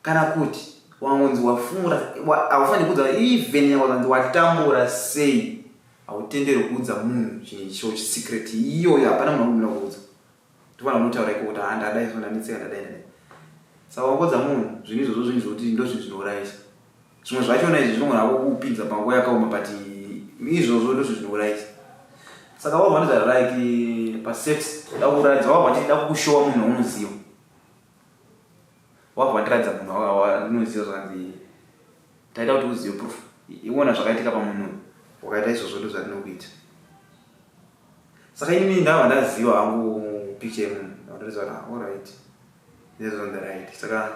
Kana kuti wangonzi wafumura, haufaniri kuudza, even nyangwe wakanzi watambura sei, hautenderwi kuudza munhu chinhu icho, secret iyoyo hapana munhu anogona kuudza. Tofanira kunotaura iko kuti ha, ndadai so, ndanetseka, ndadai, ndadai. Saka wangodza munhu zvinhu izvozvo, zvinhu zvokuti ndo zvinhu zvinourayisa. Zvimwe zvachona izvi zvinogona kukupinza panguva yakaoma, but izvozvo ndo zvinhu zvinourayisa. Saka wabva ndizva like pasex, da kuratidza, wabva ndida kukushowa munhu waunoziva, wabva wandiratidza munhu waunoziva, zvakanzi taita kuti uzive proof, iona zvakaitika pamunhu wakaita izvozvo, ndo zvatinokuita. Saka inini ndabva ndaziva hangu picture yemunhu, ndatoziva kuti alright, this is on the right. Saka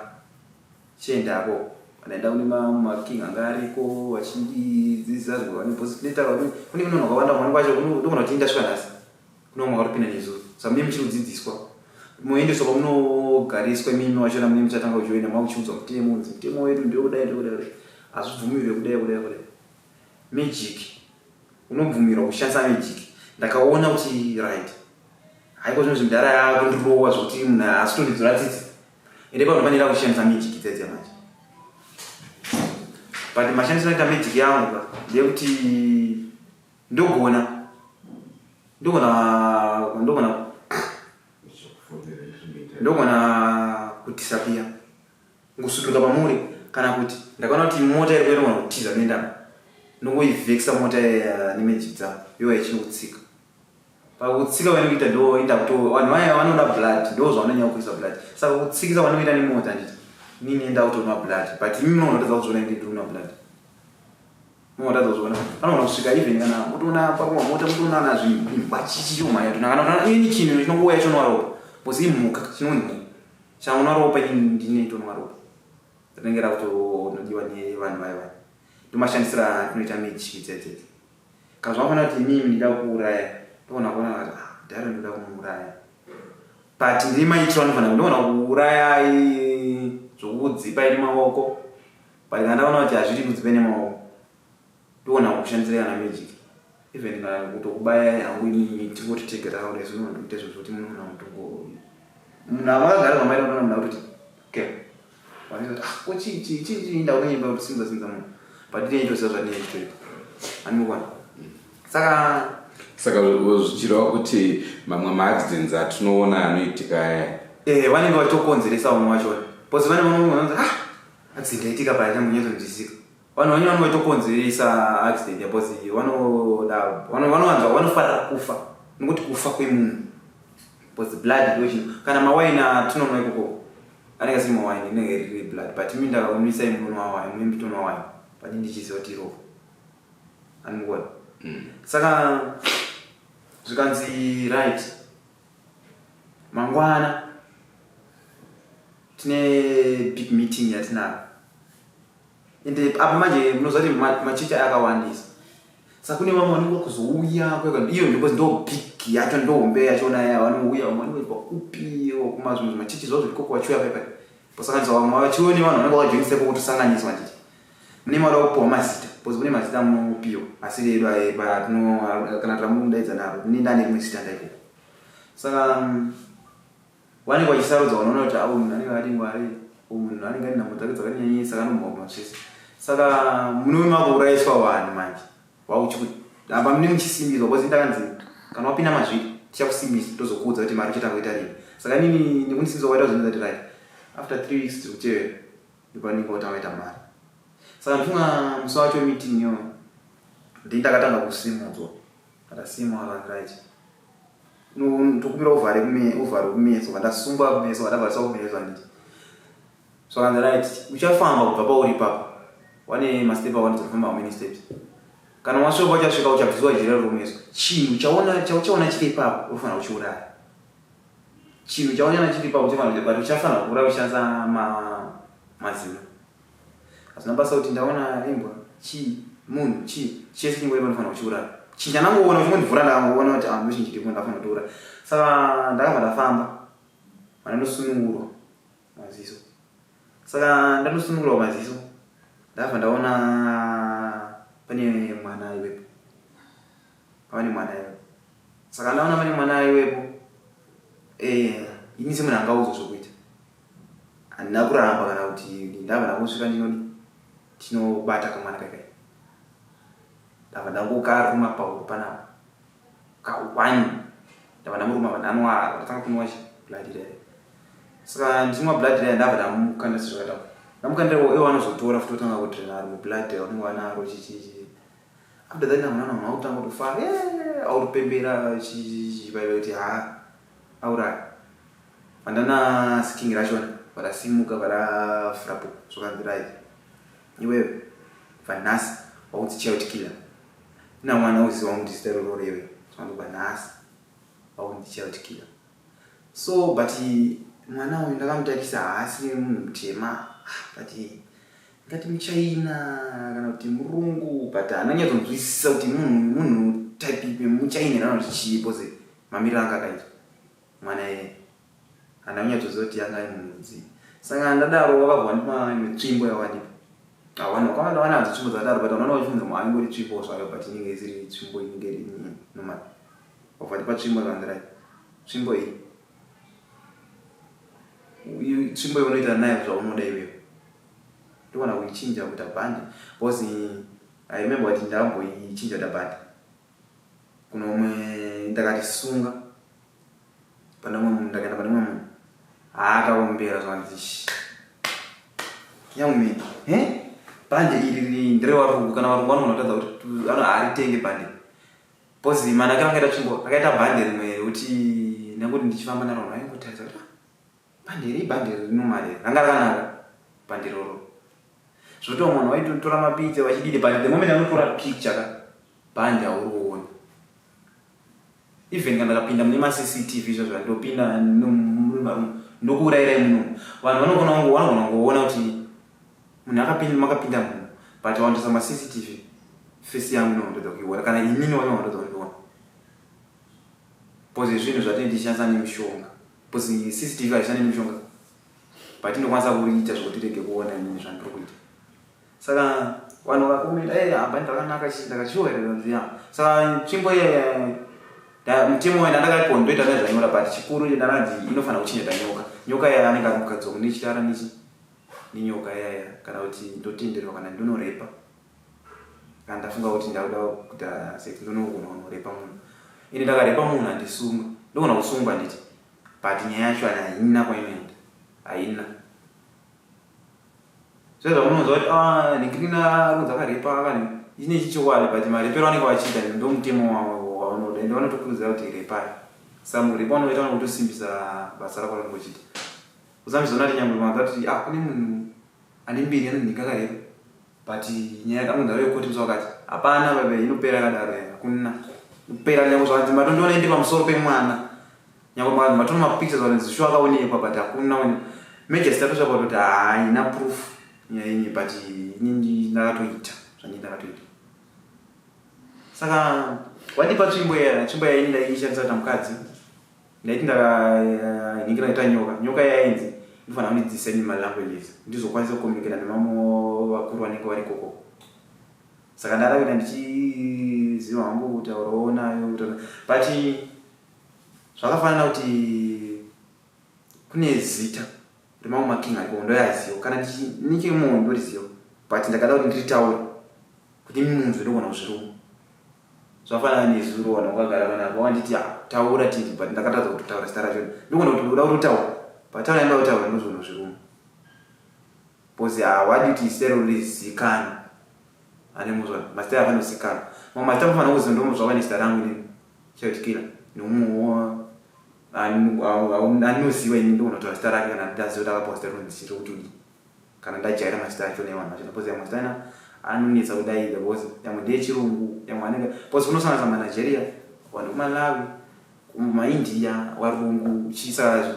chiendako, ndaenda kune making anga ariko vachindidzidzisa zvinetaura. Kune munhu wakawanda mwana kwacho ndogona kuti ndasvika nhasi, kune vamwe vakatopinda nezuro. Saka mune muchiri kudzidziswa, moendeswa kwamunogariswa imimi wachona, mune muchatanga kujoina, makuchiudzwa mutemo, kunzi mutemo wedu ndewekudai, ndewekudai, hazvibvumirwe kudai, kudai, kudai. Magic unobvumirwa kushandisa magic. Ndakaona kuti right, haiko zvino zvimudhara yakundirowa zvokuti munhu haasitondidzora tsitsi, ende panofanira kushandisa magic dzedze manje. But mashandisiro aita magic yangu ka ndeyekuti ndogona kudisappear, ngusuduruka pamuri. Kana kuti ndakaona kuti mota iri kuenda, kutiza nendapa, ndongoivhekisa mota nemagic dzangu, iwo ichinokutsika. Pakutsika vanekuita ndoenda kuto vanhu vaya vanoda blood, ndo zvavanonyanya kuisa blood. Saka kutsikisa vanoita nemota, handiti inini enda kutonwa blood, but imi munogona kutadza kuzviona indi ndiri kunwa blood, munotadza kuzviona. Panogona kusvika even kana mutoona parova mota, mutoona na zvimbwa chichichomhanya tona, kana ini chinhu chinongouya chonwa ropa, because imhuka, chinonzi mhuka chanonwa ropa, inini ndine tonwa ropa, rinenge rakutonodiwa nevanhu vaya vaya. Ndomashandisira atinoita magic dzedzedze. Kana zvakafanira kuti imimi ndida kuuraya, ndogona kuona kuti ah, dhara ndoda kumuuraya, but ndine maitiro anofanira, ndogona kuurayai zvokudzipai nemaoko. But kana ndaona kuti hazvidi kudzipai nemaoko, ndogona kushandisira kana magic, even kana kutokubayai hangu imimi, tingoti tega takauda izvo, ndinoita izvo zvokuti munoona mutongo munhu amakagara zvamaita, unoona munhu akutoti okay, vanoti ah, ko chii chii chii chii, ndakunyimba kuti simudza simudza munhu, but ndinoitoziva zvandinoitoita, handimukwana. Saka Saka zvichireva kuti mamwe maaccidents atinoona anoitika aya, Vanenge vachitokonzeresa vamwe vachona, because vane vamwe vanonzi ah, accident yaitika paya chambonyatsonzwisika. Vanhu vanyu vanoitokonzeresa accident because vanoda vanowanzwa vanofarira kufa nokuti kufa kwemunhu because blood ndo chinhu kana mawaini atinonwa ikoko anenge asiri mawaini inenge riri blood but imi ndakakumisai munonwa waini munenge muchitonwa waini but ndichiziva kuti iropa anikuona mm. Saka zvikanzi right mangwana tine big meeting yatinayo ende apa manje munoziva kuti machechi aya akawandisa saka kune vamwe vanenge kuzouya kwega iyo because ndo big yacho ndo hombe yachona ya vanouya vamwe vanenge vachibva kupi kumazvimwe zvimachechi zvavo zviri koko vachiuya paipai posanganiswa vamwe vachiuya nevanhu vanenge vakajoinisa ikoko kutosanganiswa nditi mune mada kupiwa mazita because kune mazita munopiwa asiri edu aye kana tamudaidza naro ndine ndane rimwe zita ndaikoko saka Vanenge vachisarudza vanoona kuti uyu munhu anenge akati ngwari, uyu munhu anenge ane nhamo dzake dzakanyanyisa akanomhwa zvese. Saka munove makuurayiswa vanhu manje. Apa munenge muchisimbiswa because ndakanzi kana wapinda mazviri tichakusimbisa tozokuudza kuti mari uchatanga kuita rini. Saka inini nekundisimbisa kwaita zvinhu ndati right. After 3 weeks tiri kutevera ndopanenge watanga kuita mari. Saka ndifunga musi wacho meeting iyoyo ndini ndakatanga kusimudzwa. Ndakasimwa vanhu right. Ndokumbira uvhare uvhare kumeso vandasungwa kumeso vandavhariswa kumeso handiti zvakanzi right uchafamba kubva pauri ipapo wane mastep awandidza kufamba how many steps kana wasvika uchasvika uchabviswa jira riri chinhu chaona chauchaona chiri ipapo unofanira kuchiuraya chinhu chaona chiri ipapo uchafanira but uchafanira kuuraya uchishandisa mazino Hazvina basa kuti ndaona imbwa chii munhu chii chese chingori panofanira kuchiuraya chinhu chandangoona uchingondivhura ndakangoona kuti ah ndochinhu chiripo ndafanira kutouraya saka ndakabva ndafamba vandandosunungurwa maziso saka ndandosunungurwa maziso ndakabva ndaona pane mwana aiwepo pane mwana aiwepo saka ndaona pane mwana aiwepo eh, ini semunhu angaudzwa zvokuita Handina kuramba kana kuti ndabva ndangosvika ndinodi tinobata kamwana kaikai ndabva ndangokaruma pauro panapa ka one ndabva ndamuruma va ndanwa ndatanga kunwa chi blood raya saka ndichinwa blood raya ndabva ndamukanda sezvakadaro ndamukandira iwo anozotora futi otanga kudrena ari mublood raunenge wanaro chichichi after that ndamuna munhu akutanga kutofara autopembera chichichi vaiva kuti haa auraya Vandana sking rachona varasimuka varavhura book zvakanzi right iwewe kubva nhasi wakunzi child killer ina mwana uziva wangu kuti zita iroro rewe zvakanzi kubva nhasi wakunzi child killer so but mwana uyu ndakamutarisa haasi munhu mutema but ngati muchaina kana kuti murungu but haana kunyatsonzwisisa kuti munhu munhu type ipi muchaina kana kuti chii because mamiriro anga akaita mwana iyeye handina kunyatsoziva kuti yanga iri munhu rudzii saka ndadaro wakabva wandipa imwe tsvimbo yawandipa awana wakawanda wana hadzo tsvimbo dzakadaro but unoona uchifunza mu aingori tsvimbo zvayo but inenge isiri tsvimbo inenge iri normal wabva wandipa tsvimbo zvandirai tsvimbo iyi tsvimbo iyi unoita nayo zvaunoda iwewe ndogona kuichinja kuita bhandi because i remember kuti ndakamboichinja kuita bhandi kuno umwe ndakati sunga pane umwe munhu ndakaenda pane umwe munhu haakaombera zvanzi young man he bhande iri riri nderevarungu kana varungu vanogona kutadza kuti ano haritenge bhande bcause manakiro angaita tsvimbo akaita bhande rimwe rekuti nekuti ndichifamba naro vanhu vaingotarisa kuti ah, bhande iri ibhande rinomari ranga rakanaka bhande iroro Zvoti vamwe vanhu vaitotora mapicha vachididi but the moment anotora picture ka bhandi haurioni. Even kana ndakapinda mune maCCTV izvo zvandopinda mumaroom ndokuurairai muno. Vanhu vanogona kungo vanogona kungoona kuti munhu akapinda makapinda munhu but vanotarisa maCCTV face yangu inondodza kuiona kana inini wacho vanondodza kundiona. Because zvinhu zvatinenge tichishandisa nemishonga. Because CCTV haishandi nemishonga. But inokwanisa kuita zvekuti rege kuona inini zvandiri kuita. Saka vanhu vakakomenda eh apa ndakanaka chii ndakati sure here zvanzi ya. Saka tsvimbo iye mutemo wena ndakaipiwa ndoita nezvanyora but chikuru ndananzi inofanira kuchengeta nyoka. Nyoka iya anenge ari mukadzi wangu ndichirara nechi nenyoka iya kana kuti ndotenderwa kana ndonorepa. Kana ndafunga kuti ndakuda kuita sex ndonogona kunorepa munhu. Ini ndakarepa munhu handisungwe. Ndogona kusungwa handiti. But nyaya yacho haina kwainoenda. Haina. Zvezvamunonzwa kuti ah, nhingi runzi akarepa akani ine chichokwadi but marepero anenge vachiita ndomutemo wavanoda ende vanotokurudzira kuti repai. Saka mukurepa vanoita vanokutosimbisa basa rako raunenge uchiita. Usambizona kuti nyangwe vanza kuti ah kune munhu ane mbiri anonzi nhingi akarepa but nyaya yakangonzi ari yekoti musi wakati hapana baba inopera yakadaro hakuna inopera nyangwe zvakanzi matondiona ende pamusoro pemwana nyangwe makanzi matona mapictures vanonzi shuwa akaonekwa but hakuna major tatosvika kutoti haina proof nyaya yenyu but ini ndakatoita zvandii ndakatoita saka wandipa tsvimbo iya tsvimbo yaini ndaiishandisa kuita mukadzi ndaiti ndakaningira ndaita nyoka nyoka yainzi ndinofanira kundidzidzisa ini malanguages ndizokwanisa kucommunicata nemamwe vakuru vanenge vari ikoko saka ndarakuita ndichiziva hangu kutaurawo nayo but Zvakafanana kuti kune zita remamwe making ariko ndoyaziva kana ndichinikemo ndoriziva but ndakada kuti ndiritaure kuti imi munzwe ndogona kuzviruma zvafanana nezuro wana wakagara panapa wanditi ah, taura tiri but ndakatadza kutotaura zita racho ndogona kuti uda kutotaura but taura ndoda kutaura ndozvona zviruma because hawadi kuti zita iro rizikanwe ane muzvana mazita aya anozikanwa mamwe mazita mufanira kuziva ndomuzvava nezita rangu inini Child killer neumwewo anoziva ini ndogona kutaura zita rake kana ndaziva kuti akapiwa zita rinonzi chii rokuti udii kana ndajaira mazita acho nevanhu vacho because yamwe mazita ana anonetsa kudaidza because yamwe ndeyechirungu yamwe anenge because kunosanganisa manigeria vanhu vemalawi maindia varungu chisa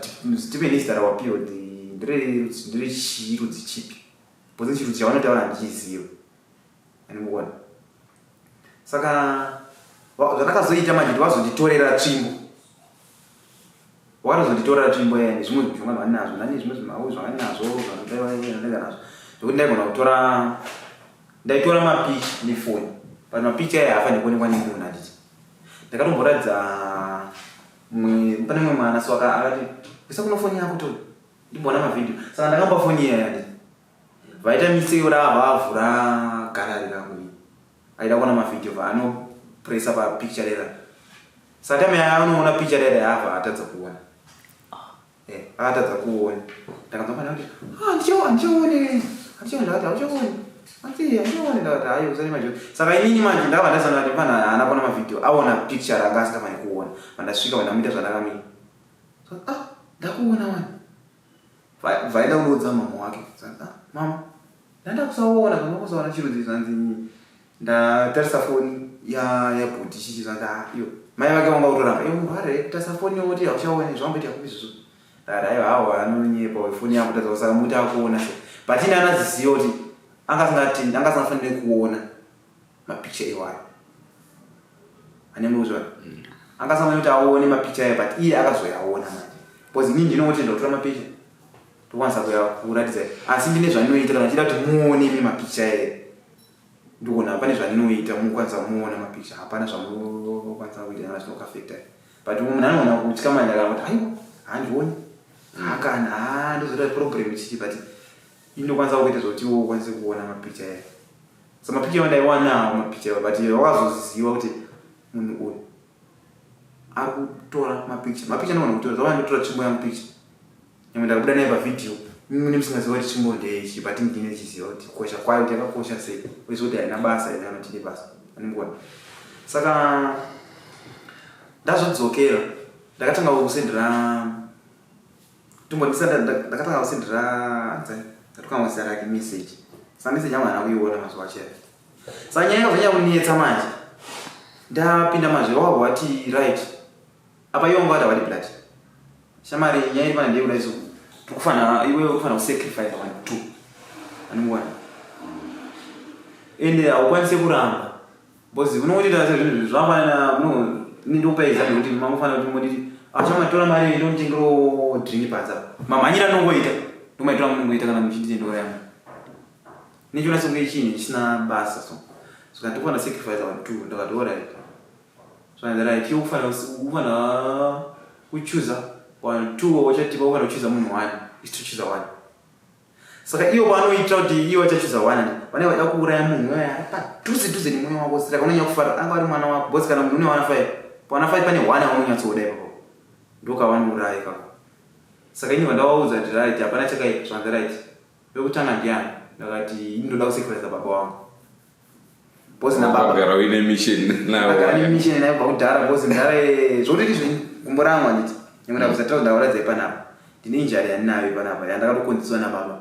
tipe nezita rawapiwa kuti nderechii rudzi chipi because chirudzi chavanotaura handichiziva Andimuona. Saka zvandakazoita manje kuti vazonditorera tsvimbo. Vakatozonditorera tsvimbo iya nezvimwe zvishonga zvandinazvo ndane zvimwe zvimau zvandinazvo zvandaiva nazvo zvekuti ndaigona kutora ndaitora mapicha nefoni but mapicha aya haafaniri kuonekwa nemunhu handiti ndakatomboratidza mumwe pane mumwe mwana so akati isa kuno foni yako to ndimboona mavhidhiyo saka ndakamba foni iya handiti Vaita mistake kuti abva avhura gallery rangu ini. Aida kuona mavideo vaano pressa pa picture rera. Saka time yaanoona picture rera yaabva atadza kuona. Eh, akatadza kuona. Ndakanzwa mwana kuti, "Ah, ndichaona, ndichaone. Handichaone ndakati hauchaoni. Ati handichaoni ndakati hayi usati manje. Saka inini manje ndakabva ndasana kuti mfana haana kuona mavideo, aona picture ranga asingafaniri kuona. Vandasvika vandamuita zvandakamira. So, ah, ndakuona wani. Vaenda kunoudza mama wake. Ah, mama, ndanda kusaona kana kusaona chirudzi zvanzi ndatarisa foni ya ya bhuti chichi zvanzi ah iyo. Mai vake vanga kutoramba. Iyo murware tarisa foni yoti hauchaoni zvamboita kupi izvozvo. Ndakati aiwa hawo anonyepa foni yangu tadza saka muti akuona se. But ini anaziziva kuti anga asingati anga asingafaniri kuona mapicture iwayo. Ane muzwa. Anga asingafaniri kuti aone mapicture ayo but iye akazoyaona manje. Because inini ndinongoti ndotora mapicture ndokwanisa kuya kuratidza asi ndine zvandinoita kana ndichida kuti muone imi mapicture ere ndikuona pane zvandinoita mukwanisa muona mapicture hapana zvamukwanisa kuita kana zvinokafekta but munhu anogona kutya manje kana kuti aiwa handioni hakana ha ndozoita problem chichi but ini ndokwanisa kuita zvekuti iwe ukwanise kuona mapicture ere so mapicture ndaiwanawo mapicture but wakazoziva kuti munhu uyu ari kutora mapicture mapicture ndogona kutora zvava ndotora tsvimbo yangu picture nyangwe ndakabuda naye pavhidhiyo mune musingaziva kuti tsvimbo ndeichi but ndine ndichiziva kuti kukosha kwayo kuti yakakosha sei uye kuti haina basa here kana kuti ine basa andimuona saka ndazodzokera ndakatanga kusendera tombondisa ndakatanga kusendera ndakatanga zita rake message saka message yangu haana kuiona mazuva acho saka nyaya yakazonyanya kunetsa manje ndapinda manje wabva wati right apa iwe wanga wati hawadi blood shamari nyaya iri pana ndeyekuda isu tikufanira iwe ukufanira kusacrifice one two anongowana ende haukwanise kuramba because unongotiita sezvinhu zvafanana ndokupa example kuti mamufanira kuti monditi achamatora mari ndonotengerawo drink panza mamhanyira ndongoita ndomaitora munongoita kana muchinditi ndouraya Nichiona sekunge chinhu chisina basa so. So kana tikufanira sacrifice our two ndakati alright. So and right iwe kufanira kufanira kuchuza one two wachatipa kufanira kuchuza munhu one isu tochuza one. Saka iwo paanoitira kuti iwo achachuza one vanenge vachida kuuraya munhu uya ari padhuze dhuze nemwoyo wako saka unonyanya kufara anga ari mwana wako because kana munhu une wana five pawana five pane one aunonyatsoda ipapo ndokavanouraya ikako. Saka ini vandavaudza kuti right hapana chakaipa zvanzi right. Wekutanga ndiani? Ndakati ini ndoda kusacrifice baba wangu. Because na baba Wakagara uine mission ndakagara nawo. nemission nayo kubva kudhara because mudhara zvokuti izvo gumbo rangu handiti nyangwe ndakuza ndakuratidza ipanapa ndine injury yandinayo ipanapa yandakatokonzeswa nababa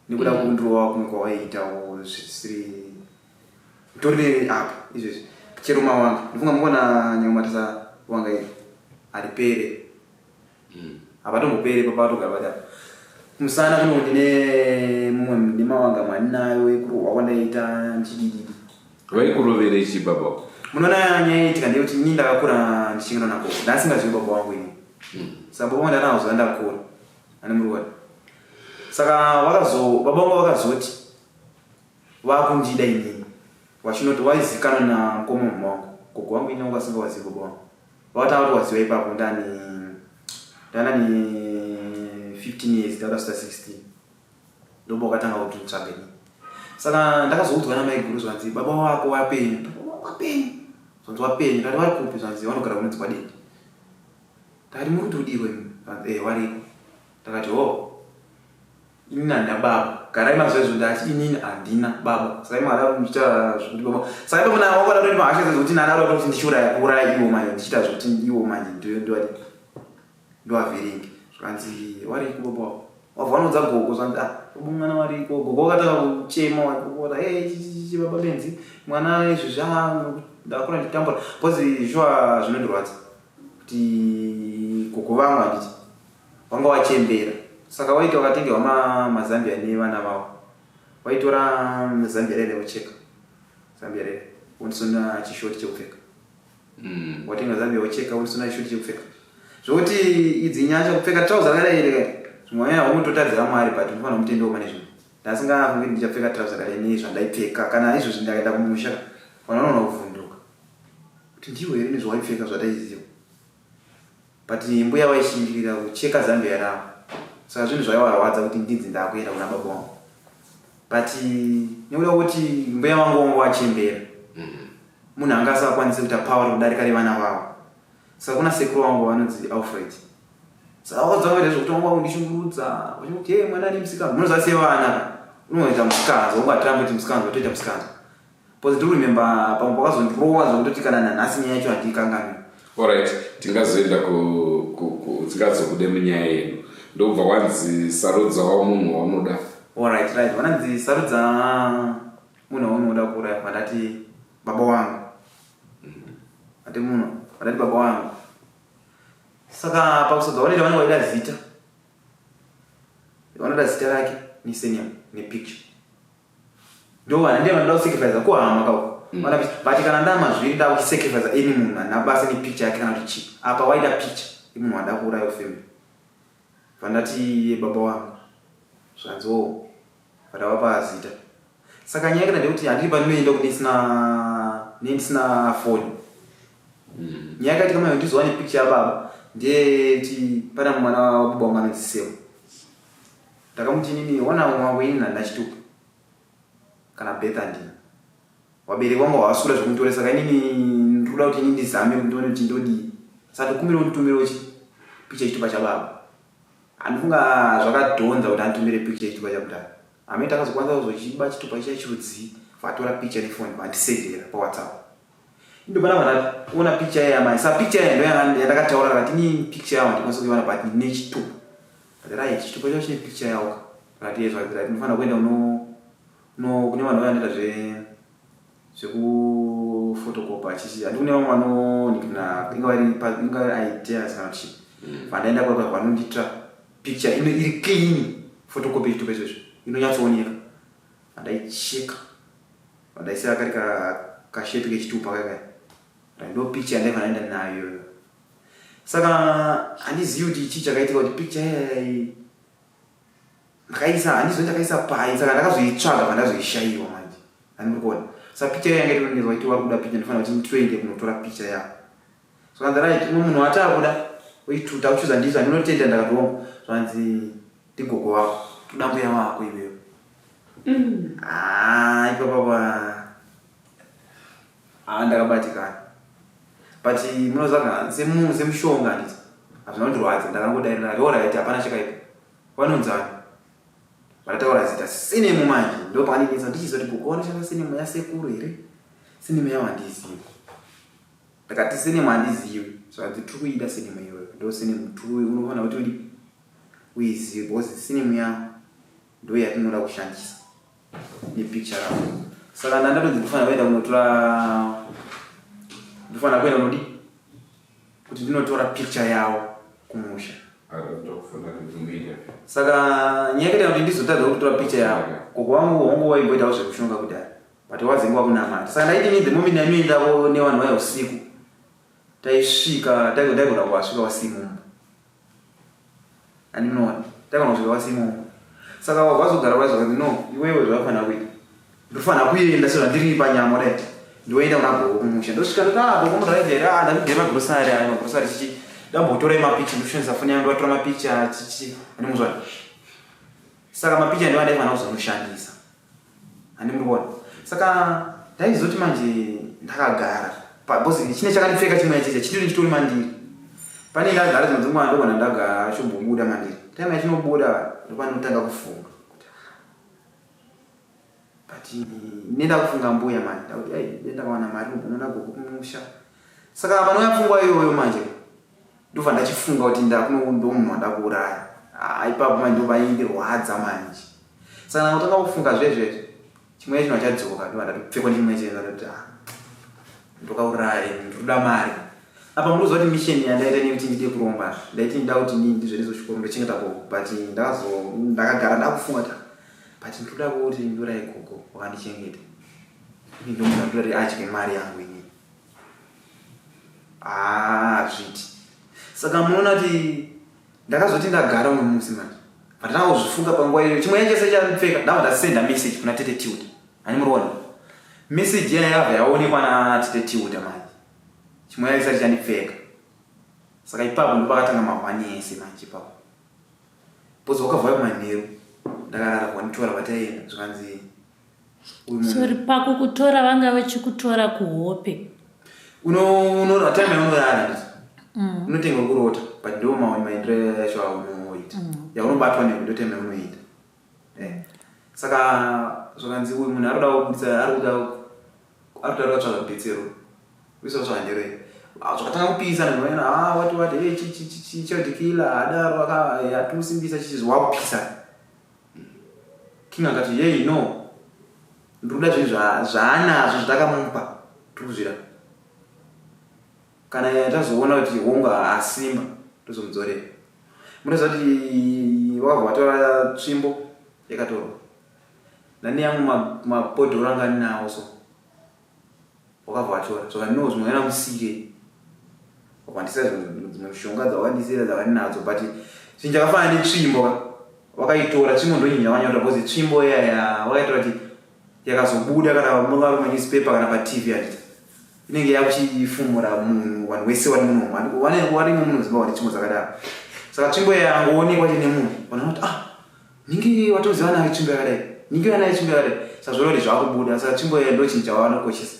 nekuda kundirowa kumwe kwawaiitawo zvisiri nditori apa izvezvi chero mawanga ndifunga mukuona nyangwe matasa wanga iri haripere. Hapatombopere papatogara pati apa musana kuno ndine mumwe nemawanga mwandinayo ekurohwa kwandaita ndichidididi. Vaikurovere chii baba? Munoona, nyaya yaitika ndeyekuti ini ndakakura ndichichengetwa nagogo, ndasingazivi baba wangu ini. Saka baba vangu ndanazoza ndakura ane muri. Saka vakazo baba vangu vakazoti vakundida inini vachinoti vaizikanwa namukoma mama wangu. Gogo wangu ini wangu asingawazivi baba wangu, vakatanga kuti waziva ipapo ndani ndanani 15 years, ndauda kusvika 16, ndoba wakatanga kuti tsvaga inini. Saka ndakazoudzwa namaiguru zvanzi baba wako wapenyu, baba wako wapenyu, zvanzi wapenyu. Ndati vari kupi? Zvanzi vanogara kunonzi kwadende. Ndakati muri kuti udiko imi? Zvanzi wariko. Ndakati ho, inini handina baba, garai mazuva izvo. Ndati inini handina baba. Saka imwe hada muchiita zvekuti baba, saka ipo muna wakada kuti mahasha zvekuti nani ada kuti ndichiuraya kuuraya iwo manje, ndichiita zvekuti iwo manje ndowadi ndowavhiringi. Zvakanzi wariko baba wako, wabva wanoudza gogo. Zvanzi ah, baba mwana wariko. Gogo wakatanga kuchema, wakati hey, chichichi baba benzi mwana izvi zva ndakakura ndichitambura, because shuwa zvinondirwadza kuti gogo vangu handiti wanga wachembera. Saka waiti wakatengerwa mazambia nevana vavo, waitora zambia rere vocheka zambia rere wondisona chishoti chekupfeka. Watenga zambia, wocheka, wondisona chishoti chekupfeka, zvokuti idzi nyasha kupfeka trouser rakadai reka zvimwe wanyanya wongototadzira Mwari, but unofanira kumutendewo pane zvimwe. Ndasingafungi kuti ndichapfeka trouser rakadai nezvandaipfeka. Kana izvozvi ndakaenda kumusha, vanhu vanoona kuvhunduka kuti ndiwo here nezvawaipfeka zvataiziva. But mbuya vaishingirira kucheka zambia ravo, saka zvinhu zvaivarwadza kuti ndinzi ndakuenda kuna baba vangu. But nekuda kwekuti mbuya vangu vanga vachembera, munhu anga asakwanisi kuita power kudarika revana vavo. Saka kuna sekuru vangu vanonzi Alfred, saka vakadza vaita zvekuti vanga vakundishungurudza vachikuti hey, mwana ane musikanzwa. Munoziva sevana unoita musikanzwa, ungatiramba kuti musikanzwa, toita musikanzwa. Because ndiri kuremember pamwe pakazondirowa zvekutoti kana nanhasi nyaya yacho handiikanganwi. Alright, tingazoenda tingazobude munyaya yedu. Ndobva wanzi sarudzawo munhu waunoda. Alright, right, vananzi sarudza munhu waunoda kuuraya. Vandati baba wangu, ati munhu vandati baba wangu. Saka pakusodza vanoita vanenge vaida zita, vanoda zita rake nesurname nepicture. Ndo vana ndiye vanoda kusacrifice kuhama kako. But kana ndamazviri ndakuchisacrifice any munhu, handina basa nepicture yake kana kuti chii. Apa waida picture yemunhu wada kuuraya family. Vandati iye baba wangu, zvanzi o vandavapa zita. Saka nyaya kana ndekuti handiri pandinoenda kune isina nendisina foni. Nyaya yakaitika mayo ndizowa nepicture yababa ndeyeti pana mwana wababa wangu anonzi Sewa. Ndakamuti inini ona wangu, inini handina chitupa kana birth, handina. Vabereki vangu havasura zvekunditora, saka inini ndikuda kuti inini ndizame kuti ndione kuti ndodii. Saka ndikumbira unditumire chi picha chitupa chababa. Handifunga zvakadhonza kuti anditumire picha chitupa chakudhara. Amene takazokwanisa kuzochiba chitupa chiya chirudzii, vatora picha nefoni vandisendera paWhatsApp. Indopana vandati ona picha iya mai. Saka picha iya ndo yandakataura, ndakati inini picha yawo handikwanisi kuiona, but ndine chitupa. But right, chitupa chacho chine picha yawo. Ndakati yes, right, ndinofanira kuenda uno no kune vanhu vanoita zvekufotokopa chichi, handi kune vamwe vanonikina inga vari ideas kana kuti chii. Vandaenda kwaka vanondiitira picture ino iri clean, photocopy yechitupa izvozvo inonyatsooneka. Vandaicheka, vandaisira kari kashape kechitupa kaka, ndo picture yandaifanira enda nayo iyoyo. Saka handizivi kuti chii chakaitika kuti picture iyaya ndakaisa, handizivi ndakaisa pai. Saka ndakazoitsvaga, pandazoishayiwa manje, handiri kuona. Saka picture iya yanga itonetsa kuti vari kuda picture, ndifanira kuti nditoende kunotora picture yavo. Saka nzi right, umwe munhu wataakuda oituta uchuza ndizvo handinotenda. Ndakati hongu, zvanzi ndigogo wako, toda mbuya wako iwewe. Ah, ipapapa ah, ndakabatikana. But munoziva semunhu semushonga handiti hazvina kundirwadza. Ndakangodai, ndakati alright, hapana chakaipa. Vanonzani? Vakataura zita surname manje ndopandinetsa ndichiziva kuti gogo vanoshanda surname yasekuru here surname yavo handizivi. Ndakati surname handizivi zvakanzi tiri kuida surname iyoyo ndo surname tiri unofanira kuti udi uizive because surname yavo ndo yatinoda kushandisa nepicture ravo. Saka ndandatonzi ndofanira kuenda kunotora ndofanira kuenda kunodii kuti ndinotora picture yavo kumusha saka nyaya yakaita kuti ndizotadza kutora picture yavo gogo vangu hongu waimboitawo zvekushonga kudhara but wazenge wakunamata saka ndaiti ini the moment yanoendavo nevanhu vaya usiku taisvika taigona kuvasvika vasimumba and munoona taigona kusvika vasimumba saka wazogara vaizvakanzi no iwewe zvavafanira kuita Ndofanira kuenda sezvandiri panyama kudai. Ndoenda kuna gogo kumusha. Ndosvika ndoti ah gogo muright here? Ah ndakudya magrosari aya magrosari chichi. Ndambotora mapicha ndoshandisa foni yangu ndotora mapicha chichi. Ani muzvani. Saka mapicha ndiwo andaifanira kuzonoshandisa. Ani muri kuona. Saka ndaizoti manje ndakagara. Because chine chakandipfeka chimwe chicha chitori chitori mandiri. Pane ndagara dzimwe dzenguva ndogona ndagara chombobuda mandiri. Time yachinobuda ndopanotanga kufunga. But nenda kufunga mbuya manje ndakuti ai nenda kawana mari unoda gogo kumusha. Saka panouya pfungwa iyoyo manje ndobva ndachifunga kuti ndakuno ndomunhu wandakuuraya. Ah ipapo manje ndopaindirwadza manje. Saka ndakutanga kufunga zvezvezvo chimwe chinhu chadzoka ndobva ndatopfekwa nechimwe chinhu ndati ah ndokauraya ndinoda mari. Apa munoziva kuti mission yandaita nekuti ndide kuromba ndaiti ndida kuti ndii ndizverezo chikoro ndochengeta gogo but ndakazo ndakagara ndakufunga kuti but ndoda kuti ndorai gogo wakandichengeta ini ndomuda ndoda kuti adye mari yangu inini hazviti saka munoona kuti ndakazoti ndagara umwe musi manje pandanga kuzvifunga panguva iyoyo chimwe yacho sechandipfeka ndabva ndasenda message kuna tete tilda ani muriona message iya yakabva yaonekwa natete tilda manje chimwe yacho isati chandipfeka saka ipapo ndopakatanga mahwani ese manje ipapo Because wakabva manheru ndakarara wanditora vataienda zvikanzi sorry pakukutora vanga vachikutora kuhope uno time yaunorara nditi mm. unotenga kurota but ndo maendero yacho aunoita mm. yaunobatwa newe ndo time yaunoita eh. Saka zvakanzi uyu munhu arikuda kubudisa arikuda arikuda kutsvaga rubetsero uisa kutsvaga nderei ah, zvakatanga kupisa ndoona ah wati wati hey chi chi chi child killer adaro aka eh, atusimbisa chichi wakupisa king akati hey no ndikuda zvinhu zvaanazvo zvatakamupa tikuzvira kana tazoona kuti hongu asimba tozomudzorera munoziva kuti wakabva watora tsvimbo yakatorwa nani yangu mabhodhoro anga ndinawo so wakabva watora zvaka no zvimwe yana musire wakandisira dzimwe mishonga dzawakandisira dzakandinadzo but chinhu chakafanana netsvimbo ka wakaitora tsvimbo ndonyanya wanyora because tsvimbo yaya wakaitora kuti yakazobuda kana mungava manewspaper kana patv handiti inenge yakuchifumura munhu vanhu wese wari munomu varimo muno zimbabwe vane tsvimbo dzakadaro saka tsvimbo yangoonekwa chine munhu vanhu vanoti ah ninge watoziva nayo tsvimbo yakadai ninge yanayo tsvimbo yakadai saka zvoreva kuti zvakubuda saka tsvimbo iya ndo chinhu chavanokoshesa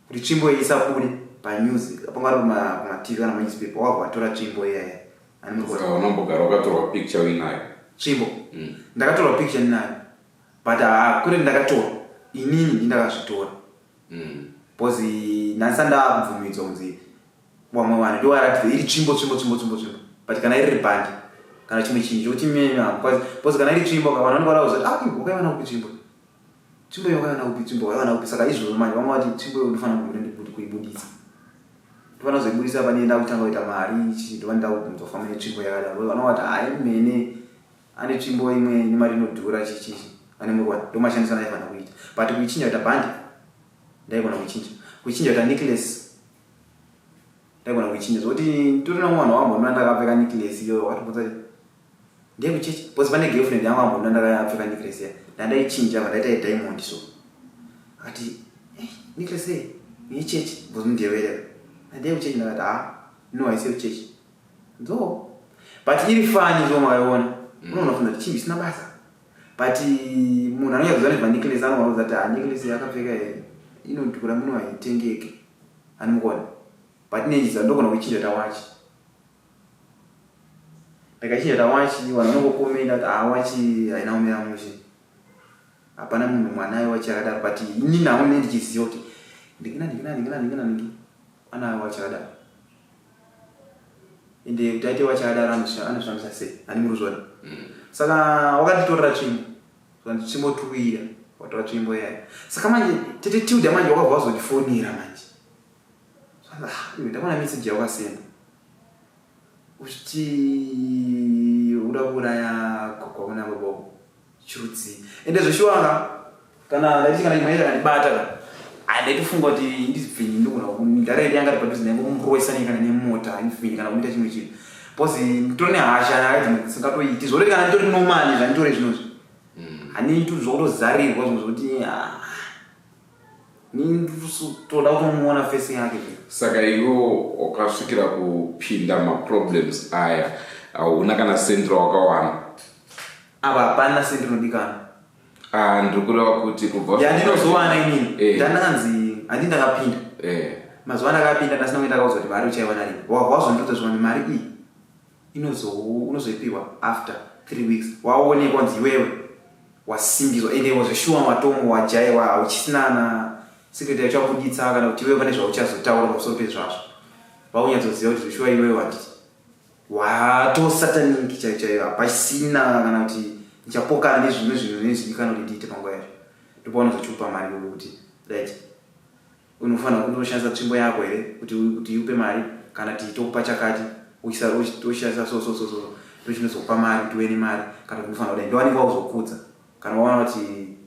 kuti tsvimbo iyi isabude panews pangari kumatv kana manewspaper wabva watora tsvimbo iyaya unombogara wakatorwa picture uinayo tsvimbo mm. ndakatorwa picture ndinayo but hakure ndakatora inini ndindakazvitora mm. because nhasi andakubvumidzwa kunzi vamwe vanhu ndovaratidza iri tsvimbo tsvimbo tsvimbo tsvimbo tsvimbo but kana iri ribhandi kana chimwe chinhu chokuti because kana iri tsvimbo ka vanhu vanenge vada kuzoti ah wakaiwana kupi tsvimbo tsvimbo iyo wakaiwana kupi tsvimbo wakaiwana kupi saka izvozvo manje vamwe vati tsvimbo iyo ndofanira kuti kuibudisa ndofanira kuzoibudisa pane ndakutanga kuita mari chichi ndova ndakubvunzwa kufamba netsvimbo yakadaro vanova vati hai mene ane tsvimbo imwe nemari inodhura chichichi ane murwani ndomashandisa ndaifanira kuita but kuichinja kuita bhandi ndaigona kuichinja kuichinja kuita necklace ndaigona kuichinja zvokuti nditori namwe vanhu vambonona ndakapfeka necklace iyoyo wakatobvunza kuti ndeyekuchechi because pane girlfriend yangu ambonona ndakapfeka necklace iya ndandaichinja vandaita yediamond so akati eh, necklace ei yechechi because mundevere ndeyekuchechi ndakati ha no haisi yekuchechi ndo but iri fani so makaiona mm. unoona funza kuti chinhu chisina basa but munhu anonyatsoziva nezva necklace anoona kuti ah necklace yakapfeka inodhura muno haitengeke ani mukuona but nenjiza ndogona kuichinja tawachi Ndakachinja ta wachi vanhu vanongokomenda kuti haa wachi haina kumira mushe. Hapana munhu mwana ayo wachi akadaro but ini nawo ne ndichiziva kuti ndingina ndingina ndingina ndingina ndingi ana wachi akadaro. Ende kuti aite wachi akadaro anozvifambisa sei? Hani muri kuzviona? Saka wakanditorera tsvimbo. Saka tsvimbo tuwira watora tsvimbo yayo. Saka manje tete Tilda manje wakabva wazondifonera manje. Saka ah, iwe ndakaona message yawakasenda. Uchiti uda kuuraya gogo wako nababa wako. Chirudzii. Ende zveshuwa ka kana ndaiti kana chimwe chakandibata ka handaitofunga kuti ndibvinyi ndogona mudhara yedu yanga iri padhuze ndaingomuroesa nei kana nemota ndibvinyi kana kumuita chimwe chinhu because nditori nehasha nyaya dzimwe dzisingatoiti zvoti kana nditori normally zvanditori zvinozvi handiiti zvokutozarirwa zvimwe zvokuti ah, toda kutomuona face yake saka iwe wakasvikira kupinda maproblems aya hauna kana sendi rawakawana apa hapana sendi rinodikanwa ah, ndiri kureva kuti kubva yandinozowana inini eh. ndandanzi handi ndakapinda eh. mazuva andakapinda ndasina kuenda kauza kuti mari uchaiwana rini wazondudza zvimwe mari iyi unozoipiwa after three weeks waonekwa kunzi iwewe wasimbiswa ende zveshuwa matongo wajaiwa hauchisina na secret yauchabuditsa kana kuti iwewe pane zvauchazotaura pamusoro pezvazvo vaunyatsoziva kuti zveshuwa iwewe wanditi watosatanic chaiyo chaiyo hapasina kana kuti ndichapokana nezvimwe zvinhu nezvidikana kuti ndiite panguva yacho ndopaunozochiupa mari iwewe kuti right Unofanira kundoshandisa tsvimbo yako here kuti kuti iupe mari kana kuti tokupa chakati toshandisa so so so so ndochinozokupa mari kuti uve nemari kana kuti unofanira kudai ndovanenge vakuzokudza kana waona kuti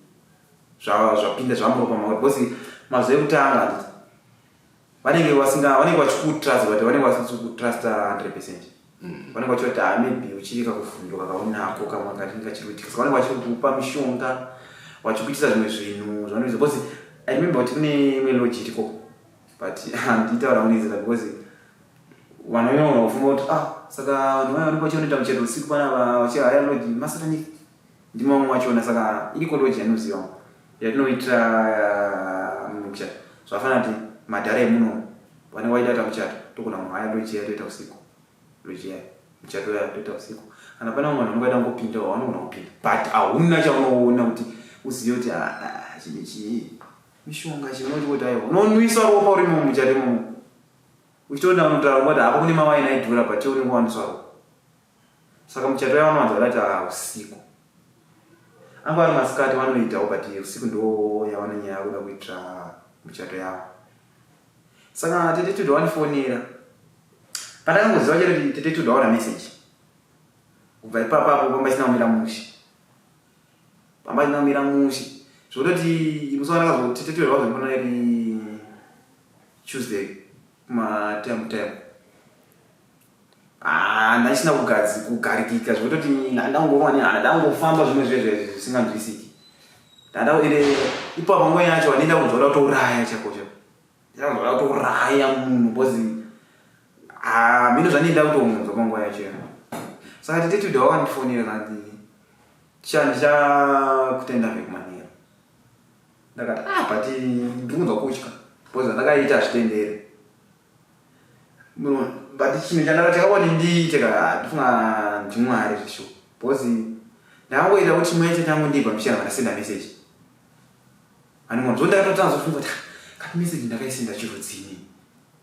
zvapinda zvamuropa mauri because mazuva ekutanga handiti vanenge vasinga vanenge vachikutrust but vanenge vasisi kutrusta 100 percent vanenge vachiti ah maybe uchiri kakuvhunduka kaunako kamwe kachinge kachiri kuitika saka vanenge vachiri kukupa mishonga vachikuitisa zvimwe zvinhu zvavanoita because i remember kuti kune imwe lodge iriko but handitaura kunezera because vanhu vanogona kufunga kuti ah saka vanhu vaya vanenge vachinoita muchato usiku panapa vachihaya lodge masatanic ndimo vamwe vachona saka iriko lodge yanoziva yatinoitira muchato zvafanana kuti madhara emuno vanenge vaida kuita muchato togona kuhaya lodge yatoita usiku Lucia muchato uya toita usiku kana pane vamwe vanhu vanongoda kungopinda vanogona kupinda but hauna chaunoona kuti uzive kuti ah, ah, chinhu chii mishonga chimwe chikuti aiwa unonwisa ropa uri mumuchato imomo uchitoenda unotaura ungati hako kune mawaini aidhura but unenge wanwiswa ropa saka muchato uya vanowanza kuda kuti ah, usiku anga ari masikati vanoitawo but usiku ndo yavanonyanya kuda kuitira muchato yavo saka tete tudha wandifonera pandakangoziva chete kuti tete tudha waona message kubva ipapapo pamba isina kumira mushe pamba isina kumira mushe zvekutoti musi wandakazoti tete tudha wazondifonera iri tuesday kumatime time ah, ndachisina kugarikika zvekutoti ndangova nehana ndangofamba zvimwe zvezve zvisinganzwisiki ndanda ende ipapo nguva yacho wandienda kunzwa kuda kutouraya chako chako ndinonzwa kuda kutouraya munhu because ah, mino zvandienda kutomunzwa panguva yacho iyo saka tete tuda wakandifonera kanzi ndichakutenda vekumanero ndakati ah but ndiri kunzwa kutya because zvandakaita hazvitendere but chinhu chandaka chakawani ndiite ka ndifunga ndimwari zvishuwa because ndakangoita kuti chimwe chacho changondibva mbichana vandasenda message anongona zvo ndakatotanga zofunga kuti kati message ndakaisenda chirudzini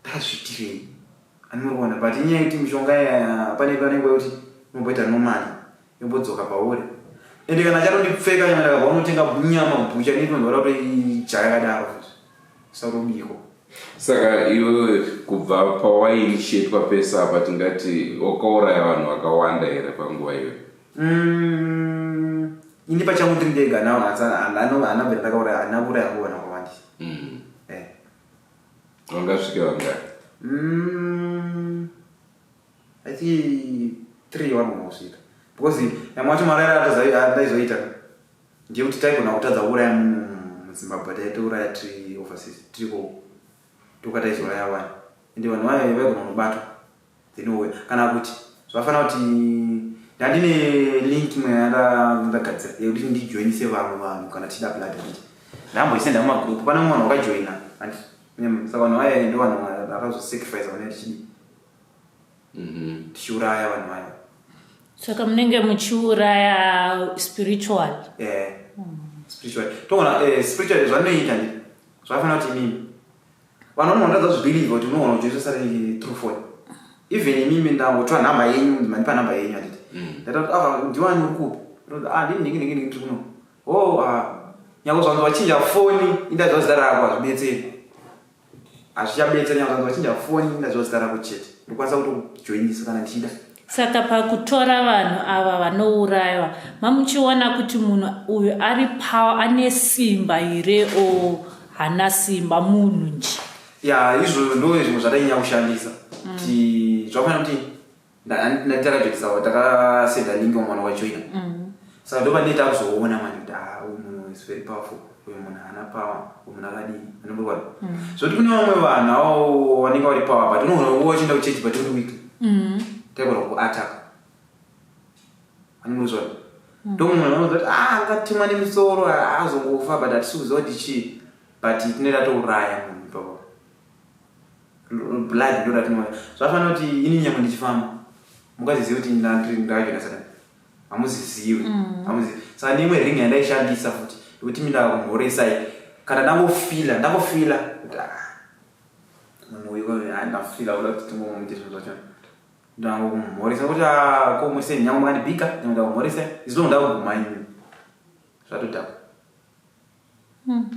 ndakazviitirei anongona but inyaya yekuti mishonga pane pane nguva yekuti unomboita normally yombodzoka pauri ende kana chatondipfeka nyama ndakabva unotenga nyama bhucha neitonzwa kutoijaya yakadaro futi sarubiko saka iwewe kubva pawainishetwa pese apa tingati wakauraya vanhu vakawanda here panguva iyoyo mm, ini pachangu ndiri ndega nawo handina bvira ndakauraya handina kuuraya hangu vanhu vakawandisa mm. eh. vangasvike vangani mm, i think three vanogona kusvika because yamwe wacho maraira andaizoita ndeyekuti taigona kutadza kuuraya munhu muzimbabwe taitouraya tiri overseas tiriko toka taizouraya vanhu ende vanhu vayo vaigona kunobatwa then ouya kana kuti zvafanira kuti ndandine link imwe yandagadzira yekuti ndijoinise vamwe vanhu kana tichida blood handiti ndamboisenda mumagroup pane mumwe vanhu vakajoina handiti saka vanhu vaya ndo vanhu vakazosacrifice vane tichidii mhm. tichiuraya vanhu vaya. Saka munenge muchiuraya spiritual. Eh, spiritual togona eh, spiritual zvanoita ndi zvakafanira kuti imimi vanhu vanogona kutadza kuzvibhilivha kuti unogona kujoinisa satanic through phone. Even imimi ndangotora nhamba yenyu, mandipa nhamba yenyu handiti? Ndaita kuti ava ndiwani uri kupi? Ah, ndini ndingi ndingi ndingi ndiri kuno. Oh, ah, nyange zvanzi wachinja foni indaziva zita rako hazvibetseri. Hazvichabetsera nyange zvanzi wachinja foni indaziva zita rako chete. Ndokwanisa kutokujoinisa kana ndichida. Saka pakutora vanhu ava vanouraiwa mamuchiona kuti munhu uyu ari power, ane simba here o hana simba munhu nje? Ya, izvo ndo zvimwe zvatainyanya kushandisa. Kuti zvakafanira kuti ndati takajokisa takasenda link wamwana wajoina. Saka ndo pandii takuzoona manje kuti ah, uyu munhu is very powerful, uyu munhu haana power, uyu munhu akadii, anomborwara. Zvoti kune vamwe vanhu avo vanenge vari power but unoona nguva uchienda kuchechi but uri weak. Taigona kuataka. Anomborwara. Ndo mumwe munhu anozoti ah, angatemwa nemusoro azongofa but hatisi kuziva kuti chii, but tinenge tatouraya munhu ipapo. Blood ndo ratinoona. Zvafanira kuti ini nyangwe ndichifamba mukaziziva kuti ndakajoina satani, hamuzizivi. Hamuzivi. Saka neimwe ring yandaishandisa futi yekuti mina kumhoresai kana ndangofila ndangofila kuti ah, munhu uyu ah, ndafila kuda kuti tingomuite zvinhu zvacho, ndangokumhoresa kuti ah, ko museni nyange makandibika nyange ndakumhoresa izvo ndakuguma ini zvatodhakwa.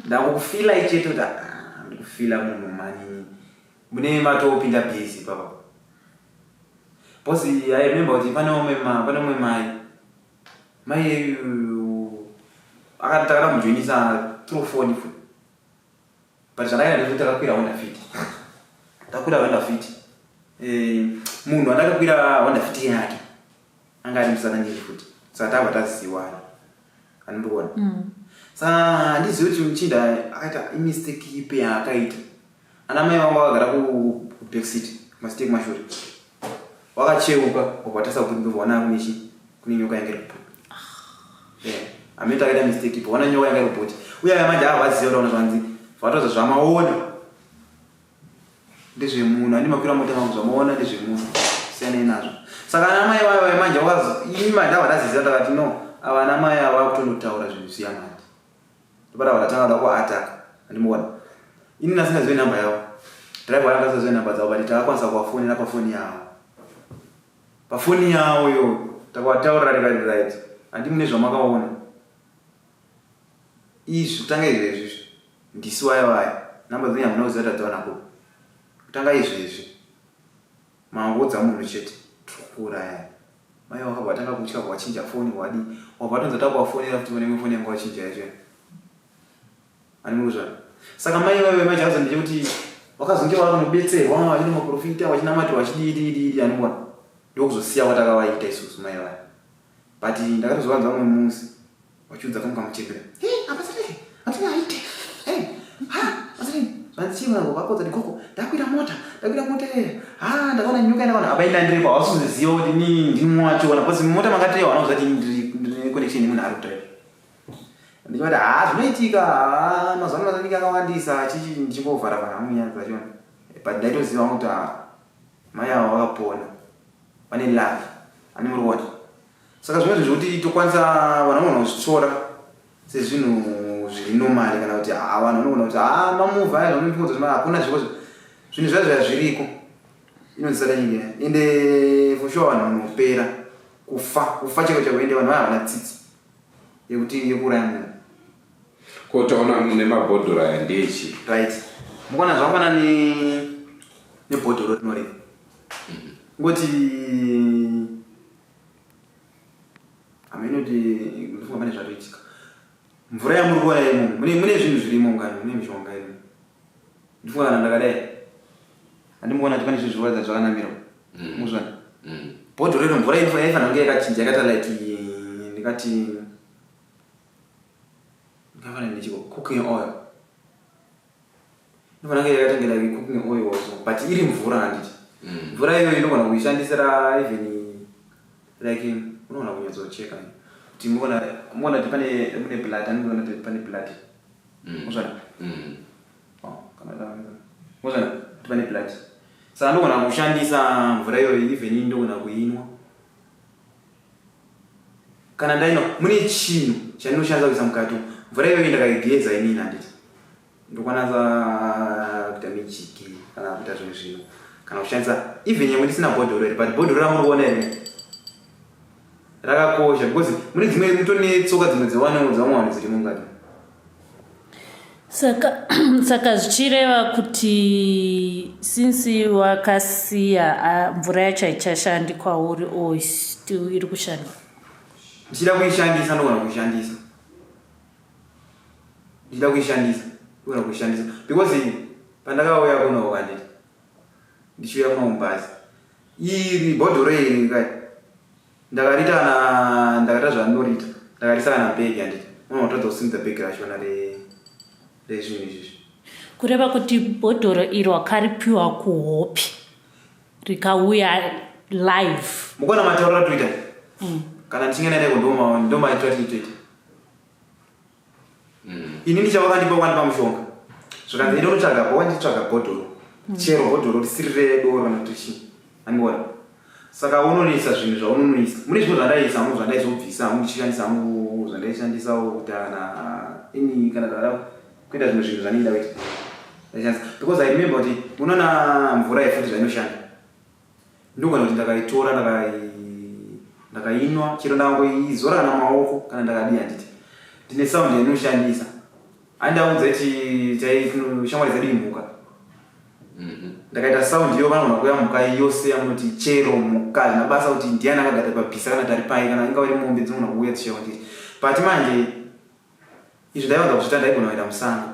Ndangokufila chete kuti ah, ndikufila munhu manini mune matopinda busy papa. Because I remember kuti pane umwe pane umwe mai mai akati takada kumujoinisa through phone futi, but zvandakaita ndezvekuti takakwira Honda Fit, takwira Honda Fit, eh, munhu andakakwira Honda Fit yake anga ari musataniri futi, saka tabva taziwana, anondikuona. Saka handizivi kuti muchinda akaita imistake ipi yaakaita. Ana mai vangu vakagara kuback seat, kumasiti ekumashure, wakacheuka wabva watasa kuti ndobva kune chi kune nyoka yanga iri kubhuti. Yeah, amene takaita mistake ipo wana nyoka yanga iri kubhuti uye aya manje avaziva kuti zvanzi vatoza zvamaona ndezvemunhu, handi makwira mota mangu, zvamaona ndezvemunhu, siyanai nazvo. Saka ana mai vayo vayo manje ini manje ndabva ndaziziva, ndakati no, ava ana mai ava vakutonotaura zvinhu zviya manje, ndobata vatatanga kuda kuataka, handimuona ini ndasingazive nhamba yavo, driver anga asingazive nhamba dzavo, but takakwanisa kuvafonera pafoni yavo, pafoni yavo yo takavataurira tikati right, handi mune zvamakaona izvi kutanga izvezvi izvi ndisi waya waya, nhamba dzenyu hamuna kuziva tadziwana kupi, kutanga izvezvi mangoudza munhu chete tiri kuurayai. Mai wakabva watanga kutya, wachinja foni, wadi wabva watonza takuvafonera futi pane imwe foni yanga wachinja yacho, animuruzvana. Saka mai vayo manje vazo ndechekuti vakazonge vakunobetserwa vachina maprofita vachinamatirwa vachidiidii anikuona ndokuzosiya kwatakavaita isusu mai vayo. But ndakatozovanza umwe musi vachiudza kamwe kamuchembera, hey, apasati atini aite, hey, ha asati zvanzi chii mwanangu vakodza ndikoko, ndakwira mota, ndakwira mota yeye, ha ndakaona nyoka, ndakaona apa ina ndiripo hawasizoziva kuti ni ndini wachona because mota makatirewa vanoziva kuti ndiri connection nemunhu ari kudrive. Ndichivati ha zvinoitika, ha mazuva ano masaniki akawandisa chichi, ndichingovhara vhara hangu nyaya dzachona, but ndaitoziva kuti ha mai ava vakapona vane love, ani muri kuona. Saka zvimwe zvinhu zvekuti tokwanisa vanhu vanogona kuzvitora sezvinhu zviri normally kana kuti ha vanhu vanogona kuti ha mamuvha aya zvanotingodza kuti hakuna zviko zvinhu zvacho zvazviriko inonzi satanic ende for sure vanhu vanopera kufa kufa cheko chako, ende vanhu vaya havana tsitsi yekuti yekuuraya munhu. Ko taona mune mabhodhoro aya ndechi? Right, mukaona zvakafanana nebhodhoro rinoreva ngoti hameno kuti ndofunga pane zvatoitika. Mvura yamuri kuona imomo mune zvinhu zvirimo ngani, mune mishonga irimo. Ndifunga kana ndakadai handimuona kuti pane zvinhu zviri kuratidza zvakanamirwa. Muzvana bhodhoro iro mvura yaifanira kunge yakachinja yakaita like ndingati ndingafanira nechiko cooking oil, inofanira kunge yakaita like cooking oil also but iri mvura handiti? Mvura iyoyo inogona kuishandisira even like unogona kunyatsocheka kuti muona muona kuti pane mune blood, andiona kuti pane blood. Muzvana. Oh, kana muzvana kuti pane blood, saka ndogona kushandisa mvura iyoyo, even ini ndogona kuinwa. Kana ndaino mune chinhu chandinoshandisa kuisa mukati mvura iyoyo ndakaigeza inini handiti ndokwanisa kuita mijiki kana kuita zvimwe zvinhu kana kushandisa even nyangwe ndisina bhodhoro here but bhodhoro ramuri kuona here rakakosha because mune dzimwe mutone tsoka dzimwe dzevamwe dzevamwe vanhu dzirimo mukati. Saka, saka zvichireva kuti since wakasiya mvura yacho haichashandi kwauri or still iri kushanda? Ndichida kuishandisa ndogona kuishandisa. Ndichida kuishandisa ndogona kuishandisa because pandakauya kuno kanditi ndichiuya kumaumbazi iri bhodhoro iri kai Ndakarita kana ndakaita zvandorita ndakarisa kana bhegi handiti unoona kutadza kusimudza bhegi rachona rezvinhu izvizvi. Kureva kuti bhodhoro iro wakaripiwa kuhope rikauya live. Mukuona matauriro atoita kana ndichinge ndaenda iko ndomaitiro atinotoita. Inini chavakandipa vakandipa mushonga zvikanzi enda unotsvaga wanditsvaga bhodhoro chero bhodhoro risiri redoro kana kuti chii andiona saka unonoisa zvinhu zvaunonoisa mune zvimwe zvandaisa hangu zvandaizobvisa hangu ndichishandisa hangu zvandaishandisawo kuita kana ini kana zvada kuita zvimwe zvinhu zvandinoda kuita ndaishandisa because I remember kuti unoona mvura yefuti zvainoshanda Ndogona kuti ndakaitora ndakainwa chero ndakangoizora kana maoko kana ndakadii handiti ndine sound yainoshandisa andaudza kuti shamwari dzedu imhuka ndakaita sound iyo vanogona kuya mhuka yose yamunoti chero mhuka hazvina basa kuti ndiani akagata pabhisa kana tari pai kana ingava iri mombe dzinogona kuuya dzichiuya kwandiri but manje izvi ndaiwanza kuzviita ndaigona kuenda musango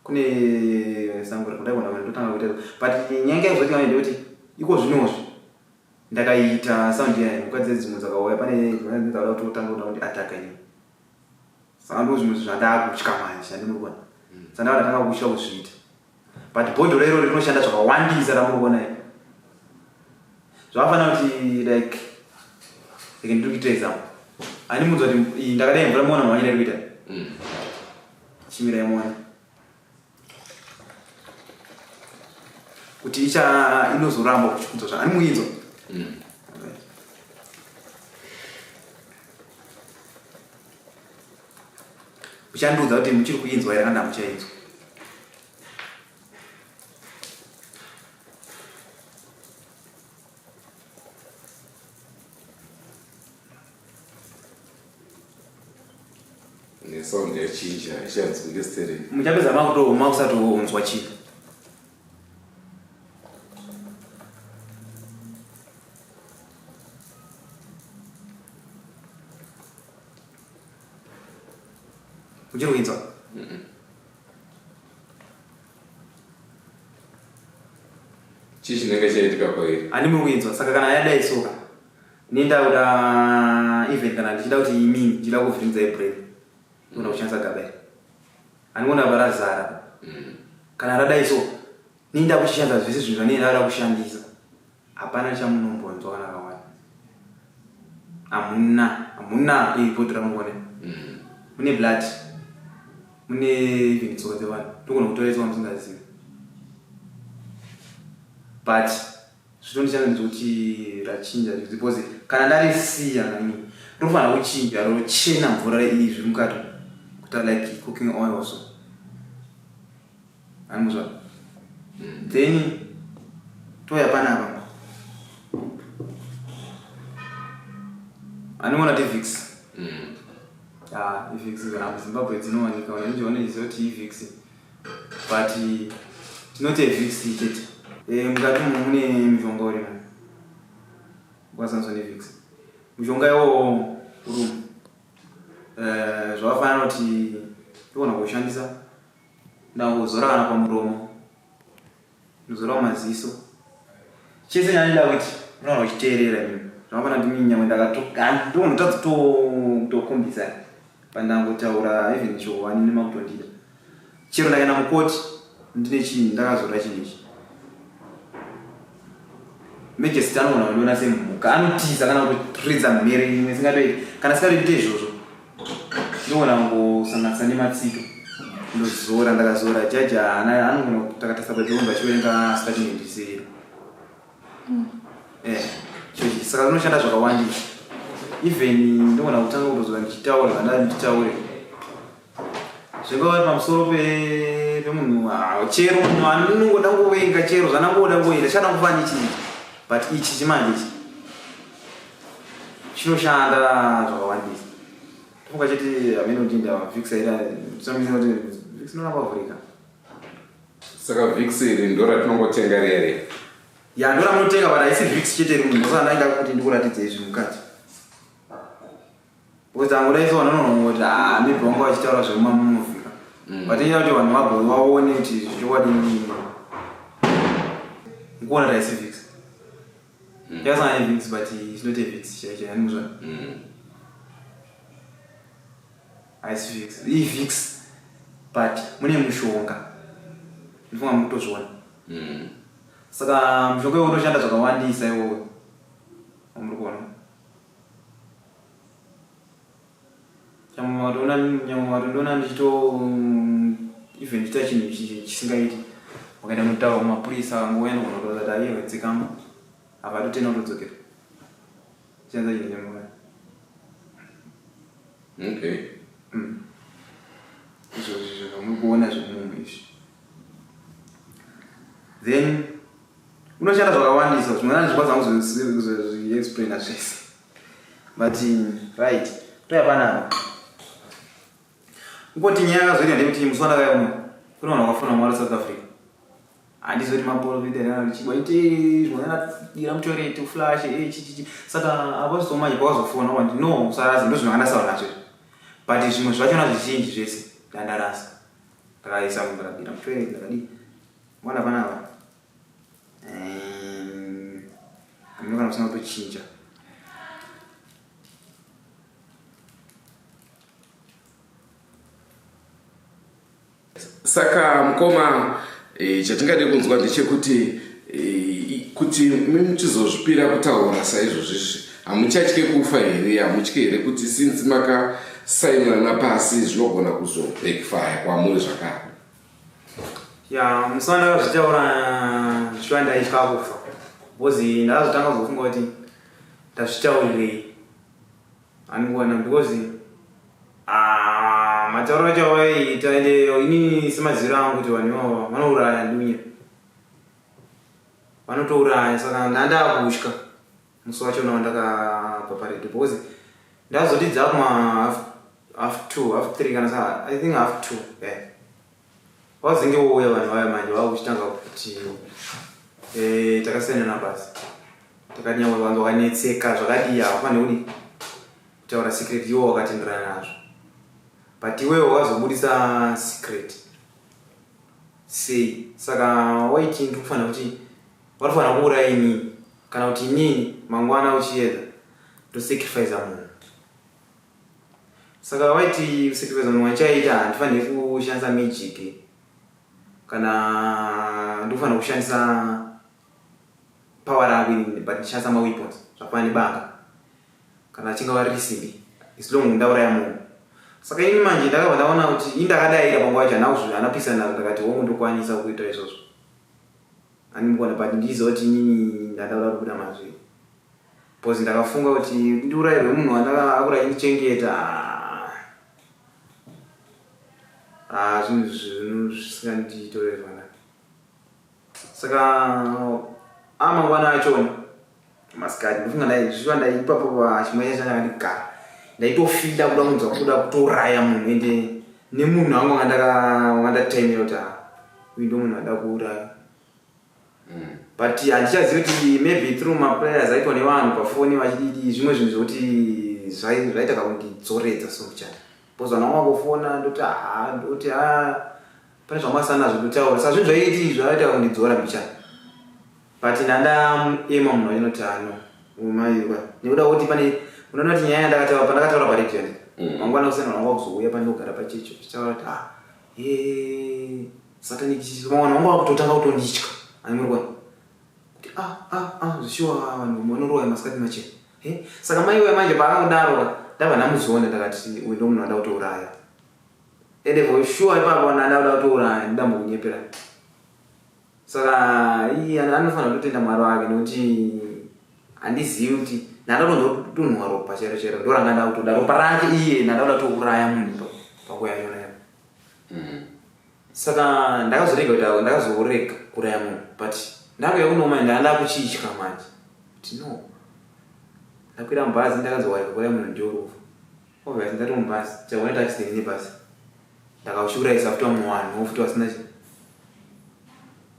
Kune sango rekuda kuona vanhu ndotanga kuita but nyaya yazoitika manje ndeyekuti iko zvinozvi ndakaita sound iya mhuka dze dzimwe dzakauya pane dzimwe dzakada kutotanga kuda kundi ataka ini saka ndo zvimwe zvandakutya manje handimuri kuona saka ndava ndatanga kutya kuzviita but bhodhoro iroro rinoshanda zvakawandisa ramuri kuona iri zvakafanira kuti like like ndiri kuita example andimuudza kuti iyi ndakadai mvura muona mhanyira iri kuita Chimirai muone kuti icha inozoramba kuchikunzwa zva ani muinzwa Muchandiudza kuti muchiri kuinzwa here kana hamuchainzwa. Nesound yachinja haichanzwike stereki. Muchapedza makutooma kusatonzwa chinhu. Uchiri kuinzwa? Chii chinenge chaitika kwairi? Handimuri kuinzwa saka kana yadai soka Ini ndakuda even kana ndichida kuti imimi ndichida kuvhiringidza ibrain ndogona kushandisa gaba iri andikuona apa razara kana radai so ini ndakuchishandisa zvese zvinhu zvandinenge ndada kushandisa hapana chamunombonzwa kana kawani hamuna hamuna iri bhodhi ramukuona mune blood mune even tsoka dzevanhu ndogona kutora tsoka musingazivi but Zvinondishanda ndezvekuti rachinja because kana ndarisiya nani rofanira kuchinja rochena mvura iyi zviri mukati kuita like cooking oil so anozva then touya panapa anoona ti vix ah ivix kana muzimbabwe dzinowanika vazhinji vanoiziva kuti ivix but tinoti evix chete eh, mukati umu mune mishonga urimo wakasanganiswa nevix mushonga iwowo uri eh, zvakafanana kuti ndogona kuushandisa ndangozora kana pamuromo Ndozora maziso. Chese nyaya nda kuti unoona uchiteerera mimi. Zvakafana ndimi nyangwe ndakatoka ndonotadza to kutokumbisa. Pandangotaura even chokwani nemakutondida. Chero ndakaenda mukoti ndine chinhu ndakazora chinhu ichi. Majesty anoona kundiona semhuka anotiza kana kutoridza mhere imwe singatoiti kana singatoite izvozvo. Ndogona kungosanganisa nematsito ndozora ndakazora jaji haana anogona kutakatasa pajongo achiverenga statement isiri eh chochi saka rinoshanda zvakawandisa. Even ndogona kutanga kutozora ndichitaura zvandava ndichitaure zvingava pamusoro pemunhu ah, chero munhu anongoda ngovenga chero zvanangoda ngoita chada kufa nechi but ichi chimanje ichi chinoshanda zvakawandisa. Tofunga chete hameno kuti ndava Vicks aida tisamisa kuti Vicks inoramba kuvhurika. Saka Vicks iri ndoratinongotenga riya riya. Ya ndoramunotenga but haisi Vicks chete iri munhu saka ndaida kuti ndikuratidze izvi mukati. Because angoda iso vanhu vanongoti ah maybe vanga vachitaura zvemamovie ka. But inyaya kuti vanhu vago vaone kuti zvechokwadi nkuona kuti haisi Vicks. Yakasangana neVicks but it's not a Vicks chaiyo chaiyo andimuzvona. Haisi Vicks. IVicks but mune mushonga. Ndifunga mukutozviona. Saka mushonga iwowo unoshanda zvakawandisa iwowo. Muri kuona. Nyangwe makatoona nyangwe makatondona ndichito even ndichita chinhu chisingaiti wakaenda kunotaura kumapurisa vangouya ndogona kutaura kuti aiwe dzikama apa atotenda kutodzokera chenza chinhu chemuya. Okay. Izvozvi zvamuri kuona zvemunhu izvi then unoshanda zvakawandisa zvimwe andizvikwanisa kuzviexplaina zvese but right toya panapa ngoti nyaya yakazoita ndeyekuti musi wandakauya kuno kune vanhu vakafona mwari South Africa handizoti maporofita chibwa ite zvimwe mutoilet uflash eh, chichichi saka apostle manje pakazofona wandi no usarasa ndozvimwe andasaura nazvo but zvimwe zvachona zvizhinji zvese ndandarasa ndakaisa ndakadira mutoilet ndakadii mwana panapa hameno kana usina kutochinja Saka mukoma e, chatingade kunzwa ndechekuti e, kuti muchizozvipira kutaura saizvozvizvi hamuchatye kufa here? Hamutye here kuti since makasainirana pasi zvinogona kuzobackfire kwamuri zvakare? Ya musi wandakazvitaura zvichiva ndaitya kufa because ndakazotanga kuzofunga kuti ndazvitaurirei andikuona because ah, matauro acho awaiita ende inini semaziviro angu kuti vanhu ivava vanouraya dunya vanotouraya saka ndandakutya musi wachona wandakabva paredio because ndazoti dzakuma half two half three kana sa i think half two yeah. Vazenge vouya vanhu vaya manje vakuchitanga kuti eh, takasiyana nabasa takanyangwe vanhu vakanetseka zvakadii havafaniri kudii kutaura secret iwo wakatenderana nazvo but iwewe wakazobudisa secret sei saka waiti ndikufanira kuti vanofanira kuuraya inini kana kuti inini mangwana uchiedza ndosacrifice munhu Saka waiti kusacrifice munhu wandichaita handifaniri kushandisa magic kana ndikufanira kushandisa power rangu inini but ndishandisa maweapons zvakafanana nebanga kana chingava riri simbi as long ndauraya munhu saka ini manje ndakabva ndaona kuti ini ndakadaira panguva yacho handina kupikisana nazvo ndakati hongu ndokwanisa kuita izvozvo andimukona but ndichiziva kuti inini ndandauda kubuda mazviri Because ndakafunga kuti ndiurayirwe munhu wandakakura achindichengeta. Ah, zvinhu zvinhu zvisinganditorere zvakanaka. Saka amangwana achona masikati ndofunga ndaizviva ndaipapo pachimwe chacho chandakandigara ndaitofida kuda kunzwa kuda kutouraya munhu ende nemunhu wangu wanga ndataimira kuti ah, uyu ndo munhu ada kuuraya But handichazivi kuti maybe through maprayers aitwa nevanhu pafoni vachididi zvimwe zvinhu zvekuti zvaita kakundidzoredza so mbichana because vanhu vanga vangofona ndoti ha ndoti ha pane zvamasana nazvo ndotaura saka zvinhu zvaiti zvaita kakundidzora mbichana but ndandaema munhu wacho noti hano maiwa nekuda kuti pane unoona kuti nyaya yandakataura pandakataura paredio mangwana kuseni vanhu vanga kuzouya pandinogara pachecho zvichitaura kuti ah Hee satanic chichi vamwe vanhu vanga vakutotanga kutonditya ani muri kuona kuti ah ah ah zvishuwa vanhu vanoroya masikati machena he saka mai uya manje paakangodaro ndabva ndamuzoona ndakati uyu ndo munhu ada kutouraya ende for sure ipapo ndada kuda kutouraya ndidambokunyepera saka iye anofanira kutotenda mwari wake nekuti handizivi kuti Ndandatotonhwa ropa chairo chairo, ndoranga ndakutoda ropa rake iye, ndandakuda touraya munhu panguva yachona iyo. Saka ndakazorega kuti ndakazorega kuuraya munhu, but ndakuya kunoma ndanga kuchitya manje kuti no, ndakwira mubhazi, ndakazowarika kuuraya munhu ndiyorufu. Obviously ndati mubhazi chakunoita accident nebhazi, ndakauchiurayisa futi vamwe vanhu futi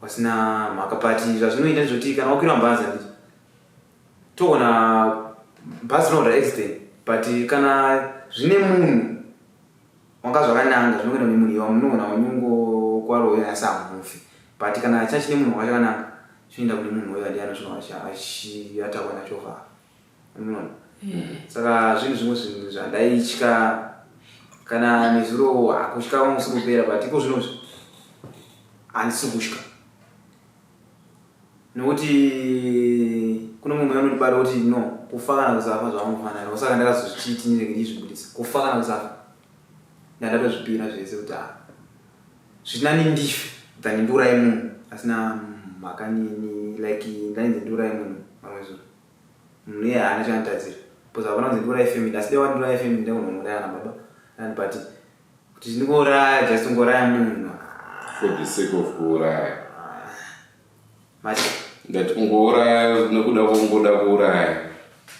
vasina mhaka. But zvazvinoita ndezvekuti kana wakwira mubhazi, handiti toona bhazi rinoita accident, but kana zvine munhu wanga zvakananga, zvinokuenda nemunhu iwa munoona wanyungo kwaro asi hamufi. But kana chachine munhu wanga chakananga, chinoenda kune munhu uyo andi anosvika achiatakwa nachovha, unoona. Saka zvinhu zvimwe zvinhu zvandaitya kana nezuro, hakutya kwangu kusiri kupera, but iko zvinozvi handisi kutya, nokuti kune mumwe unondibata kuti no, kufa kana kusafa zvavangofanana. Saka ndakazozvichiti ndinenge ndichizvibudisa, kufa kana kusafa, ndandatozvipira zvese kuti ah, zvinani ndife than ndiuraye munhu asina mhaka nini. Like ndainzi ndiuraye munhu mamwe zuro, munhu iye haana chaanotadzira, because hapana kunzi ndiuraye family, asi dai wandiuraye family ndakunouraya na baba and but kuti ndingouraya, just ngouraya munhu. For the sake of kuuraya. Mati? Ndati kungouraya nekuda kungoda kuuraya.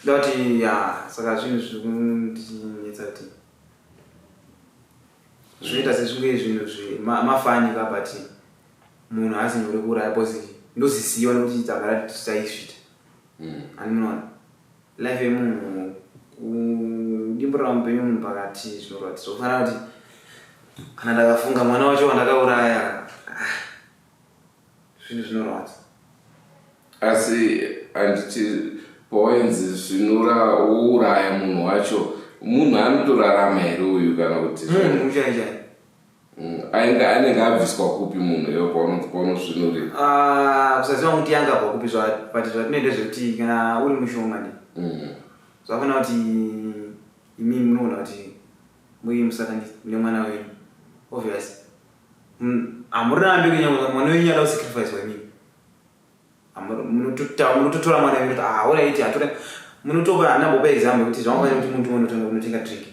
Nda kuti ya, saka zvinhu zviri kundinetsa kuti zvinoita sezvinge zvinhu mafanika, but munhu haasi nyore kuuraya because ndozisiyiwa nekuti tagara tisaisvita. Andinoona life yemunhu, kudimburira mupenyu munhu pakati zvinorwadza. Zvofanira kuti kana ndakafunga mwana wacho wandakauraya, ah, zvinhu zvinorwadza. Asi handiti pawainzi zvinura wouraya munhu wacho, munhu anotorarama here uyu kana kuti? Munhu chai chai. Ainge anenge abviswa kupi munhu iwe paunosvinurira? Ah, kusaziva kuti yangabva kupi, but zvatinoita zvekuti kana uri mushonga ndi zvafanira kuti imi munoona kuti muri musatanist nemwana wenyu, obvious hamurambi kunyangwe mwana wenyu ada kusacrifice imimi. Munototora mwana wenyu kuti ah, alright, hatora munotopa. Handambopa example yekuti zvamufanira kuti muntu unotenga unotenga drink.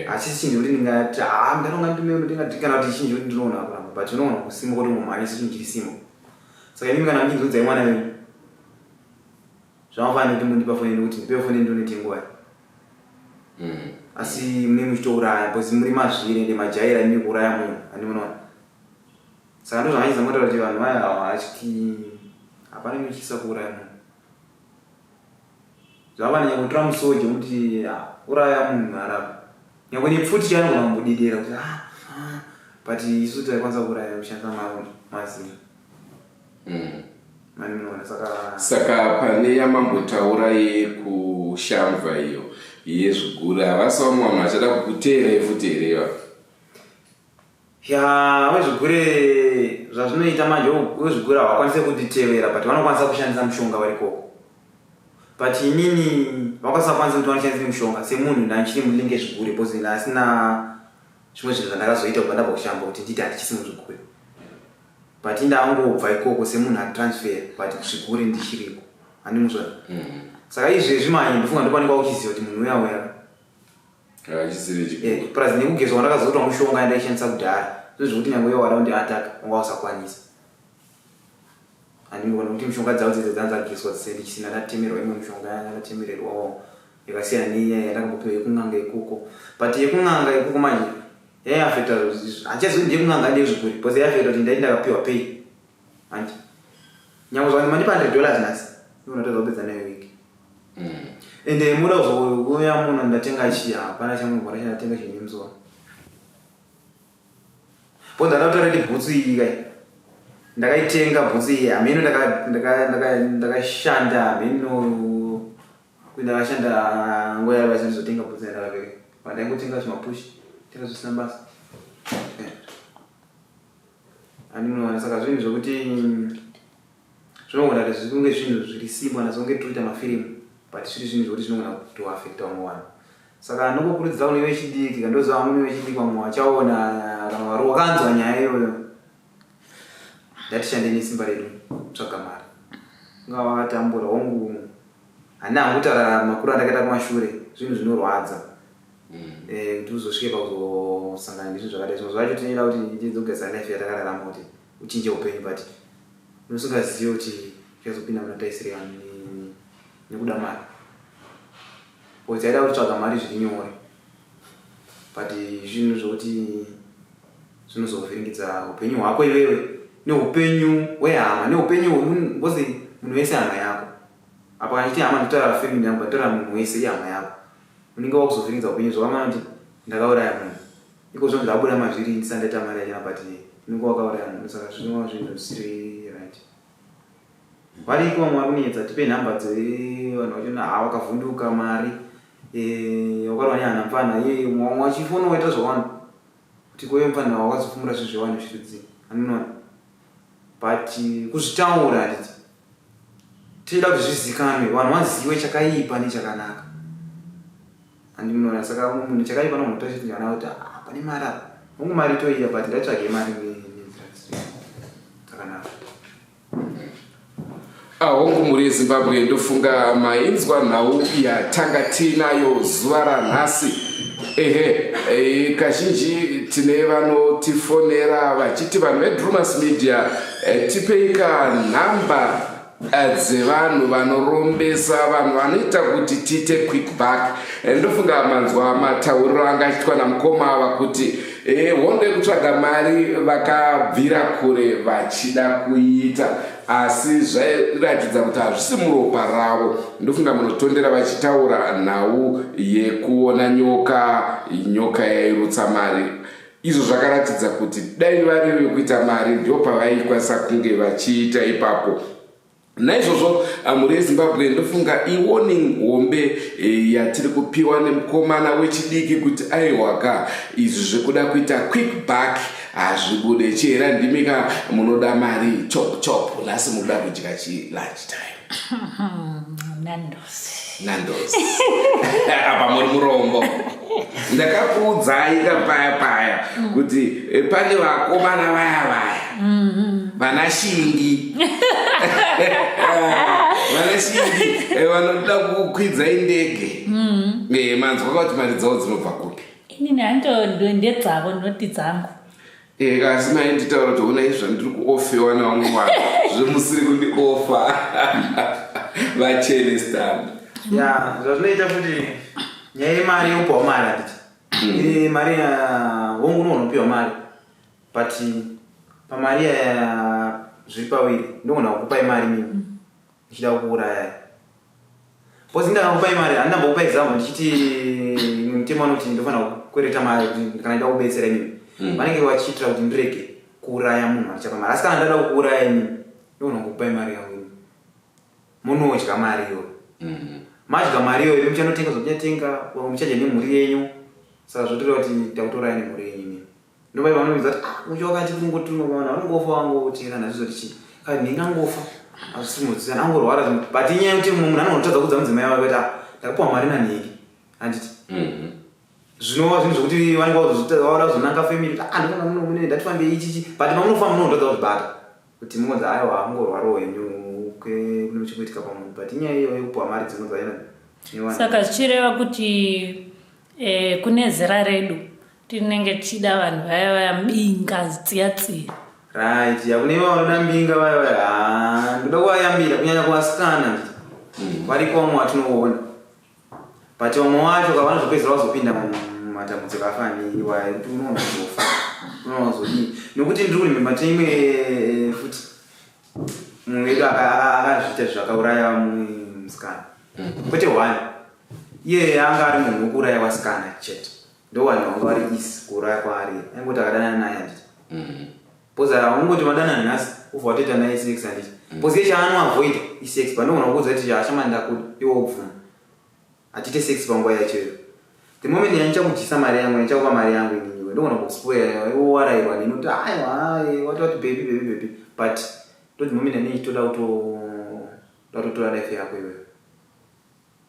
Hachisi chinhu chekuti ndingati ah, ndaronga ndime unotenga drink, kana kuti chinhu chekuti ndinoona kuramba, but unoona kusimuka kuti mumhanyisa chinhu chiri simple. Saka imimi kana muchinzonzai mwana wenyu, zvamafanira kuti mundipa foni yenu, kuti ndipe foni ndonete nguva, asi mune muchitouraya because muri mazviri ende majaira imi kuuraya munhu, handimunoona. Saka ndo zvanganyisa motaura kuti vanhu vaya havatyi, hapana inotyisa kuuraya munhu. Zvava kutora musoja kuti ah, uraya munhu arapa nyangwe nepfuti chaanogona kumbodedera kuti ah, ah, but isu taikwanisa kuuraya kushandisa mazino. Mani munoona saka. Saka pane yamambotaura yekushamva iyo yezvigure, havasi vamwe vanhu vachada kukuteerai futi here iva? Ya, wezvigure zvazvinoita manje, wezvigure havakwanisi kunditevera, but vanokwanisa kushandisa mushonga vari koko. But inini vakasakwanisa kuti vanoshandisa mushonga semunhu ndanchiri mulinge zvigure, because ndasina zvimwe zvinhu zvandakazoita kubva ndabva kushamba kuti nditi handichisi muzvigure, but ndangobva ikoko semunhu atransfer, but zvigure ndichiriko, handimuzvona. Saka izvezvi manje ndofunga ndopanikwa kuchiziva kuti munhu uya uya hachisiri chigure. Plus nekugezwa kwandakazoitwa mushonga yandaishandisa kudhara, zvezvekuti nyange iwe wada kundiataka wanga usakwanisa, handimukona kuti mishonga dzavo dzedze dzanga dzageswa dzise ndichisina ndatemerwa imwe mishonga yanga ndatemererwawo yakasiyana neiya yandakambopiwa yekun'anga ikoko. But yekun'anga ikoko manje yaiafecta, handichazivi kuti ndeyekun'anga ndeyezvigure, because yaiafecta kuti ndaiti ndakapiwa pay, handi nyange zvanzi mandipa $100 nhasi, unotadza kupedza nayo wiki. Ende muda kuzouya muno ndatenga chii? Hapana chamunogona chandatenga chinhu nemusoro po ndakataura kuti bhutsu iyi kai ndakaitenga bhutsu iyi hameno ndakashanda hameno kuti ndakashanda nguva yareba ndizotenga bhutsu yandakapfeka, pandaingotenga zvimapushi, tenga zvisina basa. Andinoona saka zvinhu zvokuti zvinogona kuti zvikunge zvinhu zviri simple nazonge tiri kuita mafirimu, but zviri zvinhu zvokuti zvinogona kutoafecta vamwe vanhu. Saka ndinongokurudzira kune vechidiki, kandoziva vamwe vechidiki vamwe vachaona kana vari wakanzwa nyaya iyoyo, ngatishande nesimba redu kutsvaga mari, ungava wakatambura hongu. Handina hangu kutaura makuru andakaita kumashure, zvinhu zvinorwadza. Eh, kuti uzosvike pakuzosangana nezvinhu zvakadai. Zvimwe zvacho tinoda kuti tidzogadzira life yatakararama kuti uchinje upenyu but unosingazive kuti uchazopinda muna taisirei vanhu nekuda mari. Because taida kutsvaga mari zviri nyore but zvinhu zvokuti zvinozovhiringidza upenyu hwako iwewe neupenyu hwehama neupenyu hwemunhu because munhu wese hama yako. Apa kana ndichiti hama ndotaura family yangu but ndotaura munhu wese ihama yako. Unenge wakuzovhiringidza upenyu zvawamana kuti ndakauraya munhu. Iko zvino zvabuda mazviri ndisati ndaita mari yachona but unenge wakauraya munhu saka zvinova zvinhu zvisiri right. Variko vamwe vari kunetsa tipe nhamba dzevanhu vachona haa wakavhunduka mari eh, wakarwa nehana mfana ye vamwe vachifona waita zvawanda kuti koye mfana wakazofumura zvinhu zvevanhu zvirudzii anoona but kuzvitaura handiti tinoda kuti zvizikanwe vanhu vazive chakaipa nechakanaka handi munoona saka munhu chakaipa nomuta chiti chakanaka kuti ah, pane mari apa hongu mari toiya but ngaitsvage mari nenzira dzakanaka. Ahongu mhuri yeZimbabwe ndofunga mainzwa nhau yatanga tiinayo zuva ranhasi. Ehe, e, kazhinji tine vanotifonera vachiti vanhu veDrumas Media e, tipeika nhamba eh, dzevanhu vanorombesa vanhu vanoita kuti tiite quick back. E, ndofunga manzwa matauriro anga achiitwa namukoma ava kuti e, hondo yekutsvaga mari vakabvira kure vachida kuiita asi zvairatidza kuti hazvisi muropa ravo. Ndofunga munotondera vachitaura nhau yekuona nyoka, nyoka yairutsa mari izvo zvakaratidza kuti dai vari vekuita mari ndipo pavaikwanisa kunge vachiita ipapo. Naizvozvo mhuri yeZimbabwe ndofunga iwarning hombe e, yatiri kupiwa nemukomana wechidiki kuti aiwaka izvi zvekuda kuita quick back hazvibude. Chihera ndimika munoda mari chop chop, nhasi mukuda kudya chi lunch time. Nandos. Nandos. Apa muri murombo. Ndakakuudzai ka paya paya kuti eh, pane vakomana vaya vaya vana shingi vana shingi eh, vanoda kukwidzai ndege. Eh, manzwa kuti mari dzavo dzinobva kupi? Inini hanto ndedzavo noti dzangu. Eh, asi mai nditaura kuti ona izvi zvandiri kuofewa nevamwe vanhu zvemusiri kundiofa vachene stand. Ya, zvazvinoita futi nyaya yemari yekupiwa mari handiti. Eh, mari ya hongu unogona kupiwa mari but pamari ya zviri pawiri ndogona kukupai mari mimi ndichida kukuurayai. Because ndakakupai mari handina kumbokupa example ndichiti mutemo anoti ndofanira kukwereta mari kuti kana ndida kubetsera imimi. Vanenge vachiitira kuti ndirege kuuraya munhu andichapa mari. Asi kana ndada kukuuraya imimi ndogona kukupai mari yangu imimi. Munodya mari iyoyo. Madya mari iyoyo muchanotenga zvamuchatenga, vamwe muchadya nemhuri yenyu. Saka zvotoreva kuti takutouraya nemhuri yenyu imimi. Ndopai vanoudza kuti ah ucho wakati kungotuma vanhu vanongofa vangotera nazvizoti chii kana ndingangofa hazvisimudzisana angorwara zvimwe but inyaya yekuti mumwe munhu anogona kutadza kuudza mudzimai wake kuti ah ndakapiwa mari nanhingi handiti zvinova zvinhu zvekuti vanenge vauda kuzonanga family kuti ah ndofamba muno mune ndatifambei ichichi but pamunofamba munotadza kuzvibata kuti mungonzi aiwa angorwarawo henyu kune chikuitika pamunhu but inyaya iyoyo yekupiwa mari dzimwe dzaina Saka zvichireva kuti eh, kune zera redu tinenge tichida vanhu vaya vaya mbinga tsiya tsiya. Right, ya kune vanoda mbinga vaya vaya haa ndoda kuvayambira kunyanya kuvasikana variko vamwe vatinoona but vamwe vacho ka vanozopedzisira vazopinda mumatambudziko akafanana iwaya ekuti unoona kuzofa unoona kuzodii nokuti ndiri kurimemba tine imwe eh, futi mumwe wedu akazviita zvakauraya mumwe musikana kwete one iye anga ari munhu wekuuraya vasikana chete ndo vanhu vanga vari easy kuuraya kwaari aingoti akadanana naye handiti because haungoti madanana nhasi ubva watoita naye sex handiti because iye chaanoavoida isex but ndogona kukuudza kuti ashama ndakuda iwe wobvuma hatiite sex panguva yacho iyo the moment yandichakudyisa mari yangu yandichakupa mari yangu inini iwe ndogona kukuspoila iwe warairwa neni kuti aiwa hai wati wati baby baby baby but ndo the moment yanei toda kutotora life yako iwewe.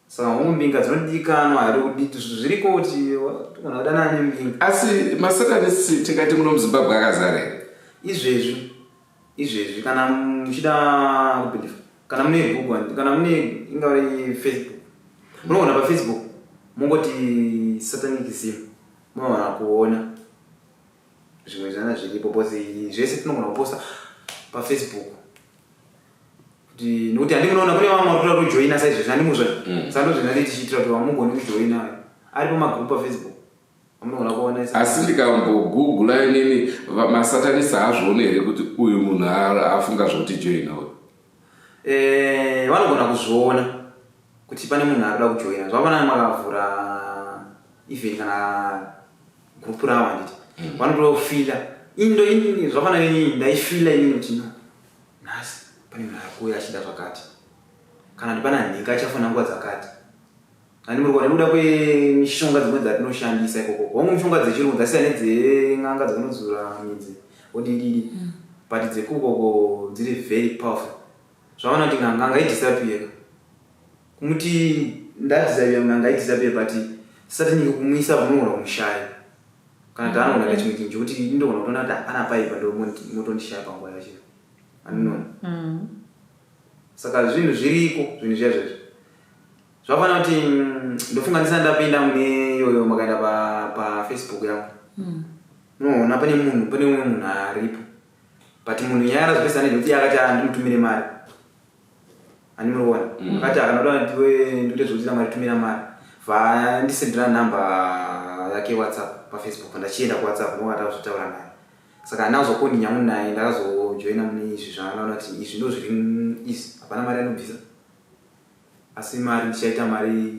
Saka hongu mbinga dzinodikanwa here kuti zviriko kuti togona kudanana nembinga. Asi masatanists tingati muno muZimbabwe akazara here? Izvezvi izvezvi kana muchida kubhilivha Kana mune Google, kana mune ingava Facebook, munogona paFacebook mongoti Satanic Zim, munogona kuona zvimwe zvana zviripo, because zvese tinogona kuposta paFacebook, kuti nokuti handi munoona kune vamwe vari kuda kujoina saizvezvi, handi muzva. Saka ndozvina tichiitira kuti vamugoni kujoina, aripo magroup paFacebook amunogona kuona. Asi ndikambogugula inini masatanist, haazvioni here kuti uyu munhu afunga zvokuti joina uyu? Vanogona kuzviona kuti pane munhu ari kuda kujoina. Zvakafanana makavhura even kana group ravo, handiti? Vanotofila indo inini. Zvafanana inini ndaifila inini kuti no, nhasi pane munhu ari kuuya achida zvakati, kana kuti pana nhinga achafona nguva dzakati, handi muri kuona? Nekuda kwemishonga dzimwe dzatinoshandisa ikoko. Hongu, mishonga dzechirungu dzasiyana nedzen'anga dzekunodzura midzi odididi, but dzekukoko dziri very powerful. Zvavaona kuti n'anga ngaidisappear, kumuti ndadisappear, n'anga ngaidisappear, but satanic kumuisa munogona kumushaya, kana kuti anogona kuita chimwe chinhu chekuti ndogona kutoona kuti hapana paipa, ndo motondishaya panguva yacho, andinoona. Saka zvinhu zviriko, zvinhu zviya zvezvo zvafanira kuti ndofunga ndisati ndapinda mune iyoyo. Makaenda paFacebook yangu, munoona pane munhu, pane umwe munhu aripo, but munhu nyaya yakazopesana ndekuti akati andimutumire mari, handi muri kuona? Akati akanoda ndiwe ndikuite zvekuti mari, tumira mari, vandisendera nhamba yake WhatsApp paFacebook. Ndachienda kuWhatsApp, ndokata kuzvitaura naye. Saka handina kuzokondinya munhu naye. Ndakazojoina mune izvi zvaanaona kuti izvi ndo zviri izvi, hapana mari anobvisa, asi mari ndichaita mari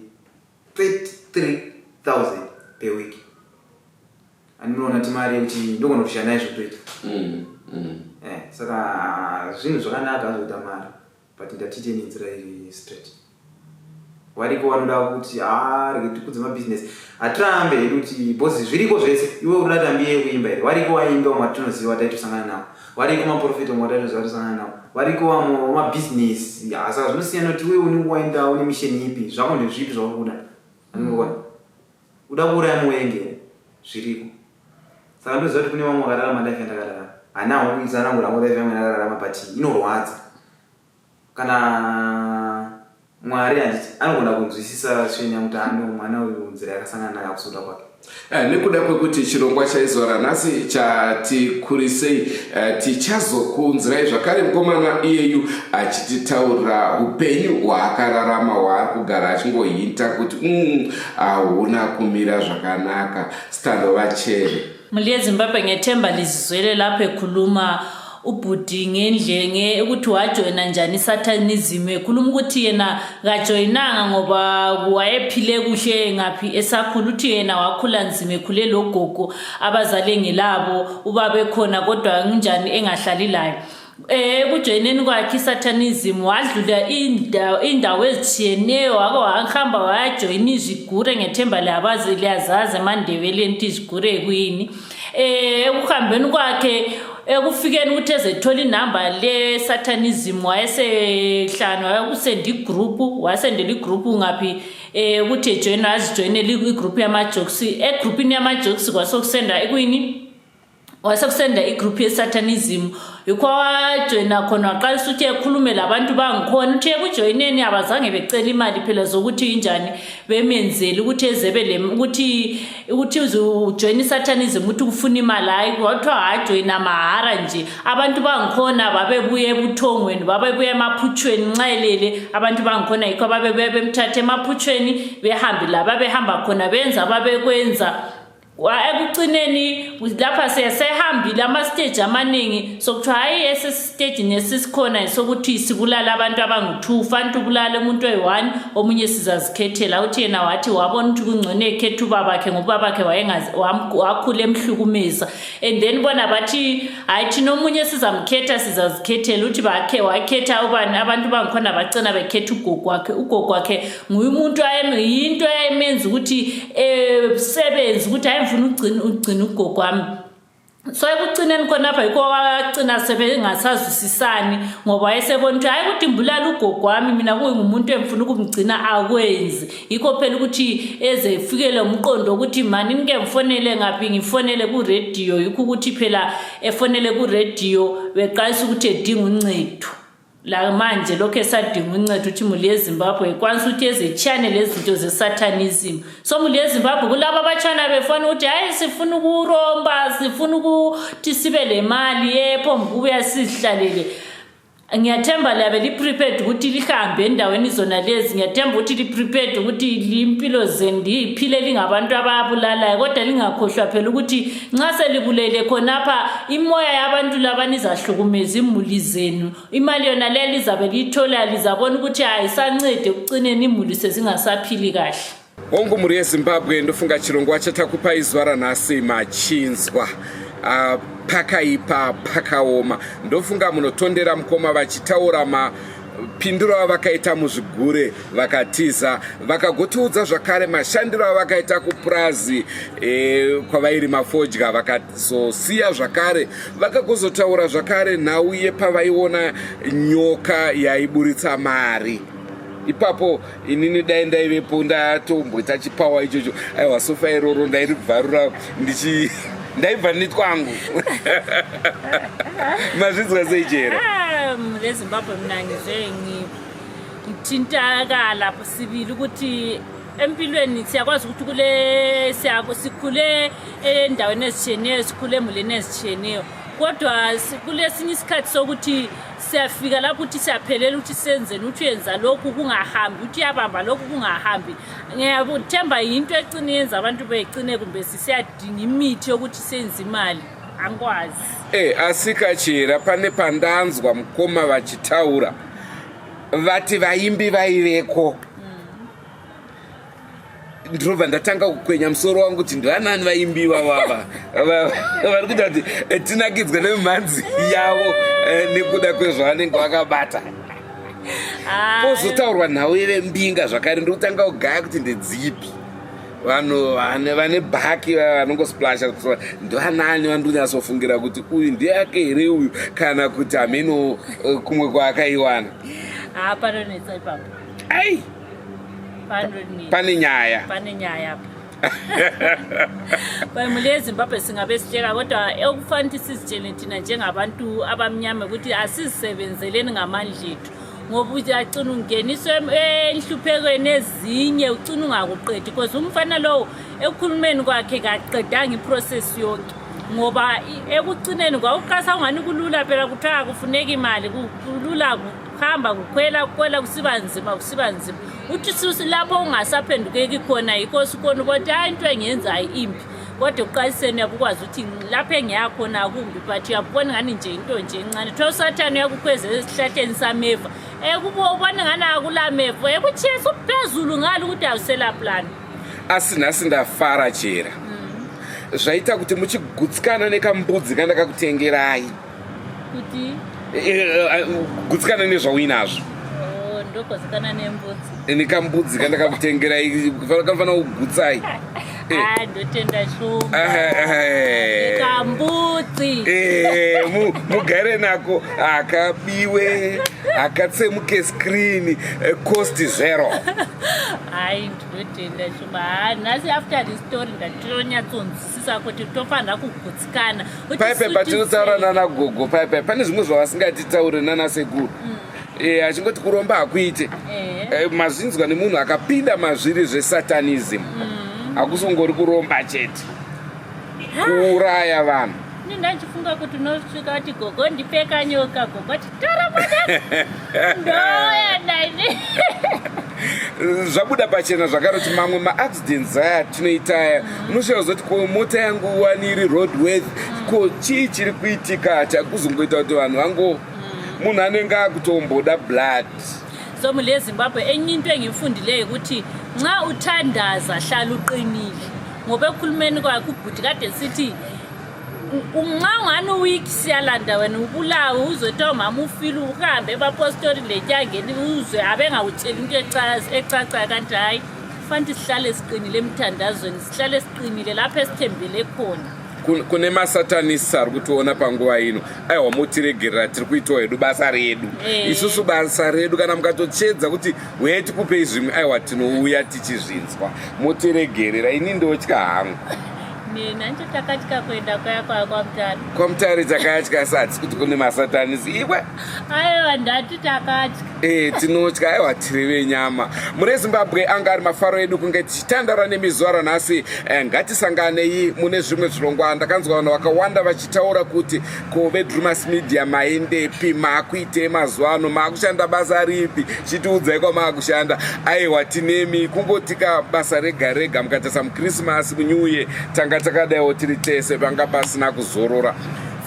33,000 per week, andinoona ti mari yekuti ndogona kushanda naye zvotoita. Saka zvinhu zvakanaka zvokuita mari, but ndatiite nenzira iri straight. Variko vanoda kuti ha, rege tikudze mabhizinesi, hatirambe hedu kuti, because zviriko zvese. Iwe uri kuda tambi yekuimba here? Variko vaimba vamwe vatinoziva taitosangana navo, variko maprofita vamwe vatinoziva tosangana navo, variko vamwe vamabhizinesi. Saka zvinosiyana kuti iwe unenge waenda une mission ipi, zvako ndezvipi zvauri kuda, andinoona uda kuuraya muvengi here? Zviriko. Saka ndoziva kuti kune vamwe vakararama life yandakararama. Hana hangu kuitsanangura hangu life yangu yandakararama, but inorwadza. Kana Mwari, handiti, anogona kunzwisisa sveni yangu kuti ano mwana uyu nzira yakasangana nayo akusuda kwake. Nekuda kwekuti chirongwa chaizuva ranhasi chatikurisei, tichazokuunzirai zvakare mukomana iyeyu achititaurira upenyu hwaakararama, hwaari kugara achingohinta kuti hauna kumira zvakanaka. Stando vachere. Mhuri yeZimbabwe, ngethemba lizizwele lapho ekhuluma ubhudi ngendlenge ukuthi wajoyina njani isatanism, ekhuluma ukuthi yena kajoyinanga ngoba wayephile kuhle ngaphi esakhula. Uthi yena wakhula nzima, ekhule logogo, abazali engelabo, ubaba ekhona kodwa kunjani engahlali layo. Ekujoyineni kwakhe isatanism wadlula indawo ezitshiyeneyo, wake wahamba wayajoyina izigure. Ngethemba liyabazi, liyazazi emaNdebeleni ukuthi izigure kuyini. Ekuhambeni kwakhe, ekufikeni ukuthi ezethola inamba le satanism, wayesehlanu wayekusenda igroup, wasendela igroup ngaphi ukuthi ejoyina, azijoyinele igroup yama-jokes. Egroupini yama-jokes kwasokusenda ikuyini, wasekusenda igroup yesatanism. Yikho wajoyina khona, waqalisa ukuthi ekhulume labantu bangikhona. Uthi ekujoyineni abazange becela imali phela zokuthi injani bemenzele ukuthi ezebe le ukuthi uze ujoyine isatanism ukuthi ufuna imali. Hayi, kwathiwa hajoyina mahara nje. Abantu bangikhona babebuya ebuthongweni, babebuya emaphutshweni nxa elele abantu bangikhona, yikho ababebuya bemthatha emaphutshweni, behambe la babehamba khona, benza ababekwenza. Ekucineni lapha sesehambile ama-stage amaningi, sokuthiwa hayi, esesitejini esisikhona sokuthi sibulale abantu abangu-two, fanti ubulale umuntu oyi-one, omunye sizazikhethela. Uthi yena wathi wabona ukuthi kungcono ekhetha ubabakhe, ngoba ubabakhe wakhula emhlukumeza. And then bona bathi hayi, thina omunye sizamkhetha, sizazikhethela. Uthi bakhe wakhetha ubani? Abantu bangikhona bagcina bekhetha ugogo wakhe. Ugogo wakhe nguye umuntu, yinto eyayimenza ukuthi sebenze ukuthi hayi, ngifuna ukugcina ugogo wami. So ekucineni khonapha yikho wagcina sebengasazwisisani, ngoba wayesebona ukuthi hayi, ukuthi ngibulala ugogo wami mina kungumuntu engifuna ukumgcina, akwenzi. Yikho phela ukuthi eze efikele umqondo wokuthi mani nike ngifonele ngaphi, ngifonele kurediyo. Yikho ukuthi phela efonele kurediyo, beqalisa ukuthi edinga uncedo. Lamanje lokhu esadinga uncedo ukuthi imuli yeZimbabwe ikwanisa ukuthi ezitshiyane lezinto zesatanism. So muli yeZimbabwe kulabo abatshana befona ukuthi hayi sifuna ukuromba, sifuna ukuthi sibe lemali yephomba ukubuya sizihlalele. Ngiyathemba liyabe li-prepared ukuthi lihambe endaweni zona lezi. Ngiyathemba ukuthi li-prepared ukuthi limpilo zenu liyiphile lingabantu ababulalayo, kodwa lingakhohlwa phela ukuthi nxa selibulele khonapha imoya yabantu labani izahlukumeza imuli zenu. Imali yona leyo lizabe liyithola, lizabona ukuthi ayisancedi ekucineni, imuli sezingasaphili kahle. Hongu mhuri yeZimbabwe, ndofunga chirongwa chatakupai zuva ranhasi machinzwa. Pakaipa pakaoma. Ndofunga munotondera mukoma vachitaura mapinduro avakaita muzvigure vakatiza, vakagotiudza zvakare mashandiro avakaita kupurazi kwavairima fodya, vakazosiya zvakare, vakagozotaura zvakare nhau yepavaiona nyoka yaiburitsa mari. Ipapo inini dai ndaivepo ndatomboita chipawa ichocho, aiwa sofa iroro ndairibvarura ndichi ndaibva netwangu. Mazvinzwa sei chero? LeZimbabwe mina ngize ngithintakala sibili ukuthi empilweni siyakwazi ukuthi kule sikhule endaweni ezitshiyeneyo, sikhule emuleni ezitshiyeneyo, kodwa kulesinye isikhathi sokuthi siyafika lapho ukuthi siyaphelela ukuthi senzeni, ukuthi uyenza lokhu kungahambi, ukuthi uyabamba lokhu kungahambi. Ngiyathemba yinto ecine yenza abantu begcine kumbe sisiyadinga imithi yokuthi senze imali, angikwazi. Asikachera pane pandanzwa mukoma vachitaura vati vaimbi vaiveko, ndinobva ndatanga kukwenya musoro wangu kuti ndivanani vaimbi vavava vari kuita kuti tinakidzwe nemimhanzi yavo nekuda kwezvavanenge vakabata. Pozotaurwa nhau yevembinga zvakare, ndikutanga kugaya kuti ndedzipi vanhu vane bhaki vanongosplasha, ndivanani vandonyatsofungira kuti uyu ndeyake here uyu, kana kuti hameno kumwe kwaakaiwana. Panonetsa ipapo. Ai, pane nyaya. Pane nyaya apa mhuri yeZimbabwe. Singabe sitsheka, kodwa ekufanele ukuthi sizitshele thina njengabantu abamnyama ukuthi asizisebenzeleni ngamandla ethu, ngoba uyagcina ungeniswe enhluphekweni ezinye, ucina ungakuqedi, because umfana lowo ekukhulumeni kwakhe kaqedanga iprocess yonke, ngoba ekucineni kwawuqasa ungani kulula phela, kuthiwa akufuneki imali, kulula kuhamba kukhwela kukhwela, kusiba nzima kusiba nzima, uthi susi lapho ungasaphendukeki khona. Yikho sikhona ukuthi hayi, into engiyenzayo imbi, kodwa ekuqaliseni uyabe ukwazi ukuthi lapho engiyakhona akumbi, but uyabona ngani nje into nje encane, thiwa usathane uyakukhweza esihlahleni sameva, ubone ngani akulameva, ekutshiye suphezulu ngalo ukuthi awusela plan. Asi nhasi ndafara chera, zvaita kuti muchigutsikana nekambudzi kandakakutengerai. Kuti? Gutsikana nezvauinazvo. Oh, ndogutsikana nembudzi? Nekambudzi kandakakutengerai kanofanira kugutsai. Ah, ndotenda shumba kambudzi. Mugare nako, akabiwe akatsemuke screen, cost zero. Hai, ndinotenda shumba. Ha, nhasi after the story ndatonyatsonzwisisa kuti tofanira kugutsikana. Paipe patinotaura nanagogo paipe pane zvimwe zvavasingatitaure nanasekuru. Achingoti kuromba hakuite. Mazvinzwa nemunhu akapinda mazviri zvesatanism, hakusongori kuromba chete, kuuraya vanhu. Ini ndandichifunga kuti unosvika kuti, "Gogo, ndipe kanyoka." Gogo ti, "Tora mwana, ndoya naine." Zvabuda pachena zvakare kuti mamwe maaccidents aya tinoita aya, unosvika kuzoti, "Ko mota yangu wani iri roadworth? Ko chii chiri kuitika?" Chakuzongoita kuti vanhu vango munhu anenge akutomboda blood. So mhuri yeZimbabwe, enye into engiyifundileyo ukuthi nxa uthandaza hlala uqinile, ngoba ekukhulumeni kwakhe ubhuti kade sithi nxa ungani uweek siyalanda wena ubulawe, uzothiwa umama ufile, uhambe ebapostori lenyangeni, uzwe abengakutsheli into ecacayo. Kanti hhayi, kufanele sihlale siqinile emthandazweni, sihlale siqinile lapho esithembele khona. Kune masatanist ari kutiona panguva ino, aiwa, motiregerera, tiri kuitawo hedu basa redu. Isusu basa redu, kana mukatochedza kuti uyai tikupei zvimwe, aiwa, tinouya tichizvinzwa. Motiregerera, ini ndotya hangu. neni ancho takatya kuenda kwaya kwaya kwamutare. Kwamutare takatya asi kuti kune masatanisi iwe. Aiwa ndati takatya. E, tinotya aiwa tiri venyama. Mune Zimbabwe anga ari mafaro edu kunge tichitandara nemi zuva ranhasi. E, ngatisanganei mune zvimwe zvirongwa. Ndakanzwa vanhu vakawanda vachitaura kuti ko veDrumas Media maendepi, maakuitei mazuva ano, maakushanda basa ripi, chitiudzai kwamaakushanda. Aiwa tinemi kungotika basa rega rega mukatarisa muChristmas muNew Year tanga takadaiwo tiri tese panga pasina kuzorora.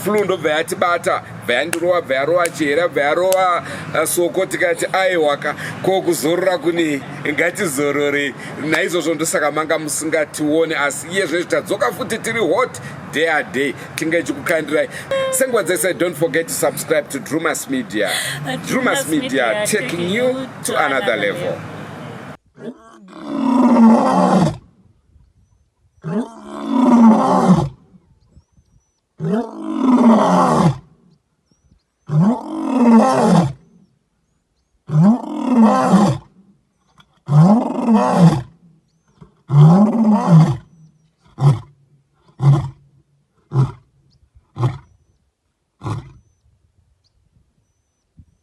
Flu ndobva yatibata bva yandirova bva yarova chihera bva yarova eh, soko tikati aiwaka ko kuzorora kune ngatizorore naizvozvo ndosaka manga musingatione asi iye zvezvi tadzoka futi tiri hot day a day tinge ichikukandirai senguva dzese. Don't forget to subscribe to Drumas Media. Drumas Media, taking you to another level.